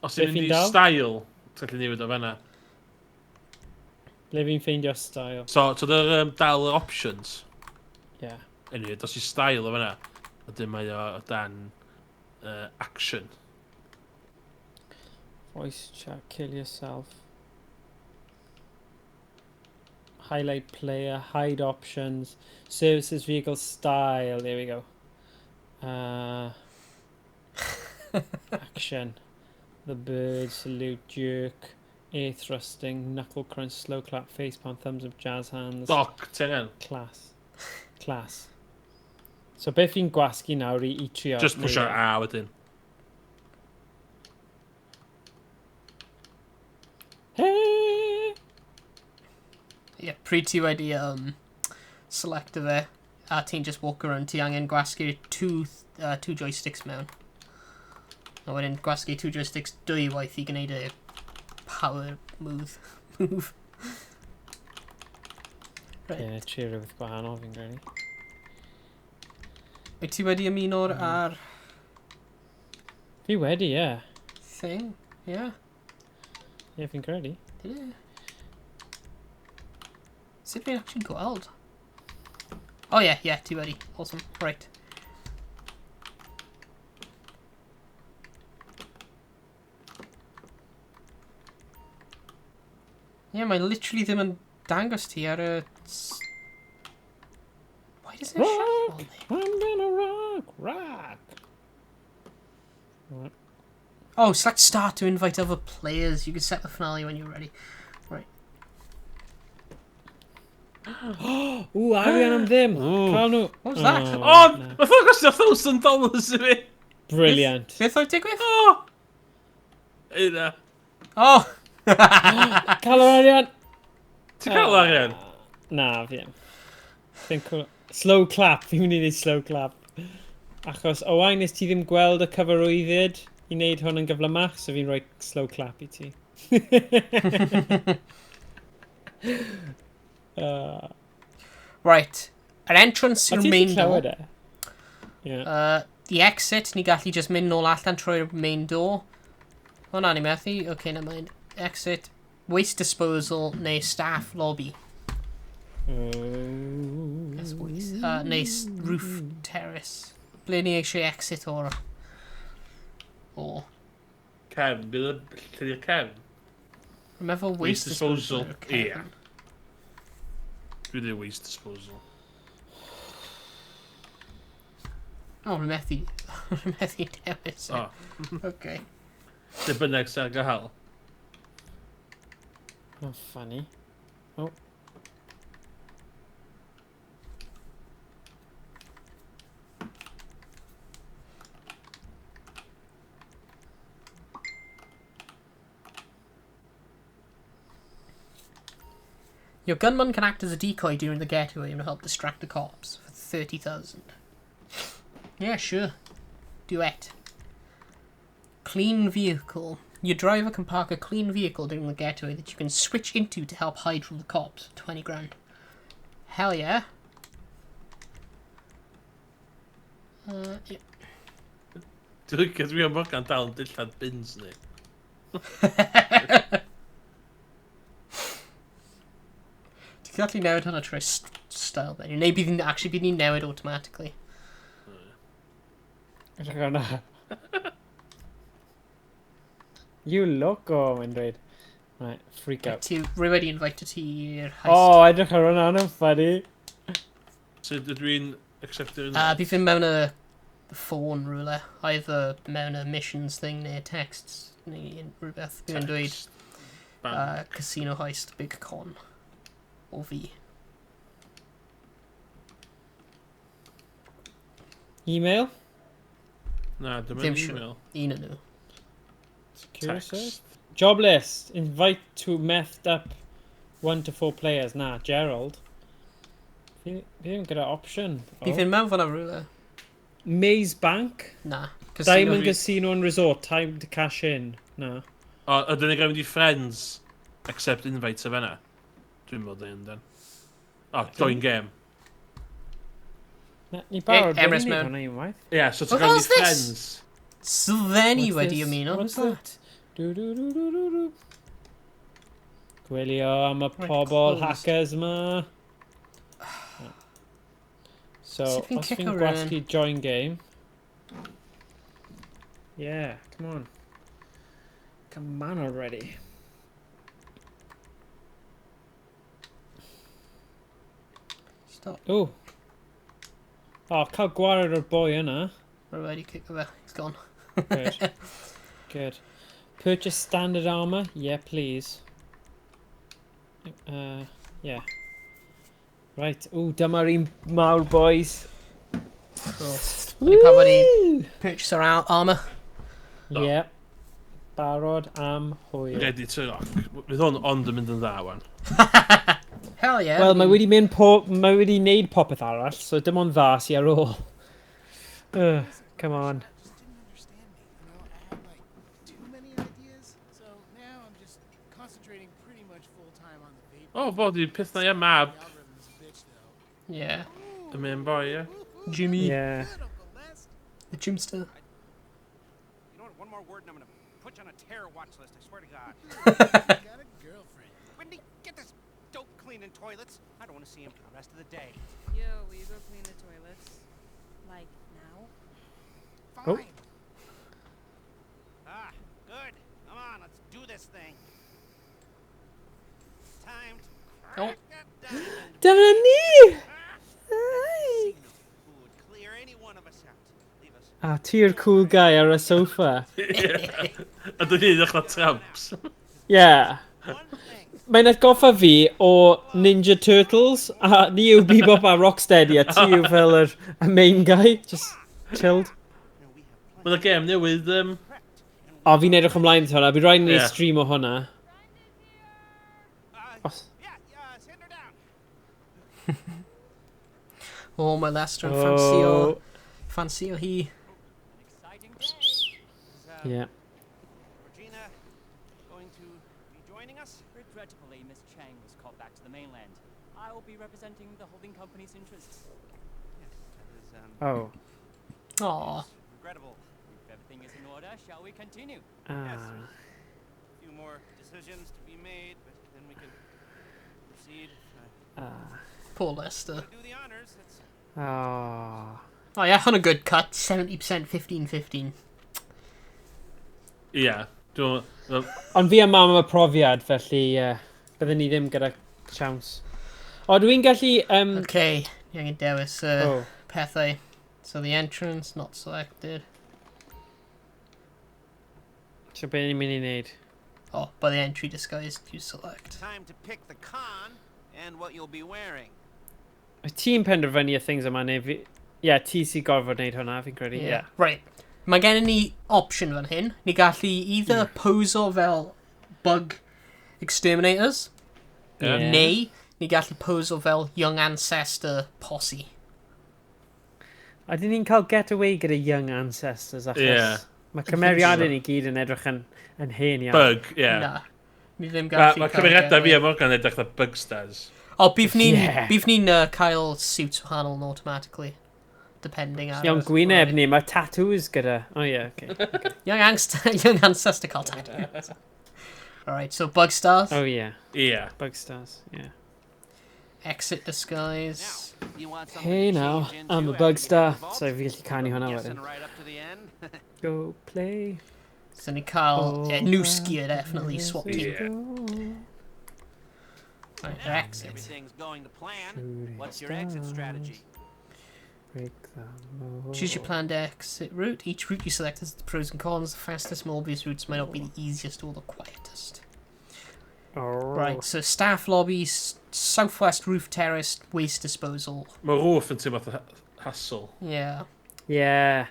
Os ti'n Be mynd fi'n i dal? style, ti'n gallu newid o fanna. Ble fi'n ffeindio style? So, ti'n dal yr options. Yeah. Anyway, dos i style o fanna. A dyn mae o o dan action. Voice chat, kill yourself. Highlight player, hide options, services, vehicle style. There we go. Action. The bird, salute, jerk, air thrusting, knuckle crunch, slow clap, face palm, thumbs up, jazz hands. Doc, ti angen. Class. Class. So beth fi'n gwasgu nawr i trio... Just push neud ar e? A wedyn. Hey! Yeah, pryd ti wedi select fe, a ti'n just walk around, ti angen gwasgu two joysticks mewn. A wedyn gwasgu two joysticks dwy waith i gwneud y power move. Move. Right. Ie, trio rhywbeth gwahanol fi'n credu. Wyt ti wedi ymuno'r ar Fi wedi, ie. thing? Yeah. Ie, fi'n credu. Did it? Sut fi'n actually gweld? Oh yeah, ti wedi. Awesome. Right. Yeah, mae literally ddim yn dangos ti ar y... Why does it show Rock! on there? I'm gonna rock, rock! Right. Oh, select start to invite other players. You can set the finale when you're ready. Right. Ooh, arian am ddim! Ooh. Cael nhw! What was that? Oh, na. mae ffôn costio $1,000 i fi! Brilliant. Beth oedd digwydd? Oh! Yna. Oh! Cael yr arian! Ti'n cael arian? Na, fi ddim. Ddim cwl... Slow clap. Fi'n mynd i wneud slow clap. Achos, Owain, nes ti ddim gweld y cyfarwyddyd i wneud hwn yn gyflymach, so fi'n rhoi slow clap i ti. Right. Yr entrance A yw'r ti main wedi door. clywed e? Yeah. The exit, ni gallu just mynd nôl allan trwy'r main door. O na, ni methu. Okay, never mind. Exit, waste disposal, neu staff lobby. Yes, waste. Neu roof terrace. Ble ni eisiau exit o'r... O. Cefn, bydd y... Lle di'r cefn? Rwy'n meddwl waste, Waste disposal. yw'r cefn. Ie. Dwi'n dweud waste disposal. O, rwy'n methu. Rwy'n methu dewis. e. O, Okay. lle bynnag sy'n ar gael. Oh, funny. Oh. Your gunman can act as a decoy during the getaway and help distract the cops for 30,000. Yeah, sure. Duet. Clean vehicle. Your driver can park a clean vehicle during the getaway that you can switch into to help hide from the cops. 20 grand. Hell yeah. Yeah. Dwi'n licio dwi am Morgan dal yn dillad bins ni. Ti'n gallu newid hwnna trwy style menu. Neu bydd hi'n, actually bydd ni'n newid automatically. Edrych ar hwnna. You loco, mae'n dweud. Right, freak out. Ti, rwy wedi invite ti i'r heist. Oh, edrych ar hwnna, hwnna'n funny. So ydw i'n acceptio Bydd fi'n mewn y ffôn rhywle. Either mewn y missions thing neu texts neu rhywbeth. Bydd yn dweud Bang. casino heist big con. O fi. Email? Na, dim Ddim yn siŵr. email. Un o'n nhw. Secure Text. search? Job list. Invite to methed up 1 to 4 players. Na, Gerald. Fi ddim gyda option. Bydd fi'n mewn fan'na rhywle. Maze Bank. Na. Casino. Diamond Casino and Resort. Time to cash in. Na. O, ydyn ni'n gael mynd i friends accept invite o fan'na? Dwi'n meddwl dyn, dyn. O, join game. Na, ni barod. Hey, Emrys wedi mewn. wneud hwnna unwaith. Ie, yeah, so ti'n What gael mynd was i this? friends. Sylfenni What's wedi this? ymuno. What's What's that? Du, du, du, du, du, du. Gwylio am y Right, pobl closed. hackers ma. So, Sut fi'n os cico fi'n rhywun? gwasgu join game. Yeah, come on. Come on already. Stop. Ooh. Oh, cael gwared o'r boi yna. Rwy wedi cico fe. He's gone. Good. Good. Purchase standard armor? Yeah, please. Yeah. Right. Ooh, dyma'r un mawr, boys. Cool. Ydy pawb wedi purchase our armour? Do. Yeah. Barod am hwyl. Ready to rock. Fydd hwn ond yn mynd yn dda, wan. Hell yeah. Wel, mae wedi mynd po... Mae wedi wneud popeth arall, so dim ond dda sy ar ôl. Come on. Just didn't understand me. You know, I had like too many ideas, so now I'm just concentrating pretty much full time on the vape. O, fod i'r peth na ia mab. The algorithm's a bitch though. Yeah. Y main boy, ie. Jimmy. Yeah. Good, Uncle Les. The Jimster. You know what? One more word and I'm gonna put you on a terror watch list. I swear to God. Got a girlfriend. Wendy, get this dope cleaning toilets. I don't want to see him for the rest of the day. Yo, will you go clean the toilets? Like now? Oh. Fine. Ah, good. Come on, let's do this thing. Time to crack Oh. that diamond. Dyma ni! Casino who would clear any one of us out. Leave us. Ah, ti'r cool guy ar y sofa. A dyn ni'n ddechrau tramps. Yeah. One thing. Mae'n atgoffa fi o Ninja Turtles, a ni yw Bebop a Rocksteady, a ti yw fel yr y main guy, just chilled. Now we have Mae'n y gêm newydd, prepped and O, fi'n edrych ymlaen at hwnna, bydd rhaid i ni Ie. stream o hwnna. Os... yeah, send her down. O, mae Lester yn ffansio, ffansio hi. Exciting day. Is, Yeah. Regina going to be joining us? Regrettably, Miss Chang was called back to the mainland. I will be representing the holding company's interests. Yes, that is Oh. Aw. regrettable. If everything is in order, shall we continue? Ah. A few more decisions to be made, but then we can proceed. Poor Lester. Do the honors. It's Ah. Oh yeah, hwnna good cut. 70% 15-15. Ie. Dwi'n meddwl... Ond fi a mam am y profiad, felly byddwn ni ddim gyda chance. O, dwi'n gallu... Okay, ni angen dewis Oh. pethau. So the entrance, not selected. So be ni'n mynd i wneud? Oh, by the entry disguise, you select. time to pick the con and what you'll be wearing. Wyt ti'n penderfynu y things yma, neu fi... Ie, yeah, ti sy'n gorfod wneud hwnna, fi'n credu, ie. Yeah. Right. Mae gen ni option fan hyn. Ni gallu either poso fel bug exterminators, Ie. neu ni gallu poso fel young ancestor posse. A dyn ni'n cael getaway gyda young ancestors, achos Ie. mae cymeriadau ni gyd yn edrych yn hen iawn. Bug, ie. Na. Ni ddim Mae gallu ma cael cymeriadau fi getaway. a Morgan edrych fatha bugstars. O, bydd ni'n Yeah. bydd ni'n cael suits wahanol yn automatically. Depending ar... Iawn, gwyneb ni, mae tattoos gyda. Oh ie, yeah, okay. Young, young ancestor cael tattoos. Alright, so bug stars. Oh yeah, Ie. bug stars, yeah. Exit disguise. Now, you want something Hey to now, change into I'm a after bug you hit star, the vault? so fi gallu canu hwnna Guessing wedyn. right up to the end. Go play. So ni cael Oh, yeah, new skier, definitely swap team. Ie. Right, exit. Everything's going to plan. Shooting What's your exit strategy? Break the mold. Choose your planned exit route. Each route you select has the pros and cons. The fastest, more obvious routes might not be the easiest or the quietest. Oh. Right, so staff lobby, southwest roof terrace, waste disposal. Mae roof yn teimlo fatha hassle. Yeah. Yeah,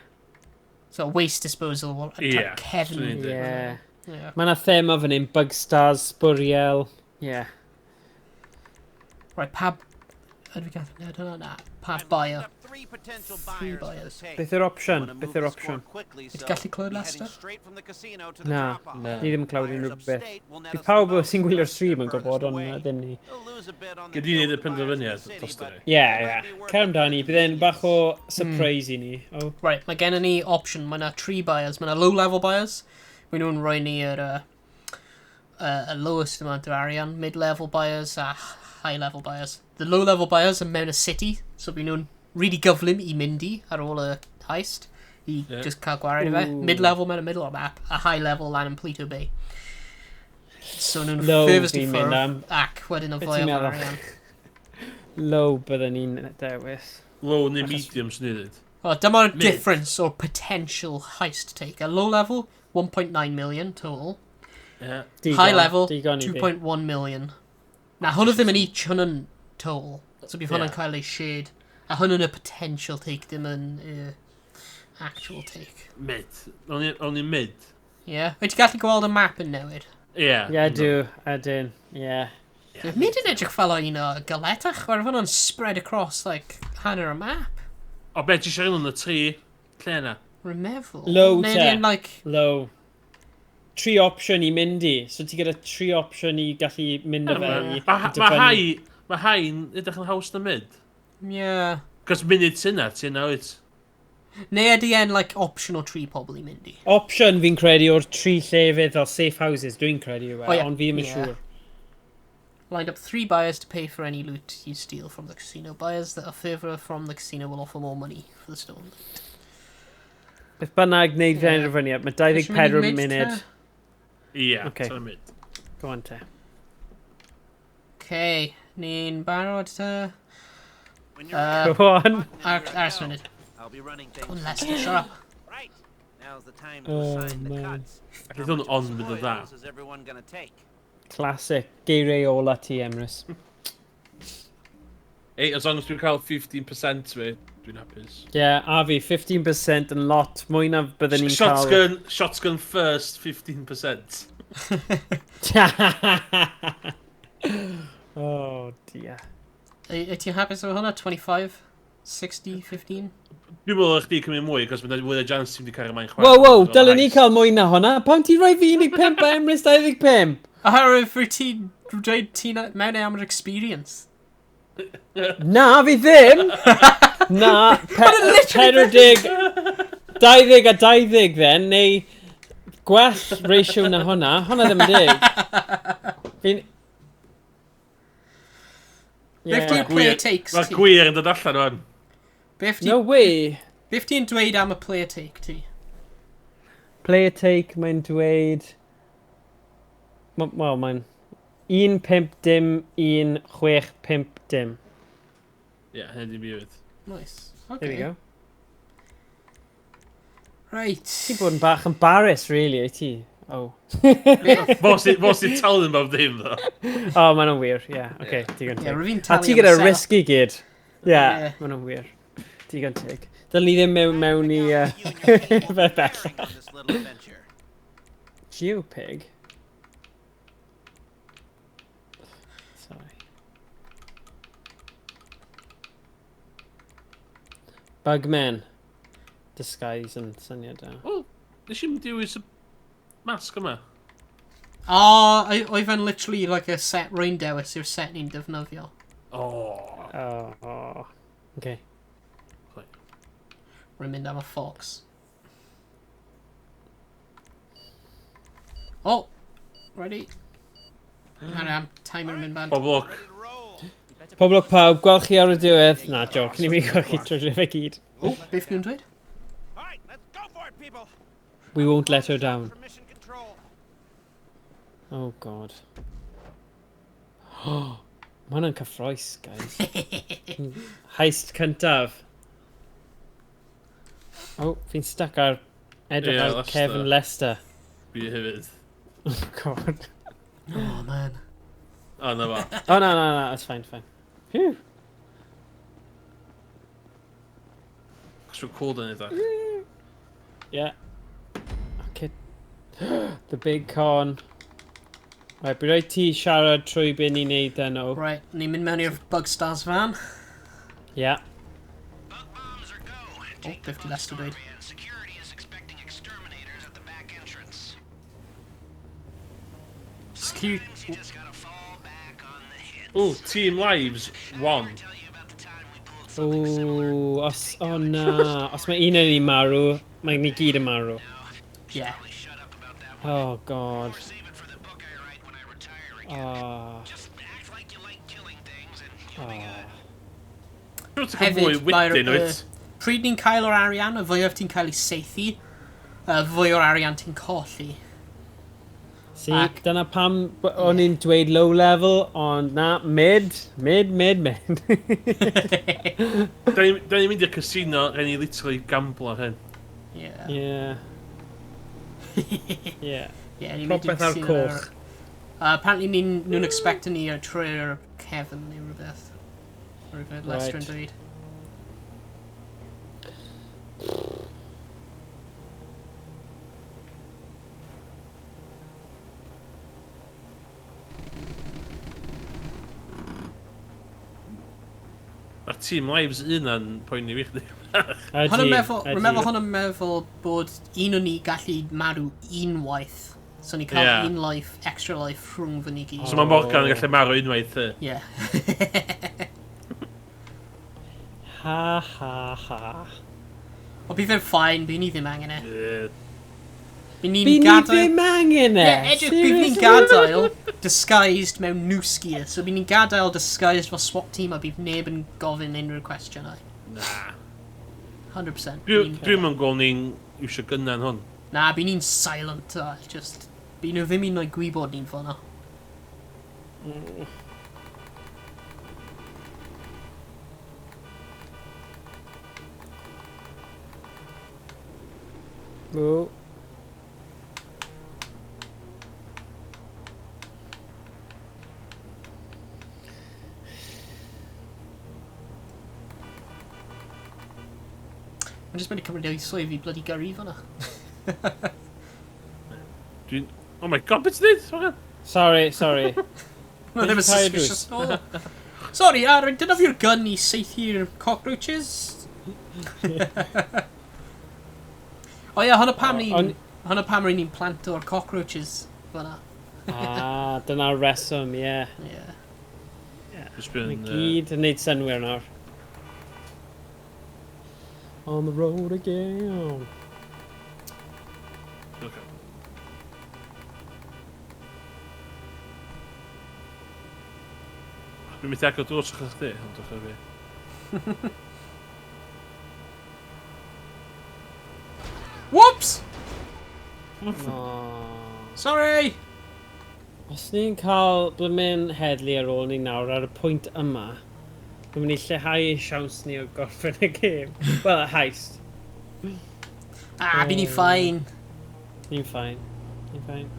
So waste disposal, well, Yeah, Kevin. swn i'n deud. yeah. Yeah. Mae yna thema fan hyn, bug stars, sbwriel. Yeah. Right, pab... Ydw i gallu gwneud hwnna? Na. Pab I've buyer. lined up three potential Three buyers for the buyers. take. Beth yw'r opsiwn? Wanna Beth move yw'r the score opsiwn? quickly, Ti'n so gallu clywed be heading Lester? straight from the casino to the Na. drop-off. Na. Ni ddim yn clywed Buyers unrhyw beth. upstate will net Bydd us the pawb most sy'n gwylio'r because stream they're yn gwybod, furthest ond away. ddim ni. They'll lose a bit on the Gyd i deal wneud y with the buyers in the penderfyniad city, dros but ni. Ie, it ie. might be worth Cer it amdani, bydd e'n bach o surprise i ni. Oh, Right, mae gennym ni option. Mae yna tri buyers. Mae yna low-level buyers. Mae nhw'n rhoi ni yr lowest amount o arian. Mid-level buyers a high-level buyers. The low-level buyers yn mewn y city, so bydd nhw'n really gyflym i mynd i ar ôl y heist i Ie. just cael gwared i fe. Ooh. Mid-level mewn y middle o'r map, a high-level lan yn Pluto Bay. So nhw'n Low furthest i fi'n mynd ffwrdd am. ac wedyn y Be fwy ti'n o meddwl? arian. Low bydden ni'n dewis. Low neu medium swn i ddweud. O, dyma'r Mid. difference o'r potential heist take. A low level, 1.9 million total. Ie. Digon, High level, digon i fi. 2.1 million. Na, hwnna ddim yn each, hwnna'n total. So bydd hwnna'n Ie. cael ei shared. A hwnna'n y potential take, ddim yn actual take. Mid. O'n i mid. Yeah. Wyt ti'n gallu gweld y map yn newid? Ie. Ie, dw, ydyn, ie. Yeah. Mid yn edrych fel o un o galetach, where hwnna'n spread across, like, hanner y map. O, be, ti eisiau un o'n y tri lle yna? Rwy'n meddwl. Low Neu te. ydy e'n, like, Low. Tri opsiwn i mynd i. So ti gyda tri opsiwn i gallu mynd â fe i. Mae dibynnu. high, mae high'n edrych yn haws na mid. yeah. Cos munud sy yna, ti yna wyt. Neu ydy e'n, like, option o tri pobl i mynd i. Opsiwn fi'n credu o'r tri llefydd fel safe houses, dwi'n credu yw e, O, ie. ond fi ddim yn Ie. siŵr. Lined up three buyers to pay for any loot you steal from the casino. Buyers that are further from the casino will offer more money for the stolen loot. Beth bynnag wneud Ie. penderfyniad, mae Eisiau mynd i 24 mid munud. te? Ie, Ocê. okay. mid. Go on te. Okay, ni'n barod te. When you're ready, Go on. Aros munud. I'll be running things. Go on, Lester, shut up. Right. Now's the time to Oh, assign the man. cuts. Ac How oedd hwn much of on the mynd yn dda. spoils is everyone gonna take? Classic. Geiriau ola ti, Emrys. Ei, as long as dwi'n cael 15% fi, dwi'n hapus. Ie, yeah, a fi, 15% yn lot mwy na bydden ni'n cael. Shotgun first, 15%. Oh, dear. Wyt ti'n hapus efo hwnna? 25? 60, 15? Dwi'n meddwl o'ch chdi cymryd mwy, cos mae'n fwy o chance ti'n di cario mlaen chwarae. Wow, wow, dylen ni cael mwy na hwnna. Pam ti'n rhoi fi 15 a Emrys 25? Oherwydd fwy ti'n dweud ti'n mewn am yr experience. Na, fi ddim! Na, 40, 20 a 20 then, neu gwell ratio na hwnna. Hwnna ddim yn dig. Fi'n... Beth Yeah. ti'n player takes Mae'r ti? gwir yn dod allan o'n. Beth No way. Beth ti'n dweud am y player take ti? Player take, mae'n dweud... Wel, mae'n... 1, 5, dim, 1, 6, 5, dim. Ie, hynny dim byd. Nice. Okay. There we go. Right. Ti'n bod yn bach embarrassed, really, wyt ti? Oh. Fo sy'n talu yn bob dim, ddo. Oh, maen nhw'n wir, ie. Yeah. Okay, digon Ie, teg. rwy'n A talu ti am gyda setup. risg i gyd. Ie, Ie. maen nhw'n wir. Digon teg. Dylen ni ddim mewn i... You and your team will be Fe bellach. preparing on this little adventure. Geopig? Sorry. Bugman. Disguise yn syniad da. Wel, nes i'm dewis y masg yma. O, oedd e'n literally like a set rwy'n dewis yw'r set ni'n defnyddio. O. Oh, okay. Rwy'n mynd am y fox. Oh! Ready? Hang am, timer yn mynd bant. Bob lwc. Ready to roll. Pob lwc pawb, gweld chi ar y diwedd. Na, joc, ni'n mynd i gweld chi trwy fe gyd. Oh, beth nhw'n dweud? All right, let's go for it, people. We won't let her down. For mission control. Oh, God. Oh, mae hwnna'n cyffroes, guys. Heist cyntaf. Oh, fi'n stuck ar edrych Ie, ar Lester. Kevin Lester. Fi hefyd. Oh, God. Oh, man. O, na fo. Oh, no, no, no, that's fine, fine. Phew. Cos dwi'n cool dyn ni, Yeah. Okay. The big con. Right, bydd rhaid ti siarad trwy be ni'n neud then, o. Right, ni'n mynd mewn i'r Bugstars van. Yeah. Bug bombs are go. Oh, Take the 50 Lester Bugstar dweud. van. Security is expecting exterminators at the back entrance. Security. Sometimes you just gotta fall back on the hits. O, Team Lives 1. Tell you about the time we pulled something similar. O, os, o na. Os mae un yn ni marw, mae ni gyd yn marw. Yeah. Probably shut up about that one. Oh, God. Save it for the book I write when I retire again. Oh, Just act like you like killing things and you'll be oh. good. Dwi'n cael mwy Hefyd, mae'r... wedyn, wyt? Pryd ni'n cael o'r arian, y fwyaf ti'n cael ei saethu, y fwy o'r arian ti'n colli. See, Ac- dyna pam o'n i'n dweud low level, ond na, mid, mid, mid, mid. Da ni'n mynd i'r casino, rhaid ni literally gamblo ar hyn. Yeah. Yeah. Yeah. Yeah, ni'n mynd i'r Popeth ar casino coch. ar- Apparently nhw'n expecto ni ar trwy'r cefn neu rhywbeth. Rhywbeth Lester yn Right. dweud. Mae'r Team Lives un yn poeni fi chdi. Ydi, Hwn yn meddwl, ydi. rwy'n meddwl hwn yn meddwl bod un o'n ni gallu marw unwaith. So ni cael Ie. un life, extra life rhwng fy ni gyd. So mae Morgan yn gallu marw unwaith. e. Yeah. Ha ha ha. Ond bydd e'n fine, bydd ni ddim angen e. Ie. Bydd ni'n By ni gadael... ddim angen e! Ie, edrych, bydd ni'n Seriously? gadael disguised mewn noose gear. So bydd ni'n gadael disguised fel SWAT team a bydd neb yn gofyn unrhyw cwestiynau. Na. 100%. Dwi'n mynd gweld ni'n iwsio gynnan hwn. Na, bydd ni'n silent a just... Bydd nhw ddim un oed gwybod ni'n fyna. Ww. Mae'n just mynd i cymryd ei swydd i bloody gyrru fyna. Dwi'n... Oh my god, beth ti'n neud? Morgan? Sorry, sorry. Mae'n ddim yn Tired suspicious at all. Sorry, Aaron, defnyddio'r gun i saethu'r cockroaches. O ie, hwnna pam ni'n... Hwnna pam ry'n ni'n planto'r cockroaches fyna. Ah, dyna'r reswm, ie. Yeah. Just been, Mae gyd yn neud synwyr nawr. On the road again. Okay. Dwi'n mynd i agor drws o'ch chdi, ond o'ch fi. Whoops! Oh. Sorry! Os ni'n cael blymyn heddlu ar ôl ni nawr ar y pwynt yma, dwi'n mynd i lleihau ein siawns ni o gorffen y gêm. Wel, y heist. Ah, by ni fine. Ni'n fine. Ni'n fine.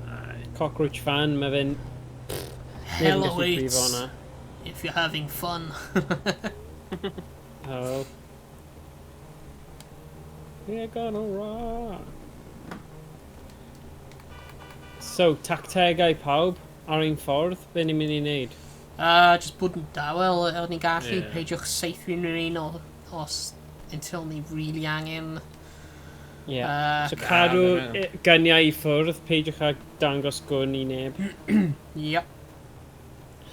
Cockroach fan, mae fe'n... Hell Neb yn gallu brifo awaits hwnna. if you're having fun. Oh. We're gonna rock. So, tactegau pawb ar ein ffordd, be ni'n mynd i wneud? Just bod yn dawel, o'n ni'n gallu, Ie. peidiwch saethu unrhyw un os until ni really angen. Yeah. So cadw Na, na, na. gyniau i ffwrdd, peidiwch â dangos gwn i neb. Yep.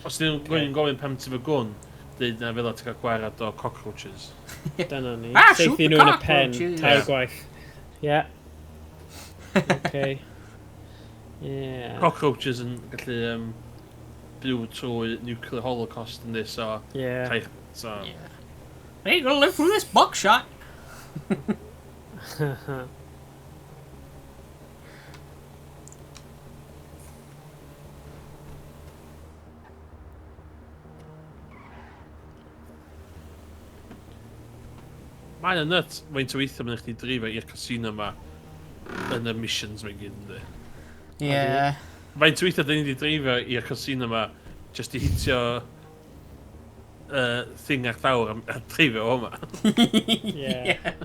Os ti'n okay. gofyn pam ti fy gwn, dweud na fel o ti'n cael gwarad o cockroaches. Dyna ni. Ah, shoot Saethu the nhw yn y pen, cockroaches. tair Yeah. gwaith. Yeah. Okay. Yeah. Cockroaches yn gallu byw trwy nuclear holocaust yn so... Yeah. Tair, so... Yeah. Hey, gonna live through this buckshot. Mae'n yn nuts, faint o weithio mynd chdi drifo i'r casino yma yn y missions mae'n gyd, yndi. Yeah. Faint o weithio dyn ni wedi dreifio i'r casino yma just i hitio thing ar llawr a dreifio o yma. Yeah.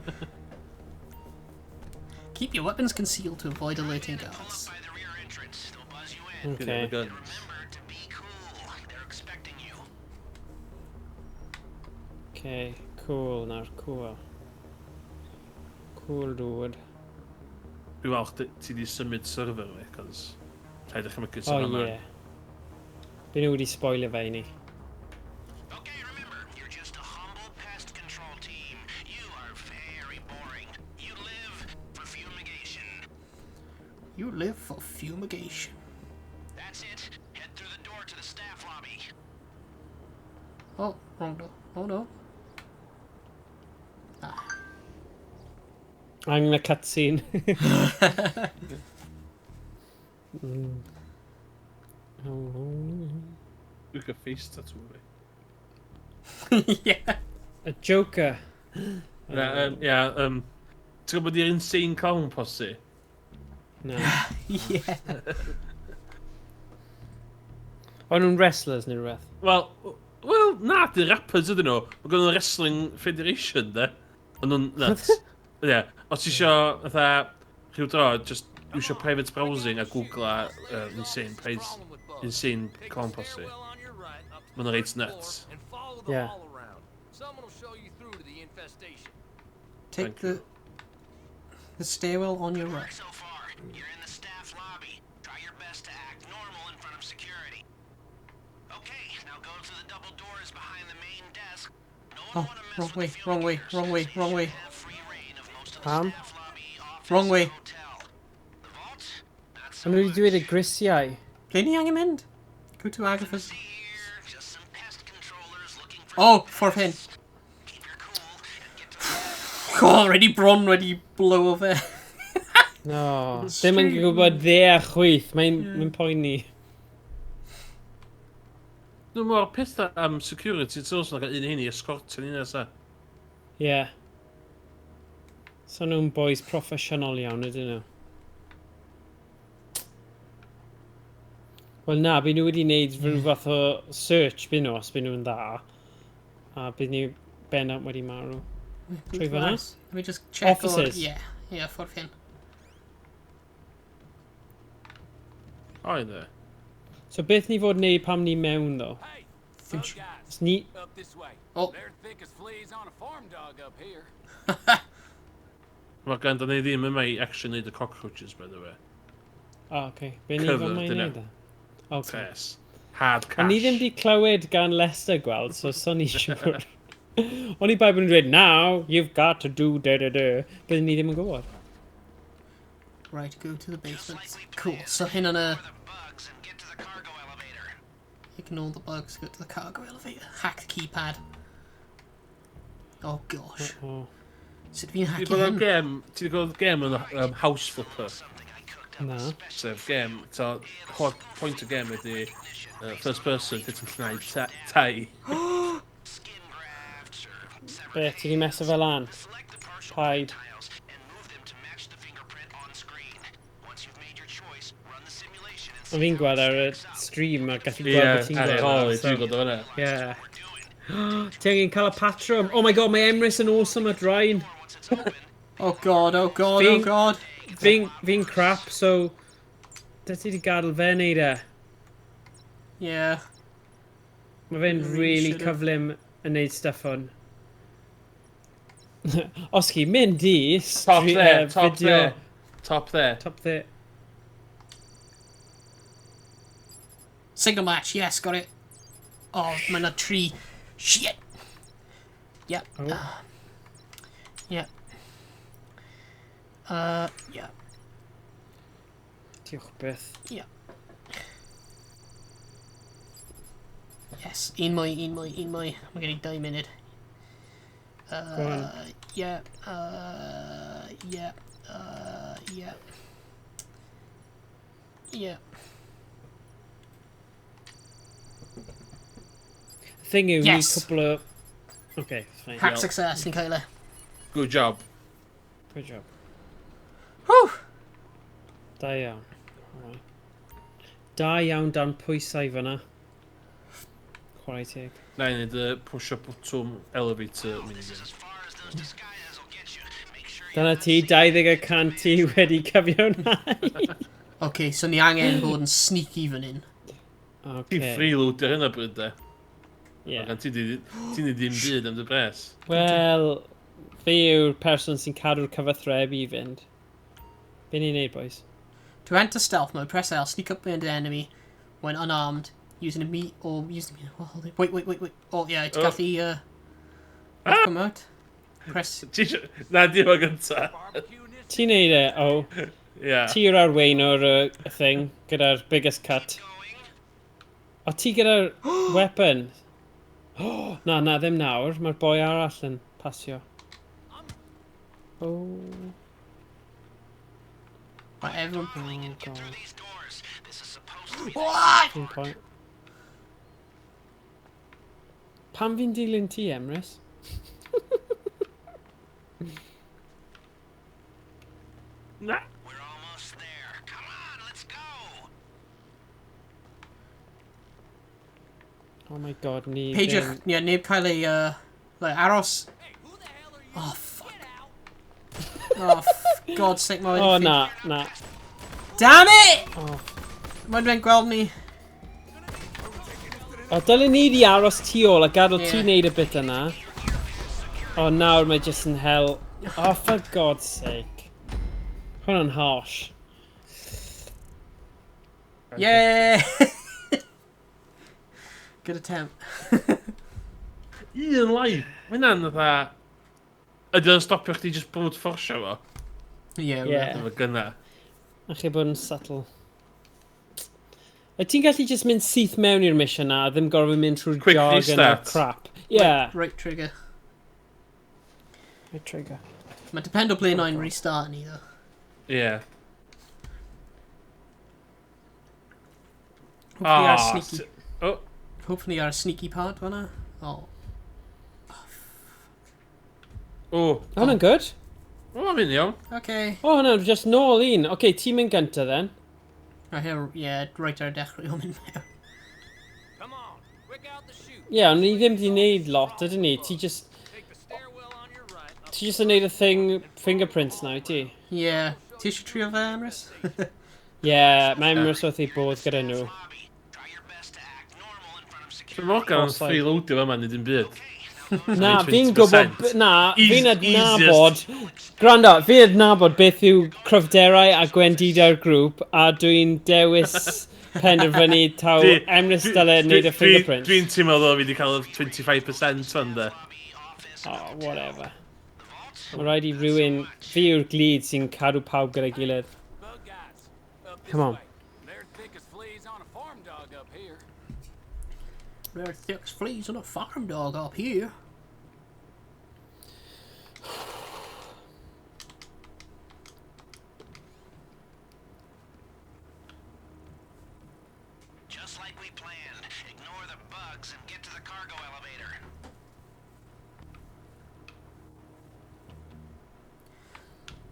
Keep your weapons concealed to avoid alerting guards. By the rear entrance, they'll buzz you in. Okay. Guns. Remember to be cool. They're expecting you. Okay, cool nawr, cool. Cool dude. Dwi'n falch ti di symud server fi, cos rhaid i chymygu Oh sy'n yma. yeah. Be nhw wedi spoilio fe i ni. Okay, remember, you're just a humble pest control team. You are very boring. You live for fumigation. You live for fumigation. That's it. Head through the door to the staff lobby. Oh, wrong door. Oh no. Ah. Angen y cutscene. Dwi'n cael face tattoo fi. Yeah. A Joker. Na, ia, ti'n gwybod i'r Insane Clown Posse? No. Yeah. O'n nhw'n wrestlers neu rhywbeth? Wel, na, di rappers ydyn nhw. Mae gen nhw'n Wrestling Federation, de. Ond nhw'n nuts. Ie. Os ti isio, fatha, rhyw dro, just iwsio private browsing a googla Insane Price, Insane Clown Posse. Maen nhw'n reit nuts. Yeah. Someone will show you through to the infestation. Take Thank the stairwell on your right. So far, you're in the staff lobby. Try your best to act normal in front of security. Okay, now go to the double doors behind the main desk. No one Oh, wanna mess wrong with way, the wrong way, fumigators, wrong way, so you wrong should way. have free reign of most of the Pam? staff lobby, office, Wrong way. hotel. The vault? Not so O'n nhw wedi much. dweud y grisiau. Ble ni angen mynd? Go to Agatha's. See here, just some pest controllers looking for Oh, ffordd hyn. Keep your cool and get to Already bron wedi blow fe. No. Dim yn gwybod dde a chwith. Mae'n yeah. Poeni. Dwi'n meddwl, pethau am security, ti'n sôn gael un hyn i escortio ni nesa. Yeah. So nhw'n boys proffesiynol iawn, ydyn nhw? Wel na, by nhw wedi wneud rhyw fath o search by nhw, os by nhw'n dda. A bydd nhw bennaf wedi marw. Trwy fan'na? Let me just check. Offices. Yeah, yeah, ffordd hyn. O, ie. So beth ni fod wneud pam ni mewn, ddo? Ddim Os ni... Up this way. Oh. They're thick as fleas on a farm dog up here. Mae gan da ni ddim yma i actually neud y cockroaches, by the way. O, oce. Be ni Cover, fan mae'n dyna. neud e? Oce. Pres. Hard cash. O'n i ddim di clywed gan Lester gweld, so son i siŵr. O'n i bai bod yn dweud, now, you've got to do da da da. Byddwn ni ddim yn gwybod. Right, go to the basement. Cool. So hyn yn y... Ignore the bugs, go to the cargo elevator. Hack the keypad. Oh gosh. Oh. Sut fi'n Ti hacio wedi gweld hyn? gem, ti wedi gweld gem yn House Flipper? Na. Sef gem, so, holl point y gem ydy first person, lle ti'n llnau tai. Be, ti di meso fel lan? Paid. Ond fi'n gweld ar y stream a gallu gweld beth ti'n ar gweld. ôl, dwi'n gweld o fan'na. Yeah. Ti angen cael y patrwm. Oh my god, mae Emrys yn awesome at Ryan. Oh god, oh god, oh god. Fi'n crap, so... Da ti di gadael fe neud e. Yeah. Mae fe'n Really really should've. cyflym yn neud stuff hwn. Os chi mynd i... Top there, top video- there. Top there. Top there. Signal match, yes, got it. Oh, mae yna tri. Shit! Yep. Oh. Yep. Yeah. Diolch byth. Yep. Yes, un mwy, un mwy, un mwy. Mae gen i 2 munud. Go on. Yeah, yeah, yeah. Yeah. Thing yw, Yes. ni cwpl o... Okay, fine. Hack success, ni'n cael e. Good job. Good job. Whew! Da iawn. Alright. Da iawn dan pwysau fyna. Chwarae teg. Na i wneud y push-up botwm elevator minigame. Dyna ti, 20% ti wedi cyfiawnhau. Okay, so ni angen bod yn sneaky fan hyn. Okay. Ti'n freeloader hynna bryd de. Yeah. Ti'n di ddim byd am dy bres. Wel, fi yw'r person sy'n cadw'r cyfathrebu i fynd. Be ni'n neud, boys? To enter stealth mode, press L, sneak up behind an enemy when unarmed, using a meat or using a... Wait, wait, wait, wait. Oh, yeah, ti'n Oh. gallu... Come out. Press... Na, di fo gynta. Ti'n neud e, o. Yeah. Ti yw'r arweinwr y thing, gyda'r biggest cut. O, ti gyda'r weapon. Oh, na, na, ddim nawr. Mae'r boi arall yn pasio. Oh. Mae everyone... Oh, God. What? Un point. Pam fi'n dilyn ti, Emrys? Na. Oh my god, ni Peidiwch, ddim... ie, neb cael ei, like, aros. Oh, fuck. Oh, God's sake, mae wedi... Oh, na, na. Damn it! Oh. Mae'n fe'n gweld ni. O, dylen ni di aros tu ôl a gadael ti Ie. wneud y bit yna. O, nawr mae jyst yn hel... Oh, for God's sake. Hwna'n harsh. Yeah! Good attempt. Un life. Mae hynna'n fatha... Ydy o'n stopio chdi just brute force fo? Yeah. Yeah. Efo gynna. A chi bod yn subtle. Wyt ti'n gallu just mynd syth mewn i'r mission na, a ddim gorfod mynd trwy'r Quick jargon a'r restart. crap? Yeah. Right trigger. Right trigger. Mae'n depend o ble na'n restart ni, though. Yeah. Hopefully ar Ah, sneaky... Oh. Hopefully ar sneaky part fan'na. Oh. Oh. Hwnna'n good. O, mae'n iawn. Okay. O, hwnna'n just nôl un. Okay, ti'n mynd gynta then. Right here, yeah, right ar y dechrau o'n mynd mewn. Yeah, ond ni ddim di wneud lot, ydyn ni? Ti just... Ti just yn neud y thing fingerprints na, wyt ti? Yeah. Ti eisiau trio fe, Emrys? Yeah, mae Emrys wrth ei bodd gyda nhw. Mae Morgan yn Offside. freeloadio fe yma, nid dim byd. Na, fi'n gwybod... 20%. Na, fi'n Easiest. adnabod... Gwrando, fi'n adnabod beth yw cryfderau a gwendidau'r grŵp, a dwi'n dewis penderfynu taw Emrys dyle wneud y fingerprints. Dwi'n teimlo ddo fi wedi cael y 25% fan de. Oh, whatever. Mae rhaid i rhywun... Fi yw'r glid sy'n cadw pawb gyda'i gilydd. Bug guys. Up this Come on. way. They're thick as fleas on a farm dog up here. There are thick as fleas on a farm dog up here. Just like we planned. Ignore the bugs and get to the cargo elevator.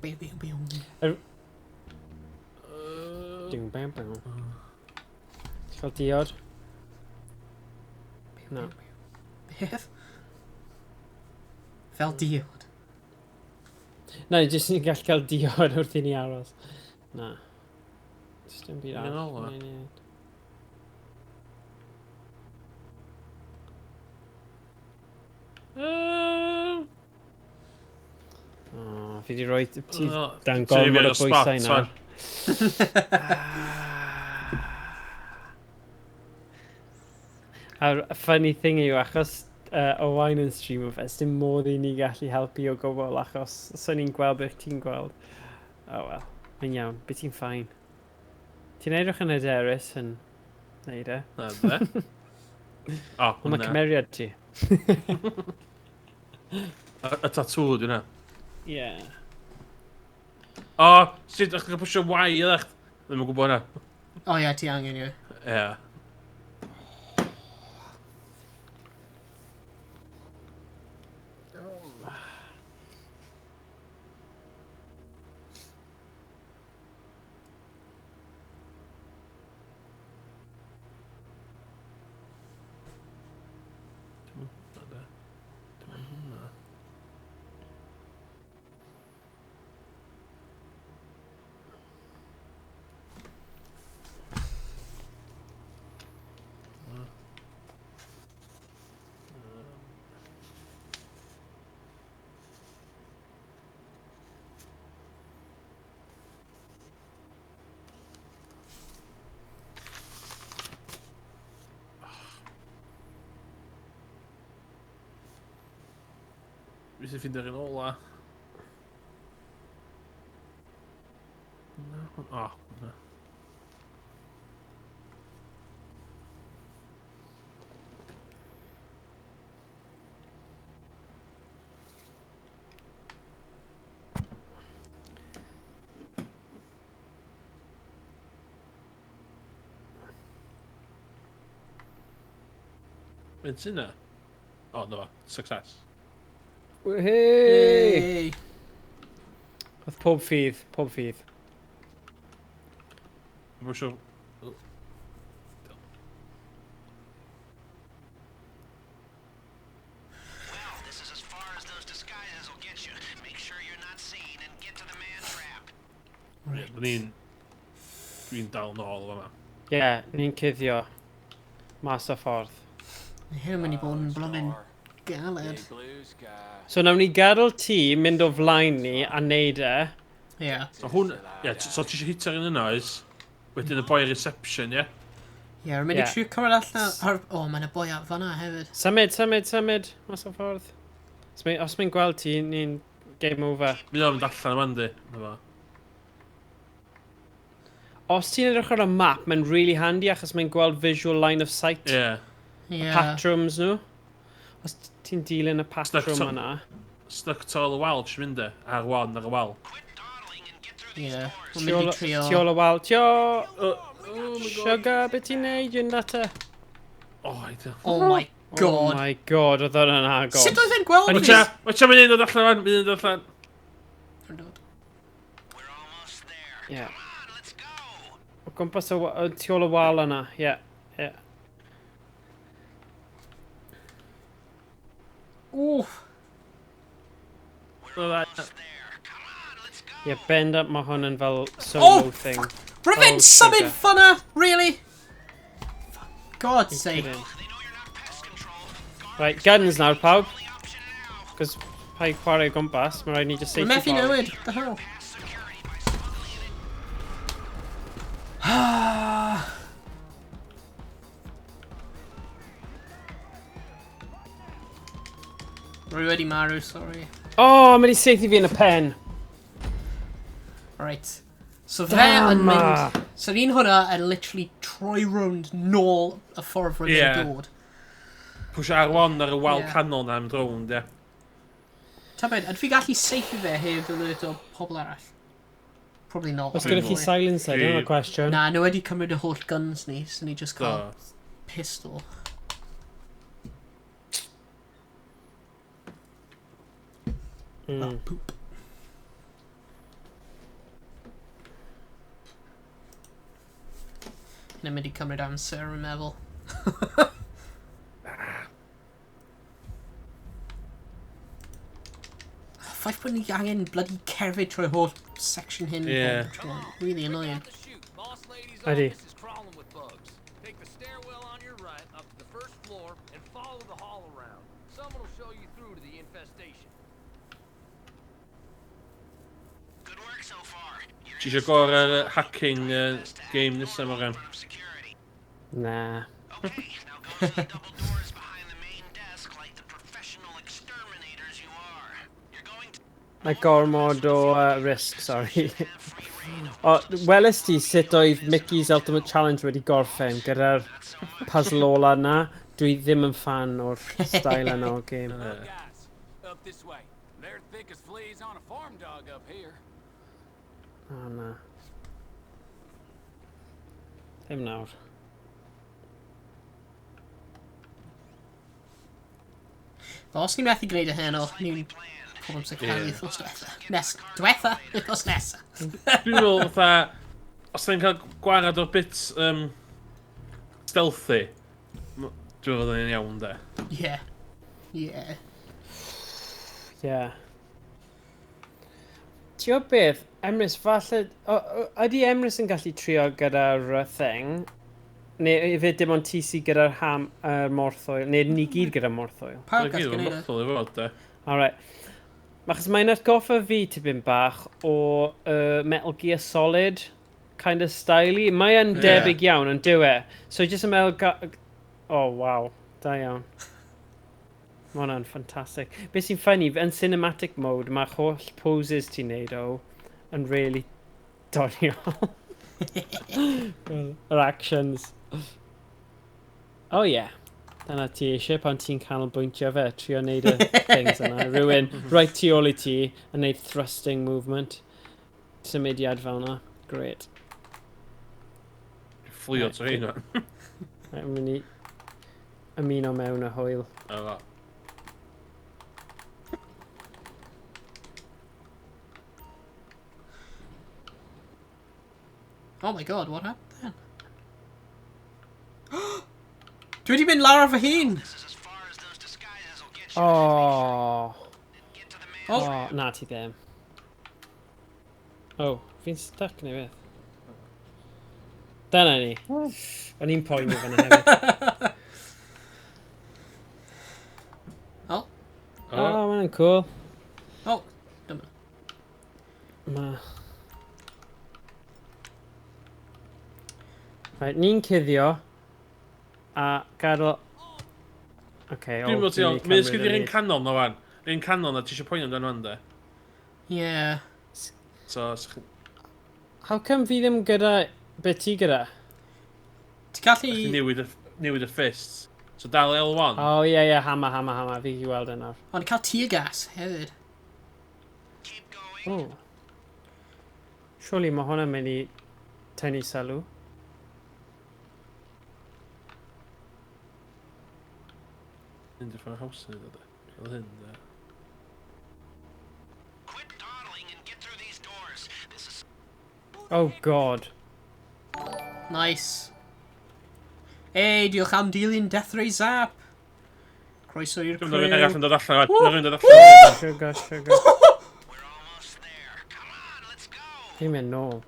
Biw, biw, biw. Ding, bam, bam. Ti'n cael diod? Na. Beth? Fel diod. Na, jyst ni'n gallu cael diod wrth i ni aros. Na. Jyst dim byd Yn arall. ôl, Neu ni- O, fi di roi ti O, dan ti'n gormod rhoi o fi ar y bwysau spot, nawr. A'r funny thing yw, achos Owain yn stream o fe, dim modd i ni gallu helpu o gwbl, achos so ni'n gweld beth ti'n gweld. Oh well, mae'n iawn, beth ti'n fine. Ti'n edrych yn hyderus yn neud e. Na, de. O, Ond mae hwnna. cymeriad ti. Y tatŵ, di hwnna. Ie. O, sut, o'ch chi'n pwysio Y i ddech? Ddim yn gwybod hwnna. O ie, ti angen i. Ie. Fi sy'n ffeindio'r un ola. Na, o, na. Beth sy'n na? O, na fo. Success. Hey! Hey. Oedd pob ffydd, pob ffydd. Mae'n siŵr. Well, this is as far as those disguises will get you. Make sure you're not seen and get to the man trap. Right. Ni'n... Dwi'n dal nôl o fama. Ie, yeah, ni'n cuddio. Mas o ffordd. Mae hyn yn mynd i bod yn blymyn galed. Big blue sky. So nawn ni gadael ti mynd o flaen ni a neud e. Ie. So hwn... Ie, so ti eisiau hitio'r un yna oes? Wedyn y boi reception, ie? Ie, rwy'n mynd i Ie. trio cymryd allan ar... O, mae yna boi ar fan'na hefyd. Symud, symud, symud. Mas o ffordd. Os mae'n gweld ti, ni'n game over. Mi o'n mynd allan yma, yndi? Na fo. Os ti'n edrych ar y map, mae'n really handy achos mae'n gweld visual line of sight. Ie. Ie. Patrwms nhw. Os ti'n dilyn y Stuck patrwm to- yna. Stuck to all the wal, ti'n mynd e? Ar one, ar y wal. Quit dawdling and get through these Ie. doors. Rwy'n mynd i trio... Tu ôl y wal. Tu ôl... Oh, oh my god. Sugar, beth ti'n neud, you nutter? Oh, ideal. Oh my Oh god. my god, oedd hwnna'n agos. Sut oedd e'n gweld O'n i fi? Watcha, watcha, mae'n un dod allan fan, mae'n un dod allan. We're almost there. Yeah. Come on, let's go. O gwmpas y tu ôl y wal yna, ie. Ie. Wff. We're almost there. Come on, let's go. Ie, bend up, mae hwn yn fel solo Oh, thing. Rwy'n Oh, symud sugar. fan'na! Really? For God's sake. Kidding. They know you're not Right, guns nawr, pawb. Cos paid chwarae o gwmpas, mae rhaid ni just Mae safety methu pawb. newid, the hell. Rwy wedi marw, sorry. Oh, mae wedi saethu fi yn y pen. Right. So fe yn Damn. mynd... So'r un hwnna yn literally troi rownd nôl y ffordd roedd Ie. e'n dod. Pwysio R1 ar y wal Ie. canol na am drone, ie. Tybed, ydw fi gallu saethu fe heb alert o pobl arall? Probably not. Os gyda chi silencer, dyna'r cwestiwn. Na, nhw wedi cymryd y holl guns ni, so ni just cael Do. pistol. Oh, poop. Yn mynd i cymryd amser, rwy'n meddwl. Ffaith bod ni angen bloody cerdded trwy holl section hyn. Ie. bob tro. Really annoying. The chute. Boss lady's Ydy. office is crawling with bugs. Take the stairwell on your right up to the first floor and follow the hall around. Someone will show you through to the infestation. Good work so far. You're Ti eisiau gor ar y hacking game nesaf, Morgan? of security. Na. Okay, now go to the double doors behind the main desk like the professional exterminators you are. You're going to Mae gormod o risk, sorry. O, welys ti sut oedd Mickey's Ultimate Challenge wedi gorffen gyda'r puzzle ola na? Dwi ddim yn fan o'r style yna o game. Guys, up this way. They're thick as fleas on a farm dog up here. O, na. Ddim nawr. Fel, os ni'n methu gwneud y heno, ni'n pob amser cael Ie. wythnos diwetha. Nes, diwetha, wythnos nesa. Dwi'n meddwl, fatha, os ni'n cael gwarad o'r bits stealthy, dwi'n meddwl ni'n iawn, de. Yeah. Yeah. Yeah. Ti'n gwybod beth, Emrys, falle... Ydy Emrys yn gallu trio gyda'r thing? Neu ife dim ond ti sydd gyda'r ham, morthwyl, neu ni gyd gyda'r morthwyl? Pawb Dyna gallu gyd, gwneud e. morthwyl i fod, de. Alright. Achos mae'n atgoffa fi tipyn bach o Metal Gear Solid kind of style-y. Mae yn Ie. debyg iawn, yn dyw e. So jyst yn meddwl... Oh, waw. Da iawn. Mae hwnna'n ffantastig. Beth sy'n funny, yn cinematic mode, mae'r holl poses ti'n neud o yn really doniol. Yr actions. Oh yeah. Dyna ti eisiau pan ti'n canolbwyntio fe, trio neud y things yna. Rhywun right tu ôl i ti yn neud thrusting movement. Symudiad fel yna. Great. Fflio to hyn, o'n. Right, I'm mynd i ymuno mewn y hwyl. O, Oh my god, what happened then? Dwi wedi mynd lawr ar fy hun! This is as far as those disguises will get you. Oh. Get to the main Oh, Oh, na ti ddim. Oh, fi'n stuck neu beth. Dyna ni. O'n i'n poeni fyna hefyd. oh, Oh, ma' hwnna'n cool. oh. Dyma. Ma... Right, ni'n cuddio a gadael... Okay, Dwi'n meddwl ti'n iawn. Mae'n sgyd i'r un canol na wan. Yr un canol na ti eisiau poeni amdano wan, de. Yeah. So, How come fi ddim gyda... Be ti gyda? Ti'n gallu... chdi newid y fists. So dal L1. Oh, ie, ie, hammer, hammer, hammer. Fi i weld e nawr. Ond cael tear gas hefyd. Keep going. Oh. Surely mae hwnna'n mynd i tynnu sylw. Hyn di'r ffordd haws yn ei ddod. Fel hyn, de. Quit dawdling and get through these doors. This is Oh, God. Nice. Hey, diolch am dilyn Death Ray Zap. Croeso i'r Dwi'n crew. meddwl arall yn dod allan, wan. Dwi'n dod allan. Sugar, sugar. We're almost there. Come on, let's go. Fi'n mynd nôl.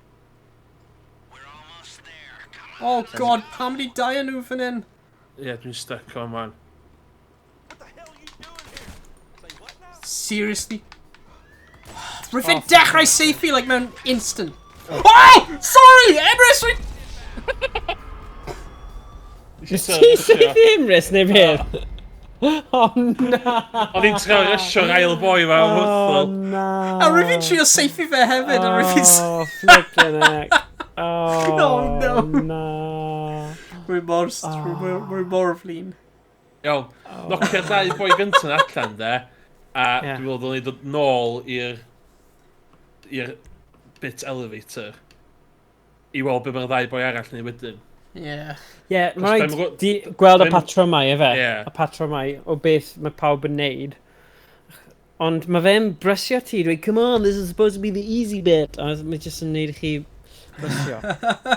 We're almost there. Come on. Oh god, pam di dau nhw fan hyn? Ie, dwi'n stuck o'n man. Seriously? Rwy'n oh, dechrau seithi, like, mewn instant. Oh! Sorry! Emrys! Nes ti seithi Emrys neu beth? Oh na! O'n i'n trio rysio'r ail boi fa Oh na! A rwy'n fi'n trio seithi fe hefyd, a rwy'n fi'n... Oh, flippin' heck. Oh, Oh, no. na. Rwy'n mor, rwy'n mor flin. Iawn, nocio'r ddau boi gyntaf allan, de. A Ie. dwi'n meddwl ddylen ni dod nôl i'r bit elevator. I weld be mae'r ddau boi arall yn ei wedyn. Yeah. Ie, yeah, mae Cos rhaid gweld y patrymau, efe. Ie. Y patrymau o beth mae pawb yn neud. Ond mae fe'n brysio ti, dweud, come on, this is supposed to be the easy bit. A mae jyst yn neud i chi brysio.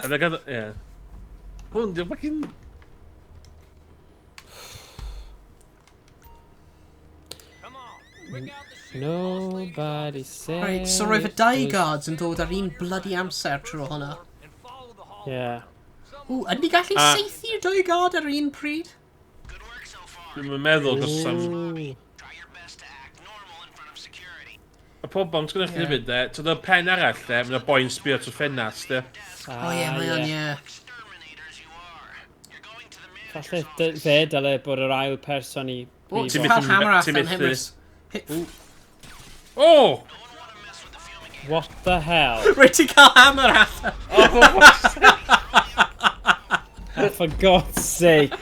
A na gad... Ie. Hwn, di'n fucking... Come on, quick out the chute. Boss lady's Nobody office is said... Right, so roedd y dau guards yn dod ar un bloody amser trwy hwnna. and follow the hall. Yeah. Ww, ydyn ni gallu A- saethu'r dau guard ar un pryd? Good work so far. Dwi'n meddwl, cos am... Ooh. Try your best to act normal in front of security. Y problem sgynnych chi Ie. hefyd, de, ti'n y pen arall, de, mae'n boi'n sbio trwy ffenast, de. Oh ie, mae o'n, ie. Exterminators you are. You're going to the Falle manager's fe dyle bod yr ail person i O, brifo. ti'n Ti'n cael methu- hammer ti'n allan, methu- Emrys. Oh! What the hell? Rwyt ti'n cael hammer allan. Oh, for fuck's sake. Oh, for God's sake.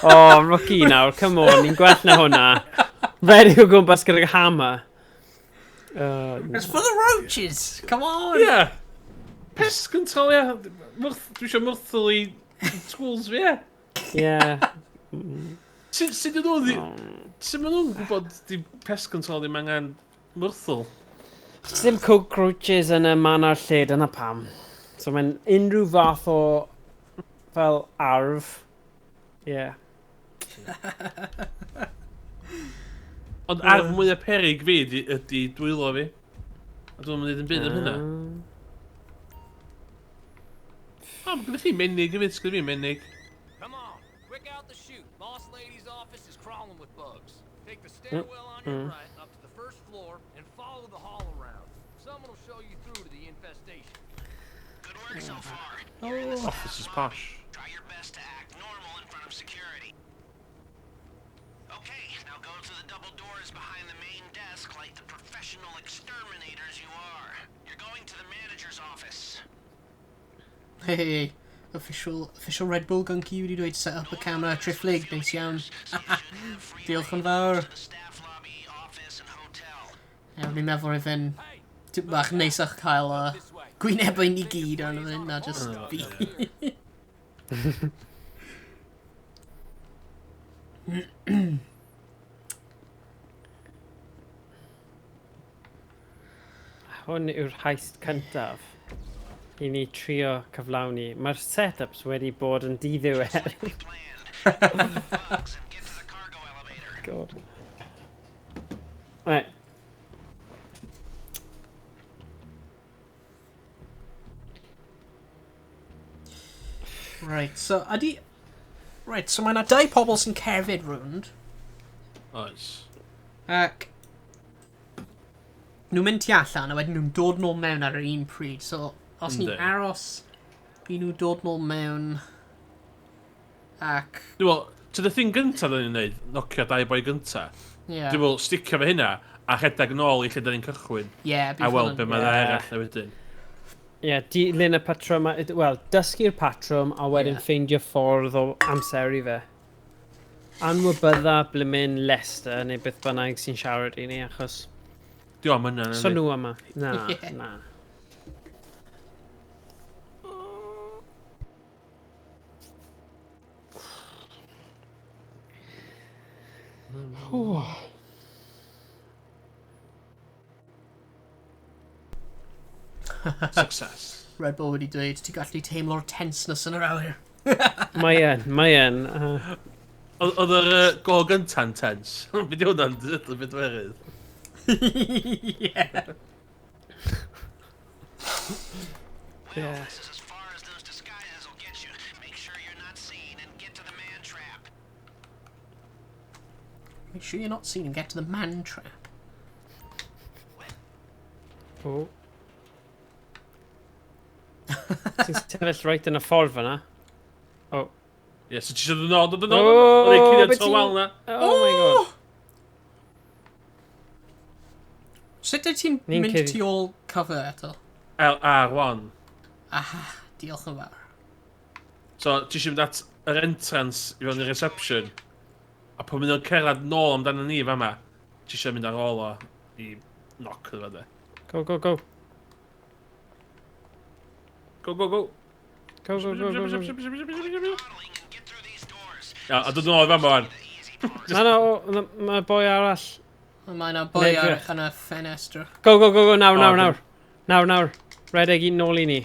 Oh, rookie nawr, come on, ni'n gwell na hwnna. Ready o gwmpas gydag hammer. It's for the roaches! Come on! Ie. Pest control, ie. Dwi eisiau myrthol i tools fi, ie. Yeah. Sut ydyn nhw... Sut maen nhw'n gwybod di pest control ddim angen myrthol? Dim cockroaches yn y man a'r lle, dyna pam. So mae'n unrhyw fath o fel arf. Yeah. Ond arf mwyaf peryg fi ydi dwylo fi. A dwi'n mynd yn byd am hynna. O, mae gennych chi menig hefyd, sgynnych fi menig. Come on, quick out the chute. Boss lady's office is crawling with bugs. Take the stairwell on your right up to the first floor and follow the hall around. Someone will show you through to the infestation. Good work so far. You're in the staff Office is lobby. posh. Try your best to act normal in front of security. Okay, now go to the double doors behind the main desk like the professional exterminators you are. You're going to the manager's office. Hey, official Red Bull Gunky wedi dweud set up y camera triphlyg, neis iawn. So you should have free Diolch yn reign fawr. to the staff lobby, office, and hotel. Ie, fi'n meddwl roedd e'n tipyn bach neisach cael This way. gwynebau ni gyd arno fe, na just fi. Hwn yw'r heist cyntaf i ni trio cyflawni. Mae'r setups wedi bod yn diddiwedd. Planned. Bugs and get to the cargo elevator. God. Right. Right, so ydy... Right, so mae yna dau pobl sy'n cerdded rownd, Oes. ac... Nhw'n mynd tu allan, a wedyn nhw'n dod nôl mewn ar yr un pryd, so os ni'n Yndi. aros i nhw dod nôl mewn, ac... Dwi'n meddwl, so the thing gyntaf dyn ni'n neud, nocio dau boi gyntaf. Yeah. Dwi'n meddwl, sticio fe hynna, a rhedeg nôl i lle dyn ni'n cychwyn. Yeah, A weld be mae Ie. yeah. arall na wedyn. Ie, yeah, dilyn y patrwm, wel, dysgu'r patrwm a wedyn Ie. ffeindio ffordd o amseru fe. Anwybydda blymin Leicester neu beth bynnag sy'n siarad i ni, achos Diolch am hynna. so nhw yma. Na, Ie. na. Success. Red Bull wedi dweud, ti'n gallu teimlo'r tenseness yn yr awyr. Mae yn, mae yn. Oedd yr gol gynta'n tense. Be di hwnna'n dydw bedwerydd? Yeah. Well, Yeah. this is as far as those disguises will get you. Make sure you're not seen and get to the man trap. Make sure you're not seen and get to the man trap. O. Ti'n sefyll reit yn y ffordd fyna. O. Ie, so ti eisiau dod yn ôl, dod yn ôl. Oedd e'n cuddio to wal na. Oh my god. Sut wyt ti'n mynd tu ôl cover eto? L, R1. Aha, diolch yn fawr. So, ti eisiau mynd at yr entrance i fewn i'r reception. A pan mynd o'n cerdded nôl amdano ni fama, ti eisiau mynd ar ôl o i knock iddo fo de. Go, go, go. Go, go, go. Go, go, go, go, go. Ia, a dod yn ôl i fama wan. Na, na, mae boi arall. Mae yna boi arall yn y ffenestr. Go, go, go, go, nawr, nawr, nawr. Nawr, nawr. Redeg i nôl i ni.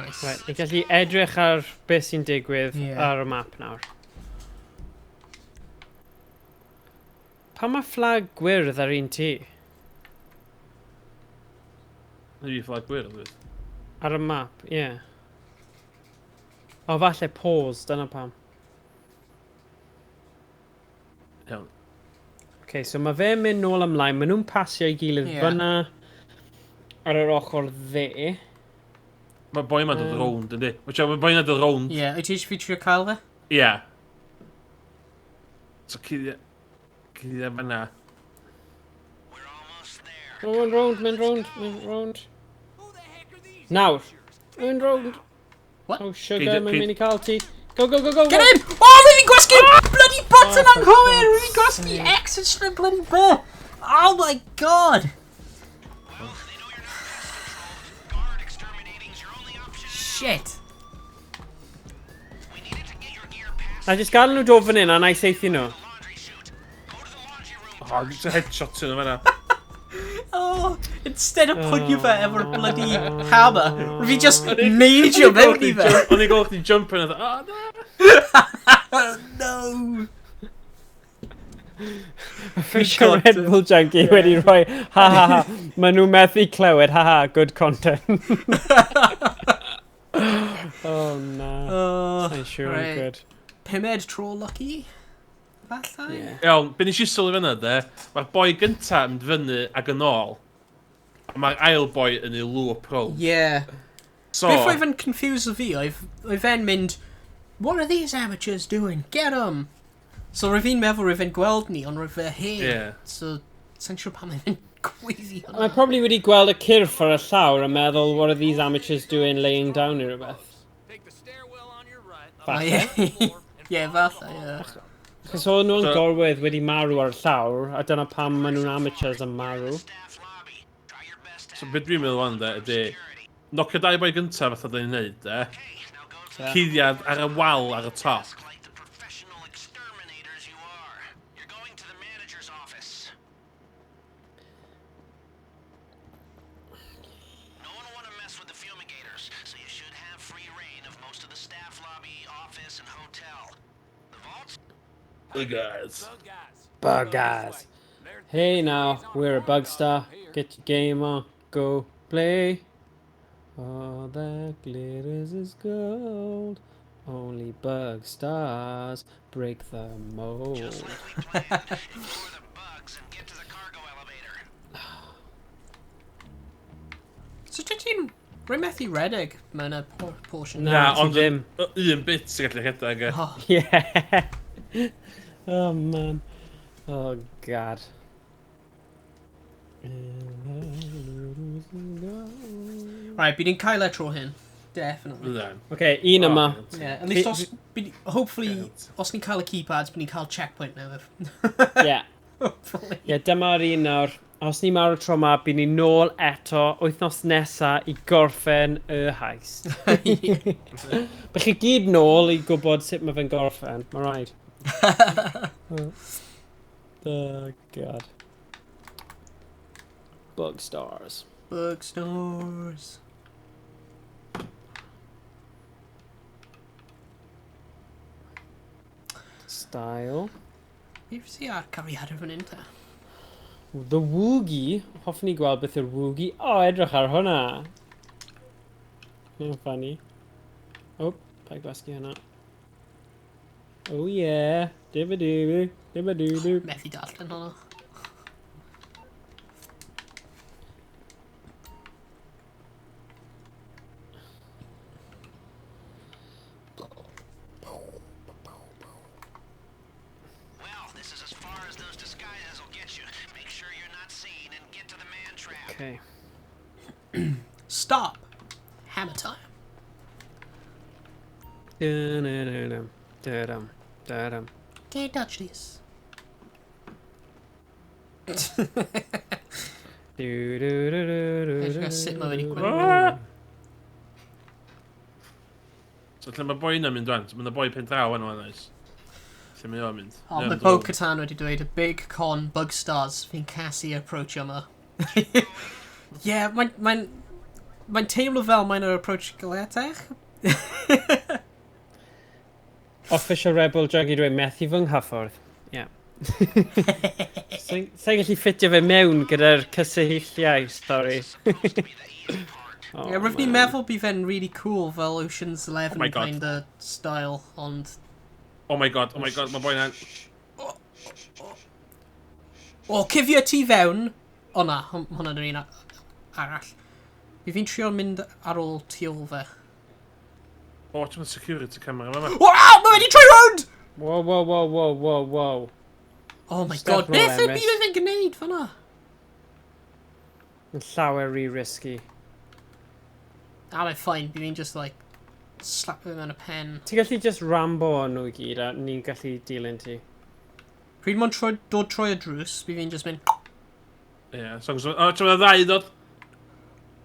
Nice. Right, ni'n gallu edrych ar beth sy'n digwydd ar y map nawr. Pa mae flag gwyrdd ar un ti? Ydy flag gwyrdd, dwi. Ar y map, ie. Yeah. O, falle pause, dyna pam. Iawn. OK, so mae fe'n mynd nôl ymlaen. Maen nhw'n pasio ei gilydd fyna ar yr ochr dde. Mae boi yma'n dod rownd, yndi? Mae boi yma'n dod rownd. Ie, yeah, wyt ti eisiau fi trio cael fe? Ie. Yeah. So, cuddio fyna. Mynd rownd, mynd rownd, mynd rownd. Nawr. Mynd rownd. What? Oh, sugar, mae'n mynd i cael ti. Go, go, go, go! Get him! Oh, rwy'n fi'n gwasgu bloody button anghywir! Rwy'n fi'n gwasgu X yn siarad bloody B! Oh my god! Shit! Na, jyst gadael nhw dod fan hyn a na i seithi nhw. Oh, just a headshot yn fan'na. Oh, instead of pwynio fe efo'r bloody hammer, fi just neidio mewn i fe. O'n i'n gweld chdi jump yn, oh no! No! Official Red Bull Junkie wedi rhoi, ha ha ha, maen nhw methu clywed, ha ha, good content. Oh na, I'm sure I'm good. Pumed tro lucky? Falle? Yeah. Iawn, be nes i sylwi fyna de, mae'r boi gynta yn mynd fyny ac yn ôl, a mae'r ail boi yn ei loop rownd. Yeah. So... Beth oedd yn confused fi, oedd fe'n mynd, what are these amateurs doing? Get them! So roedd fi'n meddwl roedd fe'n gweld ni, ond roedd fe heb. Yeah. So, sa'n siŵr pam oedd fe'n gweiddi hwnna. Mae probably wedi gweld y cyrff ar y llawr a meddwl, what are these amateurs doing laying down neu rhywbeth. Falle. Ie, falle, ie. Achos oedd nhw'n gorwedd wedi marw ar y llawr, a dyna pam maen nhw'n amateurs yn marw. So beth dwi'n meddwl wan de, ydy, nocio dau boi gyntaf fatha da ni'n neud de, cuddiad ar y wal ar y top. Bug guys. Bug guys. Hey now, we're a bug star. Get your game on, go play. All that glitters is gold. Only bug stars break the mold. Just like we planned. Ignore the bugs and get to the cargo elevator. So did ti'n rhoi methu redeg mewn y portion? Na, ti ond ddim. Un bit sy'n gallu rhedeg. e. Oh, Yeah. Oh man. Oh god. Right, bydd ni'n cael e tro hyn. Definitely. Fyddan. Okay, un yma. Yeah, at least os... Hopefully, os ni'n cael y keypads, bydd ni'n cael checkpoint newydd. Yeah. Hopefully. Yeah, dyma'r un nawr. Os ni marw tro ma, bydd ni nôl eto wythnos nesa i gorffen y heist. Bych chi gyd nôl i gwybod sut mae fe'n gorffen. Mae rhaid. Oh, god. Bug stars. Bug stars. Style. Beth sy ar cariad fan hyn te? The Woogie. Hoffwn i gweld beth yw'r Woogie. O, oh, edrych ar hwnna. Mae'n funny. O, oh, paid gwasgu hwnna. Oh yeah. Dibba-doo, dibba-doo-doo. Methu darllen hwnna. Well, this is as far as those disguises will get you. Make sure you're not seen and get to the man trap. Okay. Stop. Hammer time. Dun-dun-dun-dum, dun-dum, dun-dum. Can't touch this. Du-du-du-du-du-du. Eisiau gael sut mae wedi gwneud. Ah! So lle mae boi yna'n mynd rwan? So mae boi pen draw yna fan oes. Lle mae o'n mynd? O, mae Bo Katan wedi dweud y big con bug stars fi'n casu approach yma. Ie, yeah, mae'n mae mae teimlo fel mae'n yr approach galetach. Official Rebel Druggy dweud methu fy nghyffordd. Ie. Sa'n gallu ffitio fe mewn gyda'r cysylltiau, sorry. Oh, Ie, yeah, rwyf ni'n man. meddwl bydd fe'n really cool fel Ocean's Eleven Oh my God. kind of style, ond... Oh my god, oh my god, mae boi yna'n... O, cuddio ti fewn! O na, hwnna'n yr un arall. Fi fi'n trio mynd ar ôl tu ôl fe. O, ti'n mynd security camera yma. Wow, mae wedi troi rownd! Whoa, whoa, whoa, whoa, whoa, whoa. Oh my Step god, nôl, beth y Emrys. byd oedd e'n gwneud fan'na? Yn llawer rhy risky. Ah, mae'n fine, fi fi'n just like slap fe mewn y pen. Ti'n gallu just rambo o'n nhw i gyd a ni'n gallu dilyn ti. Pryd mae'n troi, dod troi y drws, fi fi'n just mynd... Ie, so... O, ti'n mynd ddau ddod?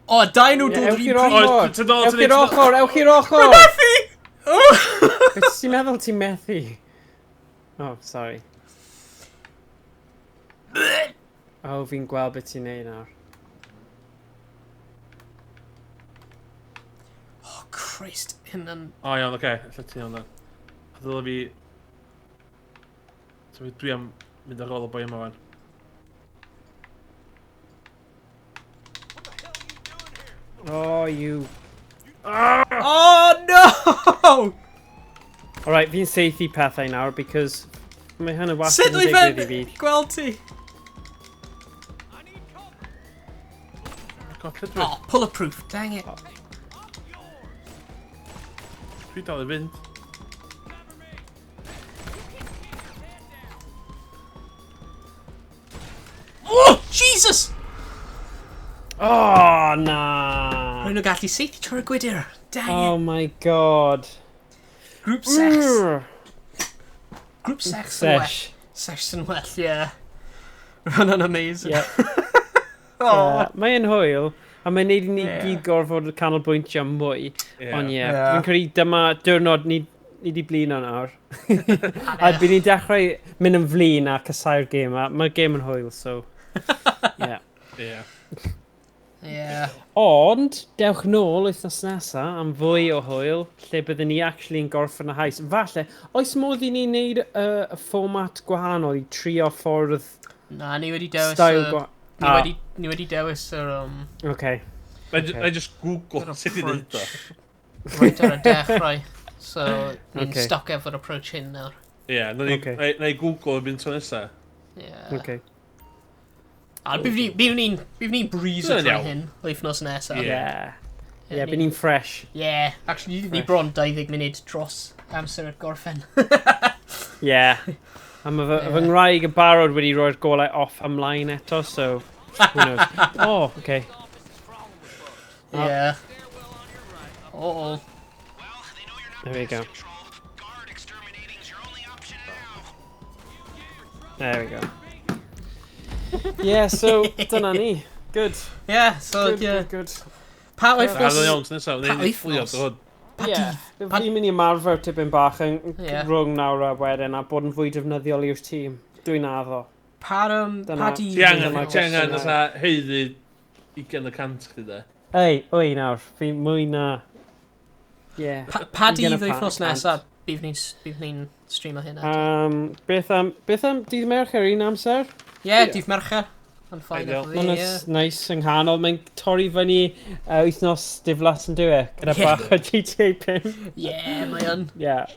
O, dau nhw Ie, dod ewch rhy i'r pryd. Oes, ochr! ti'n dod, Ewch ti'n i'r ochr! Ewch i'r ochr! Methu! Beth ti'n meddwl ti'n methu? Oh, sorry. Oh, fi'n gweld beth ti'n neud nawr. Oh, Christ, hyn yn... O, iawn, oce. Lle ti iawn, da. A ddyle fi... So, dwi am mynd ar ôl y boi yma fan. Oh, you... Oh, no! Alright, fi'n saethu pethau nawr, because mae hynny wastad Sut yn oedd digwydd i fe'n fi. gweld ti? God, lle dwi? Oh, bulletproof, dang it. Dwi dal i fynd. Oh, Jesus! Oh, na! Rwy'n nhw gallu saethu trwy'r gwydr. Dang Oh it. my god. Group sex. Urgh. Group sex yn well. Sesh. Sesh yn well, yeah. Hwnna'n amazing. Yeah. Oh. Yeah, Mae'n hwyl, a mae'n neud i ni Yeah. gyd gorfod canolbwyntio mwy. Ie. Ond ie, Yeah. fi'n credu dyma diwrnod ni di blino nawr. A bydd ni'n dechrau mynd yn flin a casau'r gêm, a mae'r gêm yn hwyl, so... Yeah. Ie. Yeah. Ond, dewch nôl wythnos nesa am fwy o hwyl, lle byddwn ni actually yn gorffen y heist. Falle, oes modd i ni wneud y fformat gwahanol i trio ffordd Na, ni wedi dewis... style y- gwa... Ni wedi, ni wedi dewis yr... Okay. Na i just Google Yr sut i wneud o. approach. Right ar y dechrau. So, ni'n Okay. stuck efo'r approach hyn nawr. Ie, Ocê. na i Google yn mynd tro nesa. Yeah. Okay. A bydd ni'n breeze Bydd yn trwy iawn. hyn wythnos nesaf. Ie. Yeah. Yeah, bydd ni'n fresh. Yeah, actually, ni Fresh. bron 20 munud dros amser y gorffen. Yeah. A mae fy, Yeah. fy ngwraig yn barod wedi roi'r golau off ymlaen eto, so... Who knows? Oh, okay. Yeah. Uh-oh. Well, they know you're not There we pest go. control. Guard exterminating's your only option now. There we go. Yeah, so, dyna ni. Good. Yeah, so, Good, yeah. good, good. Pa Na, wythnos... dwi'n iawn tro nesa. Pa Neu fflio wythnos? dy hwn. Pa Yeah. dydd? Pa- Fi'n mynd i ymarfer tipyn bach yn Ie. rhwng nawr a wedyn a bod yn fwy defnyddiol i'r tîm. Dwi'n addo. Pa, Dyna- pa dydd? Ti angen, Dyna ti angen, gwestiwn. fatha haeddu 20% chdi de. Ei, oi nawr, fi mwy na... Yeah. Pa Ugain y dydd wythnos cant. nesaf bydd ni'n streamo hyn eto? Beth am dydd Mercher un amser? Ie, dydd Mercher. Yn fine Ideal. efo fi, Mae'n ie. nice yng nghanol, mae'n torri fyny wythnos diflas yn dywe, gyda Ie. bach o GTA 5. Ie, mae yn. Yeah.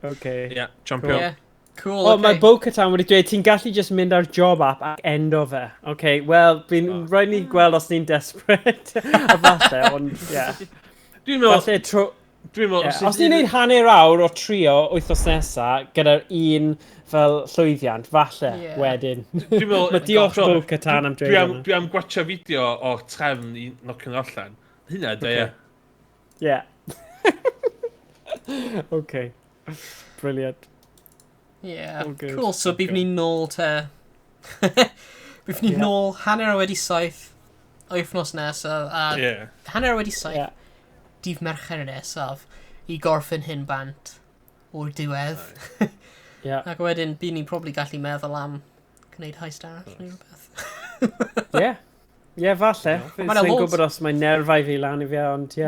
Okay. Ie, champion. Yeah. Cool, O, okay. mae Bo-Katan wedi dweud ti'n gallu just mynd ar job app ac endo fe. Okay, wel, fi'n Oh. rhaid ni gweld os ni'n desperate. A falle, ond, ie. Dwi'n meddwl, Falle tro. Dwi'n meddwl, Ie, os ni'n neud hanner awr o trio wythnos nesa gyda'r un fel llwyddiant, falle, wedyn. Dwi'n meddwl. Mae diolch Bo-Katan am dweud hwnna. Dwi am gwatcha fideo o'r trefn i nocio nhw allan. Hynna, de, ie. Ie. Okay. Brilliant. Yeah. All good. Cool, so bydd ni'n nôl te. Bydd ni'n nôl 7:30 wythnos nesaf, a 7:30 dydd Mercher nesaf i gorffen hyn bant o'r diwedd. Ac wedyn, bydd ni'n probably gallu meddwl am gwneud heist arall neu rhywbeth. Ie, falle. Ma' 'na Sa'n loads. gwybod os mae nerfau fi lan i fi, ond ie.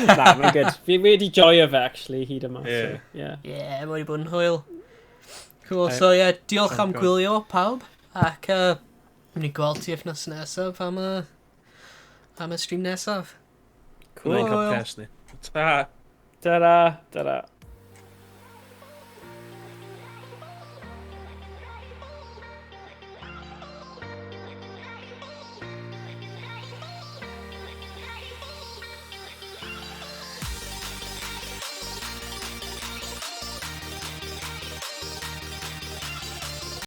Na, mae'n good. Fi wedi joio fe, actually, hyd yma. Ie. So, yeah. Yeah, mae wedi bod yn hwyl. Cool, Right. so yeah, diolch am Sounds good. gwylio pawb, ac mynd i gweld ti wythnos nesaf am y stream nesaf. Cool. Dwi'n cael pres ni. Ta. Ta-ra, ta-ra.